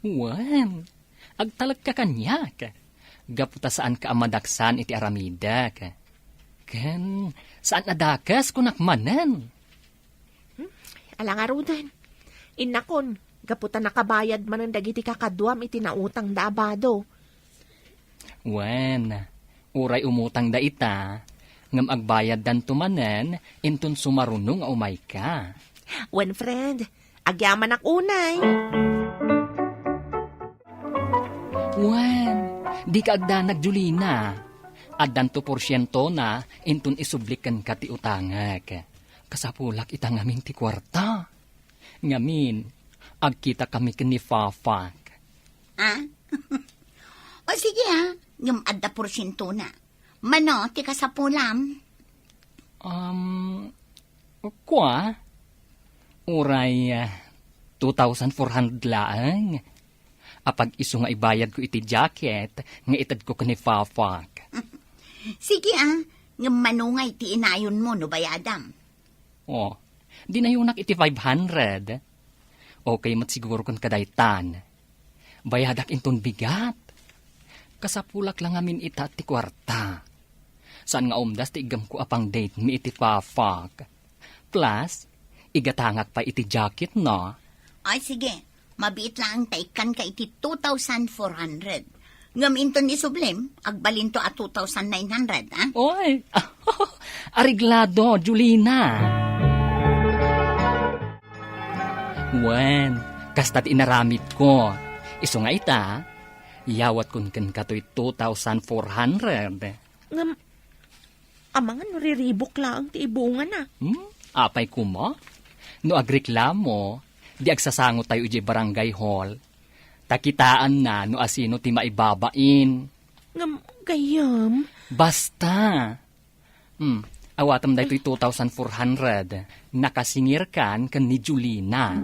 Wen, agtalekka kaniak. Gapu ta saanka a madaksan iti aramidek. Ken, saan a dakes, kunak manen. Hmm, ala ngaruden. Innakon, gapu ta nakabayad manen dagiti kakaduam iti nautangda a bado. Wen, uray umutangda ita, ngem agbayaddanto manen inton sumaruno nga umayka. Wen, friend, agyamanak unay. Wen, dika agdanag, Julina. Addanto porsientona inton isublik kenka ti utangek. Kasapulak ita ngamin ti kuarta. Ngamin, agkitakami ken ni Fafak. Ah? O sige, ah. Ngem adda porsientona. Mano ti kasapulam? Um, kua? Uray, ah, two thousand four hundred laeng. Apag isu nga ibayadko iti jacket nga itedko ken ni Fafak. Sige, ah. Ngem mano ngay ti inayonmo no bayadam? Oh, dinayonak iti five hundred. Okay met siguro ken kadaytan. Bayadak inton bigat. Kasapulak la ngamin ita ti kuarta. Saan nga umdas ti iggemko a pang-date mi iti Fafak. Plus, igatangak pay iti jacket, no? Ay, sige. Mabiit laeng ta ikkanka iti two thousand four hundred. Ngem inton isublim, agbalinto a two thousand nine hundred, ah? Oy! Areglado, Julina! Wen, kasta ti inaramidko. Isu nga ita, yawatkon kenka toy two thousand four hundred. Ngem, amangan no riribuk laeng ti ibungana. Hmm? Apay koma? No agreklamo, di agsasangotayo idiay barangay hall. Ta kitaanna no asino ti maibabain. Ngem, gayyem. Basta. Hmm, awatem daytoy two thousand four hundred. Nakasingirkan ken ni Julina.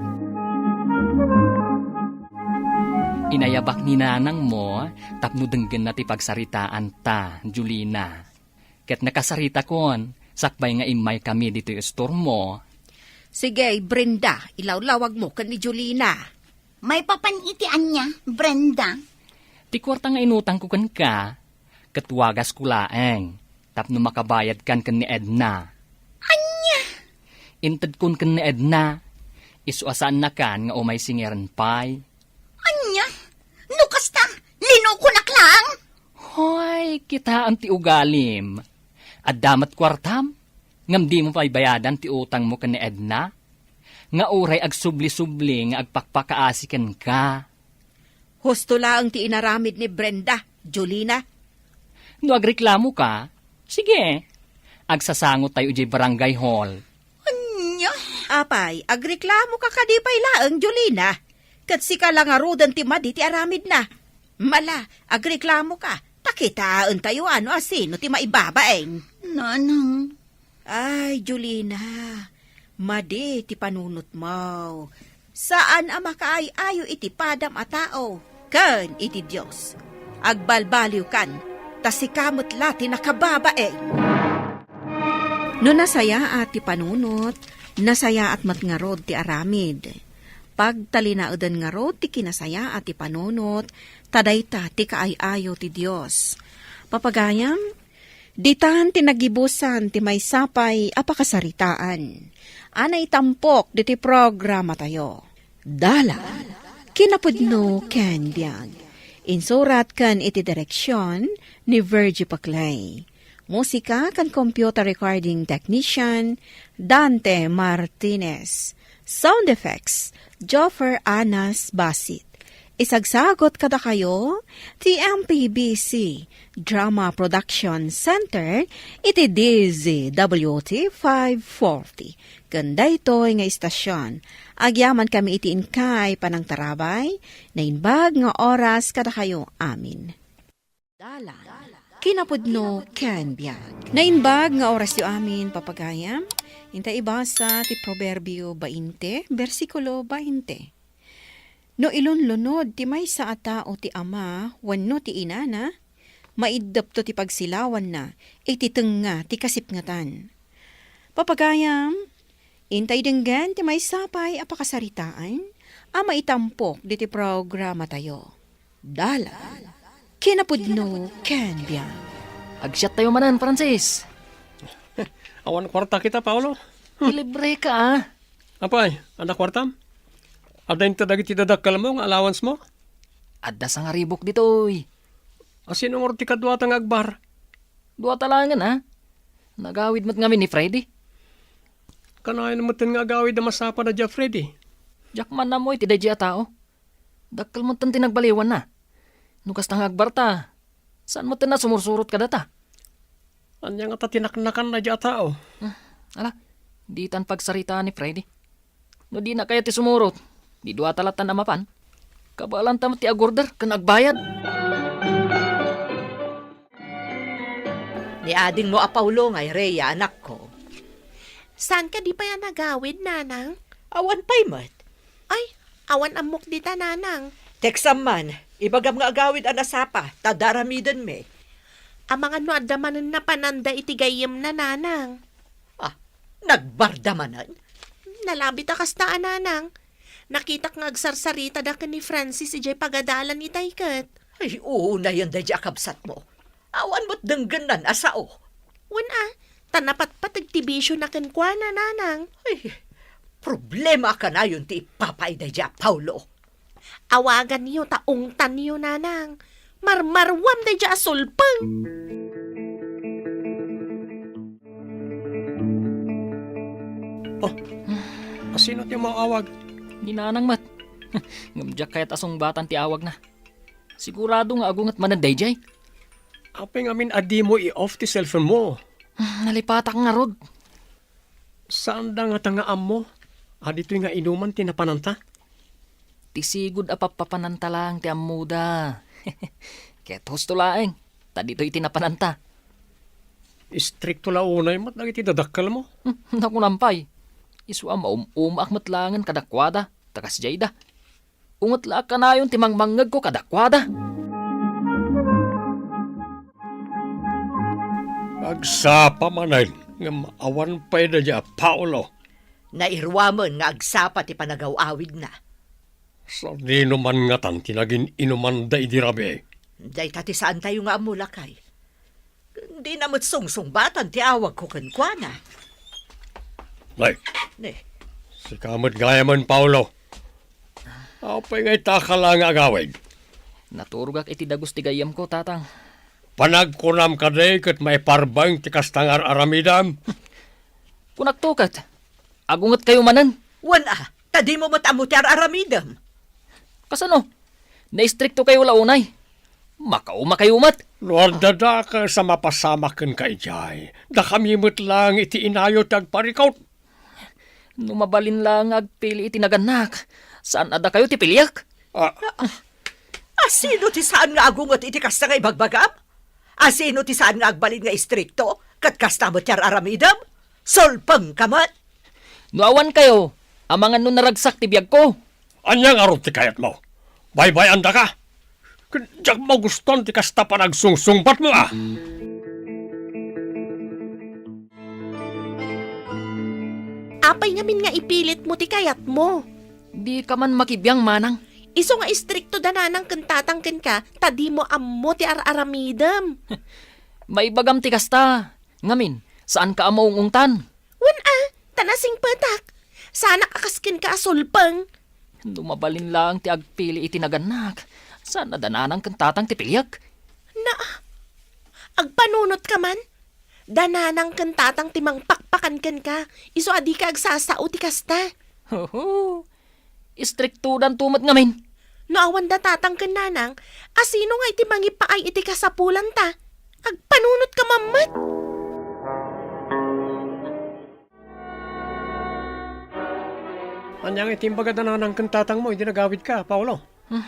Inayabak ni nanangmo tapno denggenna ti pagsaritaanta, Julina. Ket nakasaritakon, sakbay nga immaykami ditoy istormo. Sige, Brenda, ilawlawagmo ken ni Julina. Maipapan iti ania, Brenda? Ti kuarta nga inutangko kenka, ket wagasko laeng, tapno makabayadkan ken ni Edna. Ania? Intedkon ken ni Edna, isu a saannakan nga umay singeren pay. Ania? No kasta, linukonak laeng? Hoy, kitaem ti ugalim. Adda met kuartam, ngem dimo pay bayadan ti utangmo ken ni Edna? Nga uray agsubli-subli nga agpakpakaasi kenka. Husto laeng ti inaramid ni Brenda, Julina. No agreklamoka, sige. Agsasangotayo idiay barangay hall. Ania? Apay, agreklamoka kadi pay laeng, Julina? Ket sika la ngaruden ti madi ti aramidna. Mala, agreklamoka, ta kitaentayo no asino ti maibabain. Nanang. Ay, Julina, madi ti panunotmo. Saan a makaay-ayo iti padam a tao ken iti Dios. Agbalbaliwkan, ta sika met la ti nakababain. No nasayaat ti panunot, nasayaat met ngarud ti aramid. agtalinaeden ngarud ti kinasayaat ti panunot, ta dayta ti kaay-ayo ti Dios. Papagayam, ditan ti nagibusan ti maysa pay a pakasaritaan a naitampok ditoy programatayo. Dalan, kinapudno ken biag. Insurat ken iti direksion ni Virgie Paclay. Musika ken computer recording technician, Dante Martinez. Sound effects, Joffer Anas Basit. Isagsagot kadakayo ti M P B C Drama Production Center iti D Z W T five forty. Ken daytoy nga istasion, agyamankami iti inkay panangtarabay, naimbag nga oras kadakayo amin. Dalan, kinapudno ken biag. Naimbag nga orasyo amin, papagayam. Inta ibasa ti Proverbio bainte, bersikulo bainte. No ilunlunod ti maysa a tao ti ama wenno ti inana, maiddepto ti pagsilawanna iti tengnga ti kasipngetan. Papagayam, intay denggen ti maysa pay a pakasaritaan a maitampok diti programatayo. Dalan, kinapudno ken biag. Agsiattayo manen, Francis. Awan kuarta kita, Paolo. Ilibre ka, ah. Apay, adda kuartam? Adda inta dagiti dadakkelmo nga allowance mo? Adda sangaribok ditoy. A, sino ngarud ti kaduata nga agbar? Duata laengen, ah. Nagawid met ngamin ni Freddy. Kanayon metten nga agawid a masapa daydiay a Freddy? Diak man ammo iti daydiay a tao. Dakkel metten ti nagbaliwanna. No kasta nga agbarta, saan metten a sumursurot kadata? Ania ngata ti naknakan daydiay a tao? Hmm, ala, ditan pagsaritaan ni Freddy. No dina kayat ti sumurot, di duata lattan a mapan. Kabaelanta met ti agorder ken agbayad. Ni adingmo a Paolo nga Rhea, anakko. Saan kadi pay a nagawid, nanang? Awan pay met. Ay, awan ammok dita, nanang. Teksam man, ibagam nga agawid a nasapa, ta adda aramidenmi. Amangan no adda manen napananda iti gayyemna, nanang. Ah, nagbarda manen? Nalabit a kasta a, nanang. Nakitak nga agsarsaritada ken ni Francis idiay pagadalan itay ket. Ay, unayen daydiay a kabsatmo. Awan met denggennan a sao. Wen a, ta napatpateg ti bisiona kenkuana, nanang. Ay, problema a kanayon ti ipapay daydiay a Paolo. Awaganyo ta ungtanyo, nanang. Marmaruam daydiay a sulpeng. Oh, asino ti maawag? Ni nanang met. Ngem diak kayat a sungbatan ti awagna. Sigurado nga agunget manen daydiay. Apay ngamin a dimo i-off ti cellphone mo? Hmm, nalipatak ngarud. Saanda ngata nga ammo a ditoy nga inuman ti napananta? Ti sigud a pappapananta laeng ti ammoda. Ket husto laeng, ta ditoy ti napananta. Istrikto la unay met dagiti dadakkelmo? Hmm, nakunam pay. Isu a maum-umaak met laengen kadakuada, ta kasdiayda. Unget la a kanayon ti mangmangngegko kadakuada. Agsapa manen, ngem awan pay daydiay a Paolo. Nairuamen nga agsapa ti panagaw-awidna. Sadino man ngatan ti nagin-inumanda idi rabii? Dayta ti saantayo nga ammo, lakay. Dina met sungsungbatan ti awagko kenkuana. Nay. Ne. Sika met gayamen, Paolo. Apay nga ita ka la nga agawid? Naturogak iti dagus ti gayyemko, Tatang. Panagkunam kadi ket maiparbaeng ti kasta nga ar-aramidem? Kunakto ket, agungetkayo manen. Wen a, ta dimo met ammo ti ar-aramidem. Kasano? Naistriktokayo la unay. Makaumakayo met. No adda dakes a mapasamak kenka idiay, dakami met laeng iti inayo ti agparikut. No mabalin laeng nga agpili iti nagannak, saan a dakayo ti piliek? Ah. Asino ti saan nga agunget iti kasta nga ibagbagam? Asino ti saan nga agbalin nga istrikto ket kasta met ti ar-aramidem? Sulpengka met! No awankayo, amangan no naragsak ti biagko. Ania ngarud ti kayatmo? Baybay-andaka? Ket diak magustuan ti kasta panagsungsungbatmo, a. Apay ngamin nga ipilitmo ti kayatmo? Dika man makibiang, manang. Isu nga istrikto da nanang ken tatang kenka, ta dimo ammo ti ar-aramidem. Maibagam ti kasta. Ngamin, saanka a maung-ungtan. Wen a, ta nasingpetak. Saanak a kas kenka a sulpeng. No mabalin laeng ti agpili iti nagannak, saan a da nanang ken tatang ti piliek. Na, agpanunotka man? Da nanang ken tatang ti mangpakpakan kenka, isu a dika agsasao ti kasta. Hoho, istriktodanto met ngamin. No awan da tatang ken nanang, asino nga iti mangipaay iti kasapulanta? Agpanunotka man met. Ania nga iti imbaga da nanang ken tatangmo idi nagawidka, Paolo? Hmm,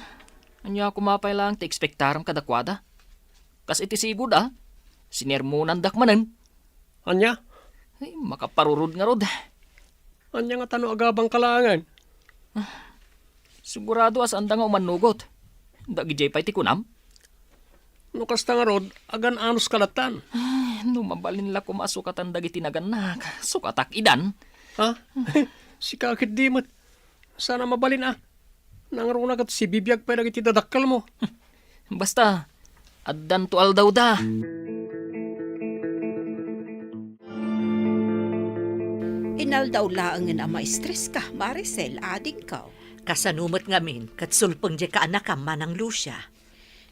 ania koma pay laeng ti ekspektarem kadakuada? Kas iti sigud a, sinermonandak manen. Ania? Ay, makaparurod ngarud. Ania ngata no agabangka laengen? Sigurado a saanda nga umannugot. Dagidiay pay ti kunam? No kasta ngarud, agan-anoska lattan? Ay, no mabalin la koma a sukatan dagiti nagannak, sukatak idan. Ha? Sika ketdi met. Saan a mabalin a. Nangruna ket sibibiag pay dagiti dadakkelmo. Basta, addanto aldawda. Inaldaw laengen a maestreska, Maricel, adingko. Kasano met ngamin, ket sulpeng diay kaanakam, Manang Lucia?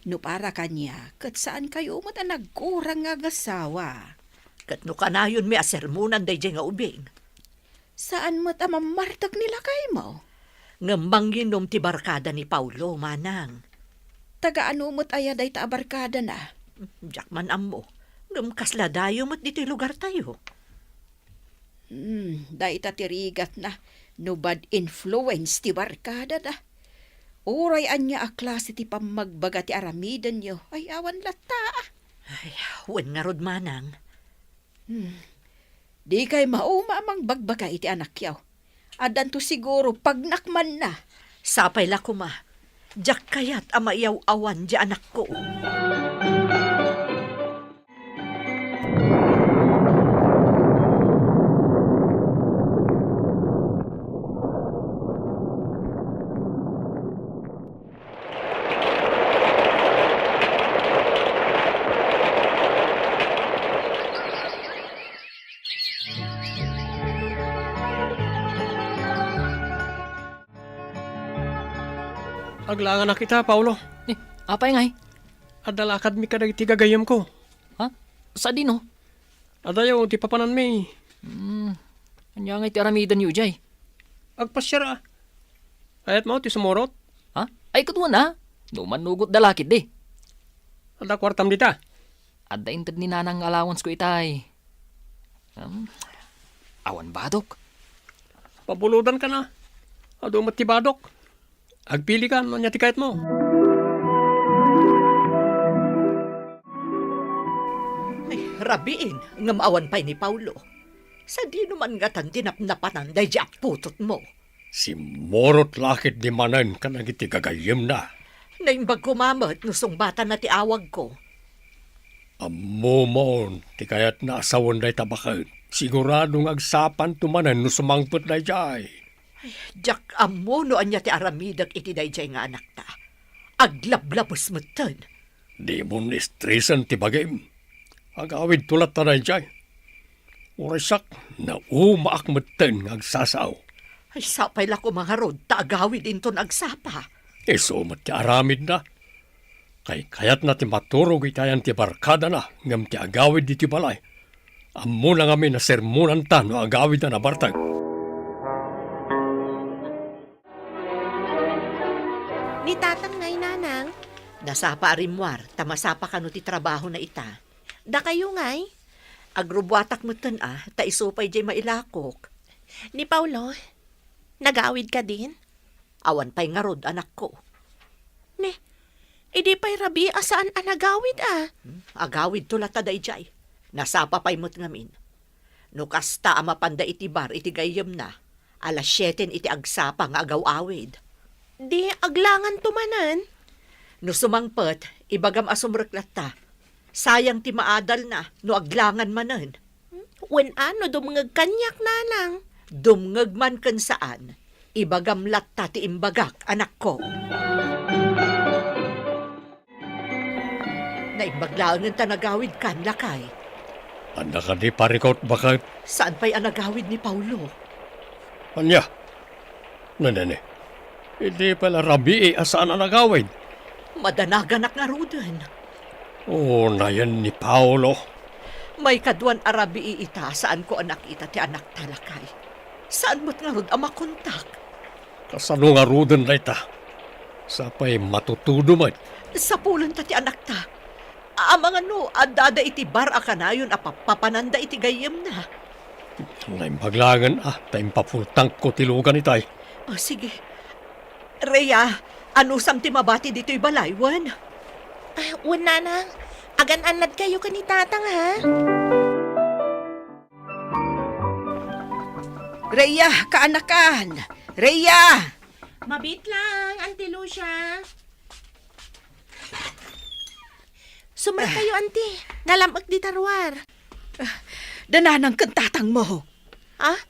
No para kaniak, ket saankayo met a nagkurang nga agasawa. Ket no kanayonmi a sermonan daydiay nga ubing? Saan met a mammartek ni lakaymo? Ngem manginom ti barkada ni Paolo, manang. Taga ano met aya dayta a barkadana? Diak man ammo. Ngem kasla dayo met ditoy lugartayo. Hmm, dayta ti rigatna no bad influence ti barkadana. Uray ania a klase ti pammagbaga ti aramidenyo, ay awan latta. Ay, wen ngarud, manang. Hmm. Dikay mauma a mangbagbaga iti anakyo. Addanto siguro pagnakmanna. Sapay la koma. Diak kayat a maiyaw-awan diay anakko. Aglanganak ita, Paolo. Eh, apay ngay? Adda lakadmi kadagiti gagayyemko. Ha? Sadino? Adayo ti papananmi. Hmm. Ania ngay ti aramidenyo idiay? Agpasiar a. Kayatmo ti sumurot? Ha? Ay, ket wen a. No mannugot da lakid di. Adda kuartam dita? Adda inted ni nanang nga allowance ko itay. Hmm. Awan badok. Pabulodanka na. Adu met ti badok. Agpilika no ania ti kayatmo. Ay, rabiin, ngem awan pay ni Paolo. Sadino man ngatan ti napnapanan daydi a putotmo? Simmurot la ketdi manen kadagiti gagayyemna. Naimbag koma met no sungbatanna ti awagko. Ammomon ti kayatna a sawen dayta baket. Sigurado nga agsapanto manen no sumangpet daydiay. Ay, diak ammo no ania ti aramidek iti daydiay nga anakta. Aglablabes metten. Dimon estresen ti bagim. Agawidto latta daydiay. Uray siak, naumaak metten nga agsasao. Ay, sapay la koma ngarud ta agawid inton agsapa. Isu met ti aramidna. Kaykayatna ti maturog iti ayan ti barkadana ngem ti agawid iti balay. Ammona ngamin a sermonanta no agawid a nabartek. Ni tatang ngay, nanang? Nasapa a rimmuar, ta masapa kano ti trabahona ita. Dakayo ngay? Agrubuatak metten a, ta isu pay diay mailakok. Ni Paolo, nagawid kadin? Awan pay ngarud, anakko. Ne, idi pay rabii a saan a nagawid a? Hmm, agawidto latta daydiay. Nasapa pay met ngamin. No kasta a mapanda iti bar iti gayyemna, alas sieten iti agsapa nga agaw-awid. Di aglanganto manen? No sumangpet, ibagam a sumrek latta. Sayang ti maadalna no aglangan manen. Wen a, no dumngeg kaniak, nanang. Dumngeg man ken saan, Ibagam latta ti imbagak, anakko. Naimbag laengen ta nagawidkan, lakay. Ania kadi, parikut, baket? Saan pay a nagawid ni Paolo? Ania? Nenene, idi pay la rabii a saan a nagawid? Madanaganak ngaruden. Unayen ni Paolo. Maikaduan a rabii ita, saanko a nakita ti anakta, lakay. Saan met ngarud a makontak? Kasano ngaruden dayta? Sapay matutudo met. Sapulenta ti anakta. Amangan no addada iti bar a kanayon a pappapananda iti gayyemna. Naimbag laengen a, ta impapultangko ti lugan itay. O, sige. Rhea, anusam ti mabati ditoy balay, wen? Ah, wen, nanang. Agan-annadkayo ken ni tatang, ha? Rhea, kaanakan! Rhea! Mabiit lang, Auntie Lucia. Sumrek kayo, Auntie. Nalam-ek dita ruar. Ah, da nanang ken tatangmo. Ah?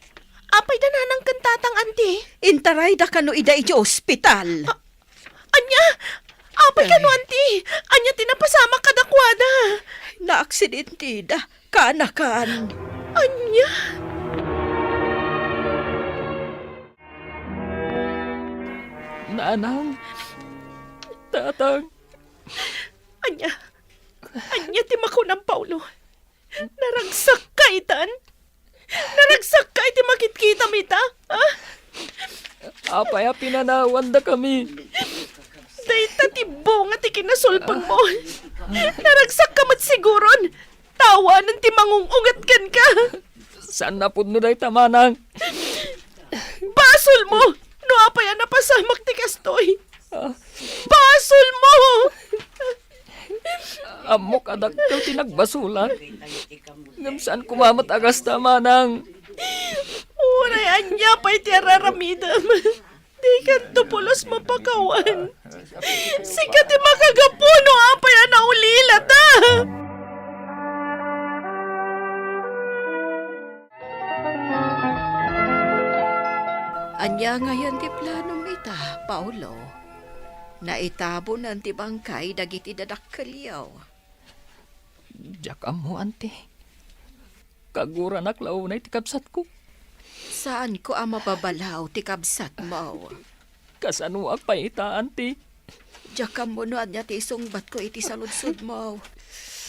Apay da nanang ken tatang, Auntie? Intarayda kano ida iti ospital. Ah, ania? Apay kano, Auntie? Ania ti napasamak kadakuada? Naaksidenteda, kaanakan. Ania? Nanang, tatang. Ania? Ania ti makunam, Paolo? Naragsakka itan? Naragsakka iti makitkitam ita? Ha? Apay a pinanawandakami? Dayta ti bunga ti kinasulpengmo. Naragsakka met siguron. Tawanen ti mangung-unget kenka. Saan a pudno dayta, manang. Basolmo! No apay a napasamak ti kastoy. Ah. Basolmo! Ammok a dakkel ti nagbasolak. Ngem saan koma met a kasta, manang. Uray ania pay ti ar-aramidem. Dikanto pulos mapakawan. Sika ti makagapu no apay a naulilata. Ania ngayen ti planom ita, Paolo? Naitabonen ti bangkay dagiti dadakkelyo. Diak ammo, anti. Kaguranak la unay ti kabsatko. Saanko a mababalaw ti kabsatmo. Kasanoak pay ita, anti? Diak ammo no ania ti isungbatko iti saludsodmo.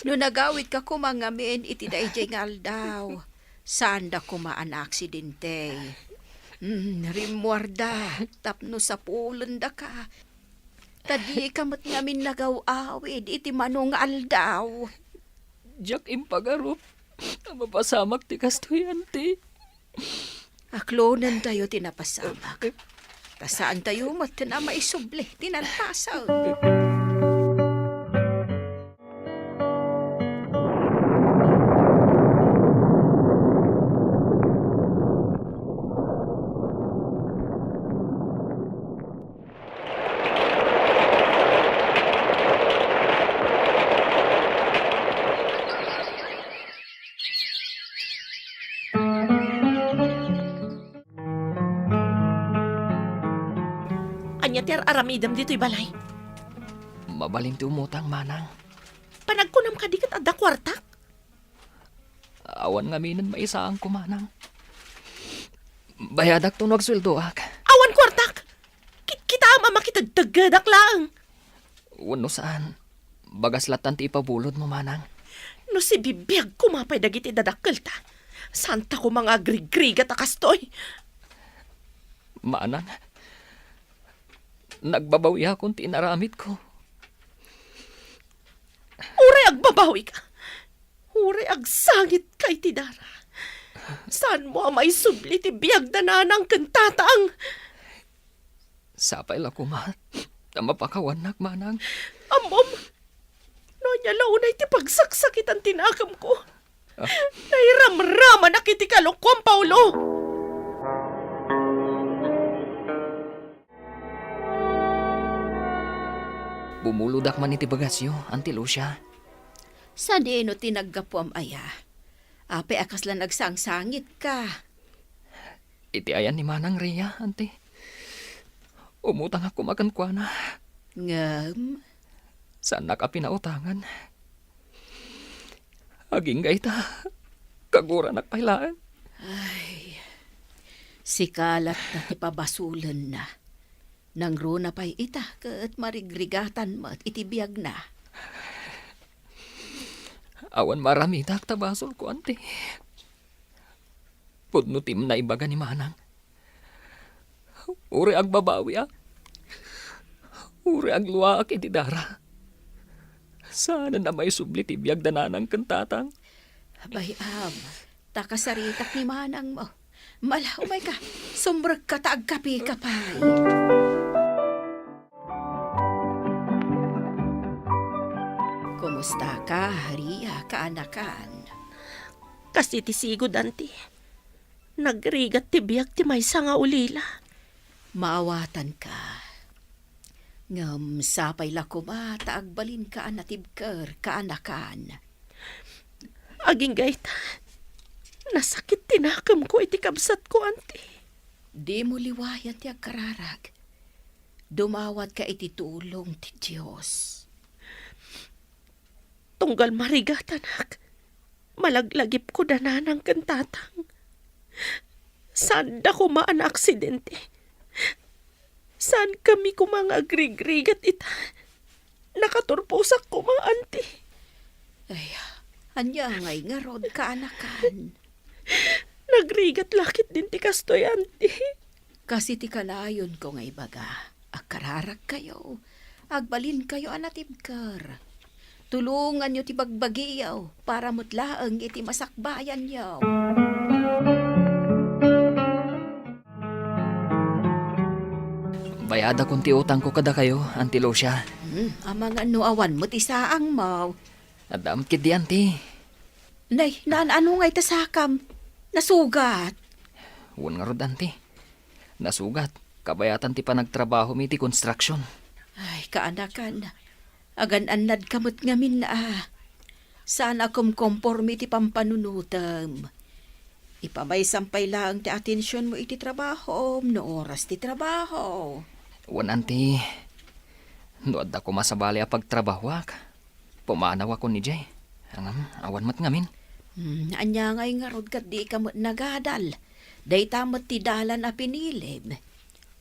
No nagawidka koma ngamin iti daydiay nga aldaw, saanda koma a naaksidente. Mm, rimmuarda tapno sapulendaka. Ta dika met ngamin nagaw-awid iti mano nga aldaw. Diak impagarup a mapasamak ti kastoy, anti. Aklonentayo ti napasamak. Ta saantayo met a maisubli ti nalpasen. Ania ti ar-aramidem ditoy balay? Mabalin ti umutang, manang. Panagkunam kadi ket adda kuartak? Awan ngaminen maisaangko, manang. Bayadakto no agsueldoak. Awan kuartak? Kitkitaem a makitegteggedak laeng. Wenno saan, bagas lattan ti ipabulodmo, manang. No sibibiag koma pay dagiti dadakkelta, saanta koma nga agrigrigat a kastoy. Manang, nagbabawiakon ti inaramidko. Uray agbabawika, uray agsangitka iti dara, saanmo a maisubli ti biag da nanang ken tatang. Sapay la koma ta mapakawannak, manang. Ammom, no ania la unay ti pagsaksakitan ti nakemko. Ah. Nairamramanak iti kalokuam, Paolo. Bumulodak man iti bagasyo, Auntie Lucia. Sadino ti naggapuam aya? Apay a kasla nagsangsangitka? Iti ayan ni Manang Ria, Auntie. Umutangak koma kenkuana. Ngem? Saannak a pinautangan. Agingga ita, kaguranak pay laeng. Ay, sika latta ti pabasolenna. Nangruna pay ita ket marigrigatan met iti biagna. Awan maaramidak ta basolko, anti. Pudno ti naibaga ni Manang. Uray agbabawiak. Uray agluaak iti dara. Saanen a maisubli ti biag da Nanang ken Tatang. Bay-am, ta kasaritak ni Manangmo. Mala, umayka, sumrekka ta agkapika pay. Kumustaka, Ria, kaanakan? Kas iti sigud, anti. Nagrigat ti biag ti maysa nga ulila. Maawatanka. Ngem sapay la koma ta agbalinka a natibker, kaanakan. Agingga ita, nasakit ti nakemko iti kabsatko, anti. Dimo liwayan ti agkararag. Dumawatka iti tulong ti Dios. Tunggal marigatanak, malaglagipko da Nanang ken Tatang. Saanda koma a naaksidente. Saankami koma nga agrigrigat ita. Nakaturposak koma, anti. Ay, ania ngay ngarud, kaanakan? Nagrigat la ketdin ti kastoy, anti. Kas iti kanayonko nga ibaga, agkararagkayo, agbalinkayo a natibker. Tulonganyo ti bagbagiyo para met laeng iti masakbayanyo. Bayadakon ti utangko kadakayo, Auntie Lucia. Hmm, amangan no awan met isaangmo. Adda met ketdi, Auntie. Nay, naan-ano ngay ta sakam? Nasugat? Wen ngarud, Auntie. Nasugat. Kabayatan ti panagtrabahomi iti construction. Ay, kaanakan. Agan-annadka met ngamin a. Saan a kumkompormi ti pampanunotem. Ipamaysam pay laeng ti atensionmo iti trabahom no oras ti trabaho. Wen, Auntie. No adda koma sabali a pagtrabahoak, pumanawakon idiay. Ngem, awan met ngamin. Hmm, ania ngay ngarud ket dika met nagadal? Dayta met ti dalan a pinilim.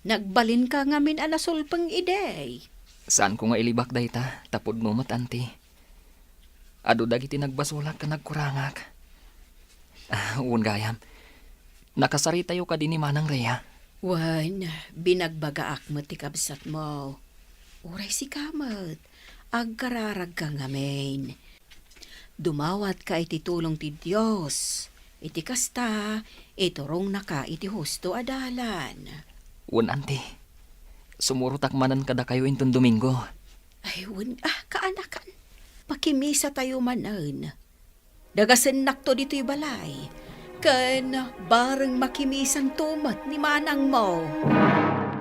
Nagbalinka ngamin a nasulpeng idi. Saanko nga ilibak dayta, ta pudno met, Auntie. Adu dagiti nagbasolak ken nagkurangak. Ah, wen gayam. Nakasaritayo kadi ni Manang Rhea? Wen, binagbagaak met ti kabsatmo. Uray sika met, agkararagka ngamin. Dumawatka iti tulong ti Dios. Iti kasta, iturongnaka iti husto a dalan. Wen, Auntie. Sumurotak manen kadakayo inton Domingo. Ay, wen, ah, kaanakan. Pakimisatayo manen. Dagasennakto ditoy balay, ken bareng makimisanto met ni manangmo.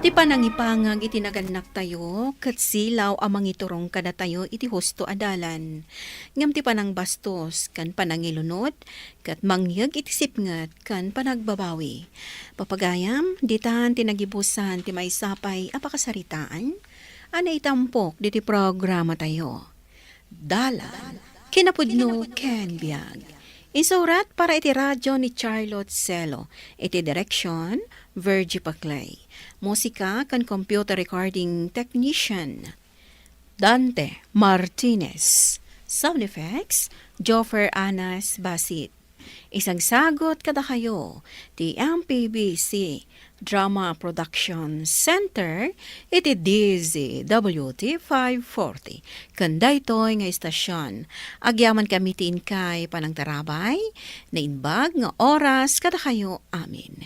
Ti panangipangag iti nagannaktayo ket silaw a mangiturong kadatayo iti husto a dalan. Ngem ti panangbastos ken panangilunod ket mangyeg iti sipnget ken panagbabawi. Papagayam, ditan ti nagibusan ti maysa pay a pakasaritaan a naitampok ditoy programatayo. Dalan, kinapudno ken biag. Insurat para iti radio ni Charlotte Celo, iti direksyon, Virgie Paclay. Musika ken computer recording technician, Dante Martinez. Sound effects, Joffer Anas Basit. Isagsagut kadakayo ti M P B C Drama Production Center iti D Z W T five forty. Ken daytoy nga istasyon, agyamankami ti inkay panangtarabay, naimbag nga oras kadakayo amin.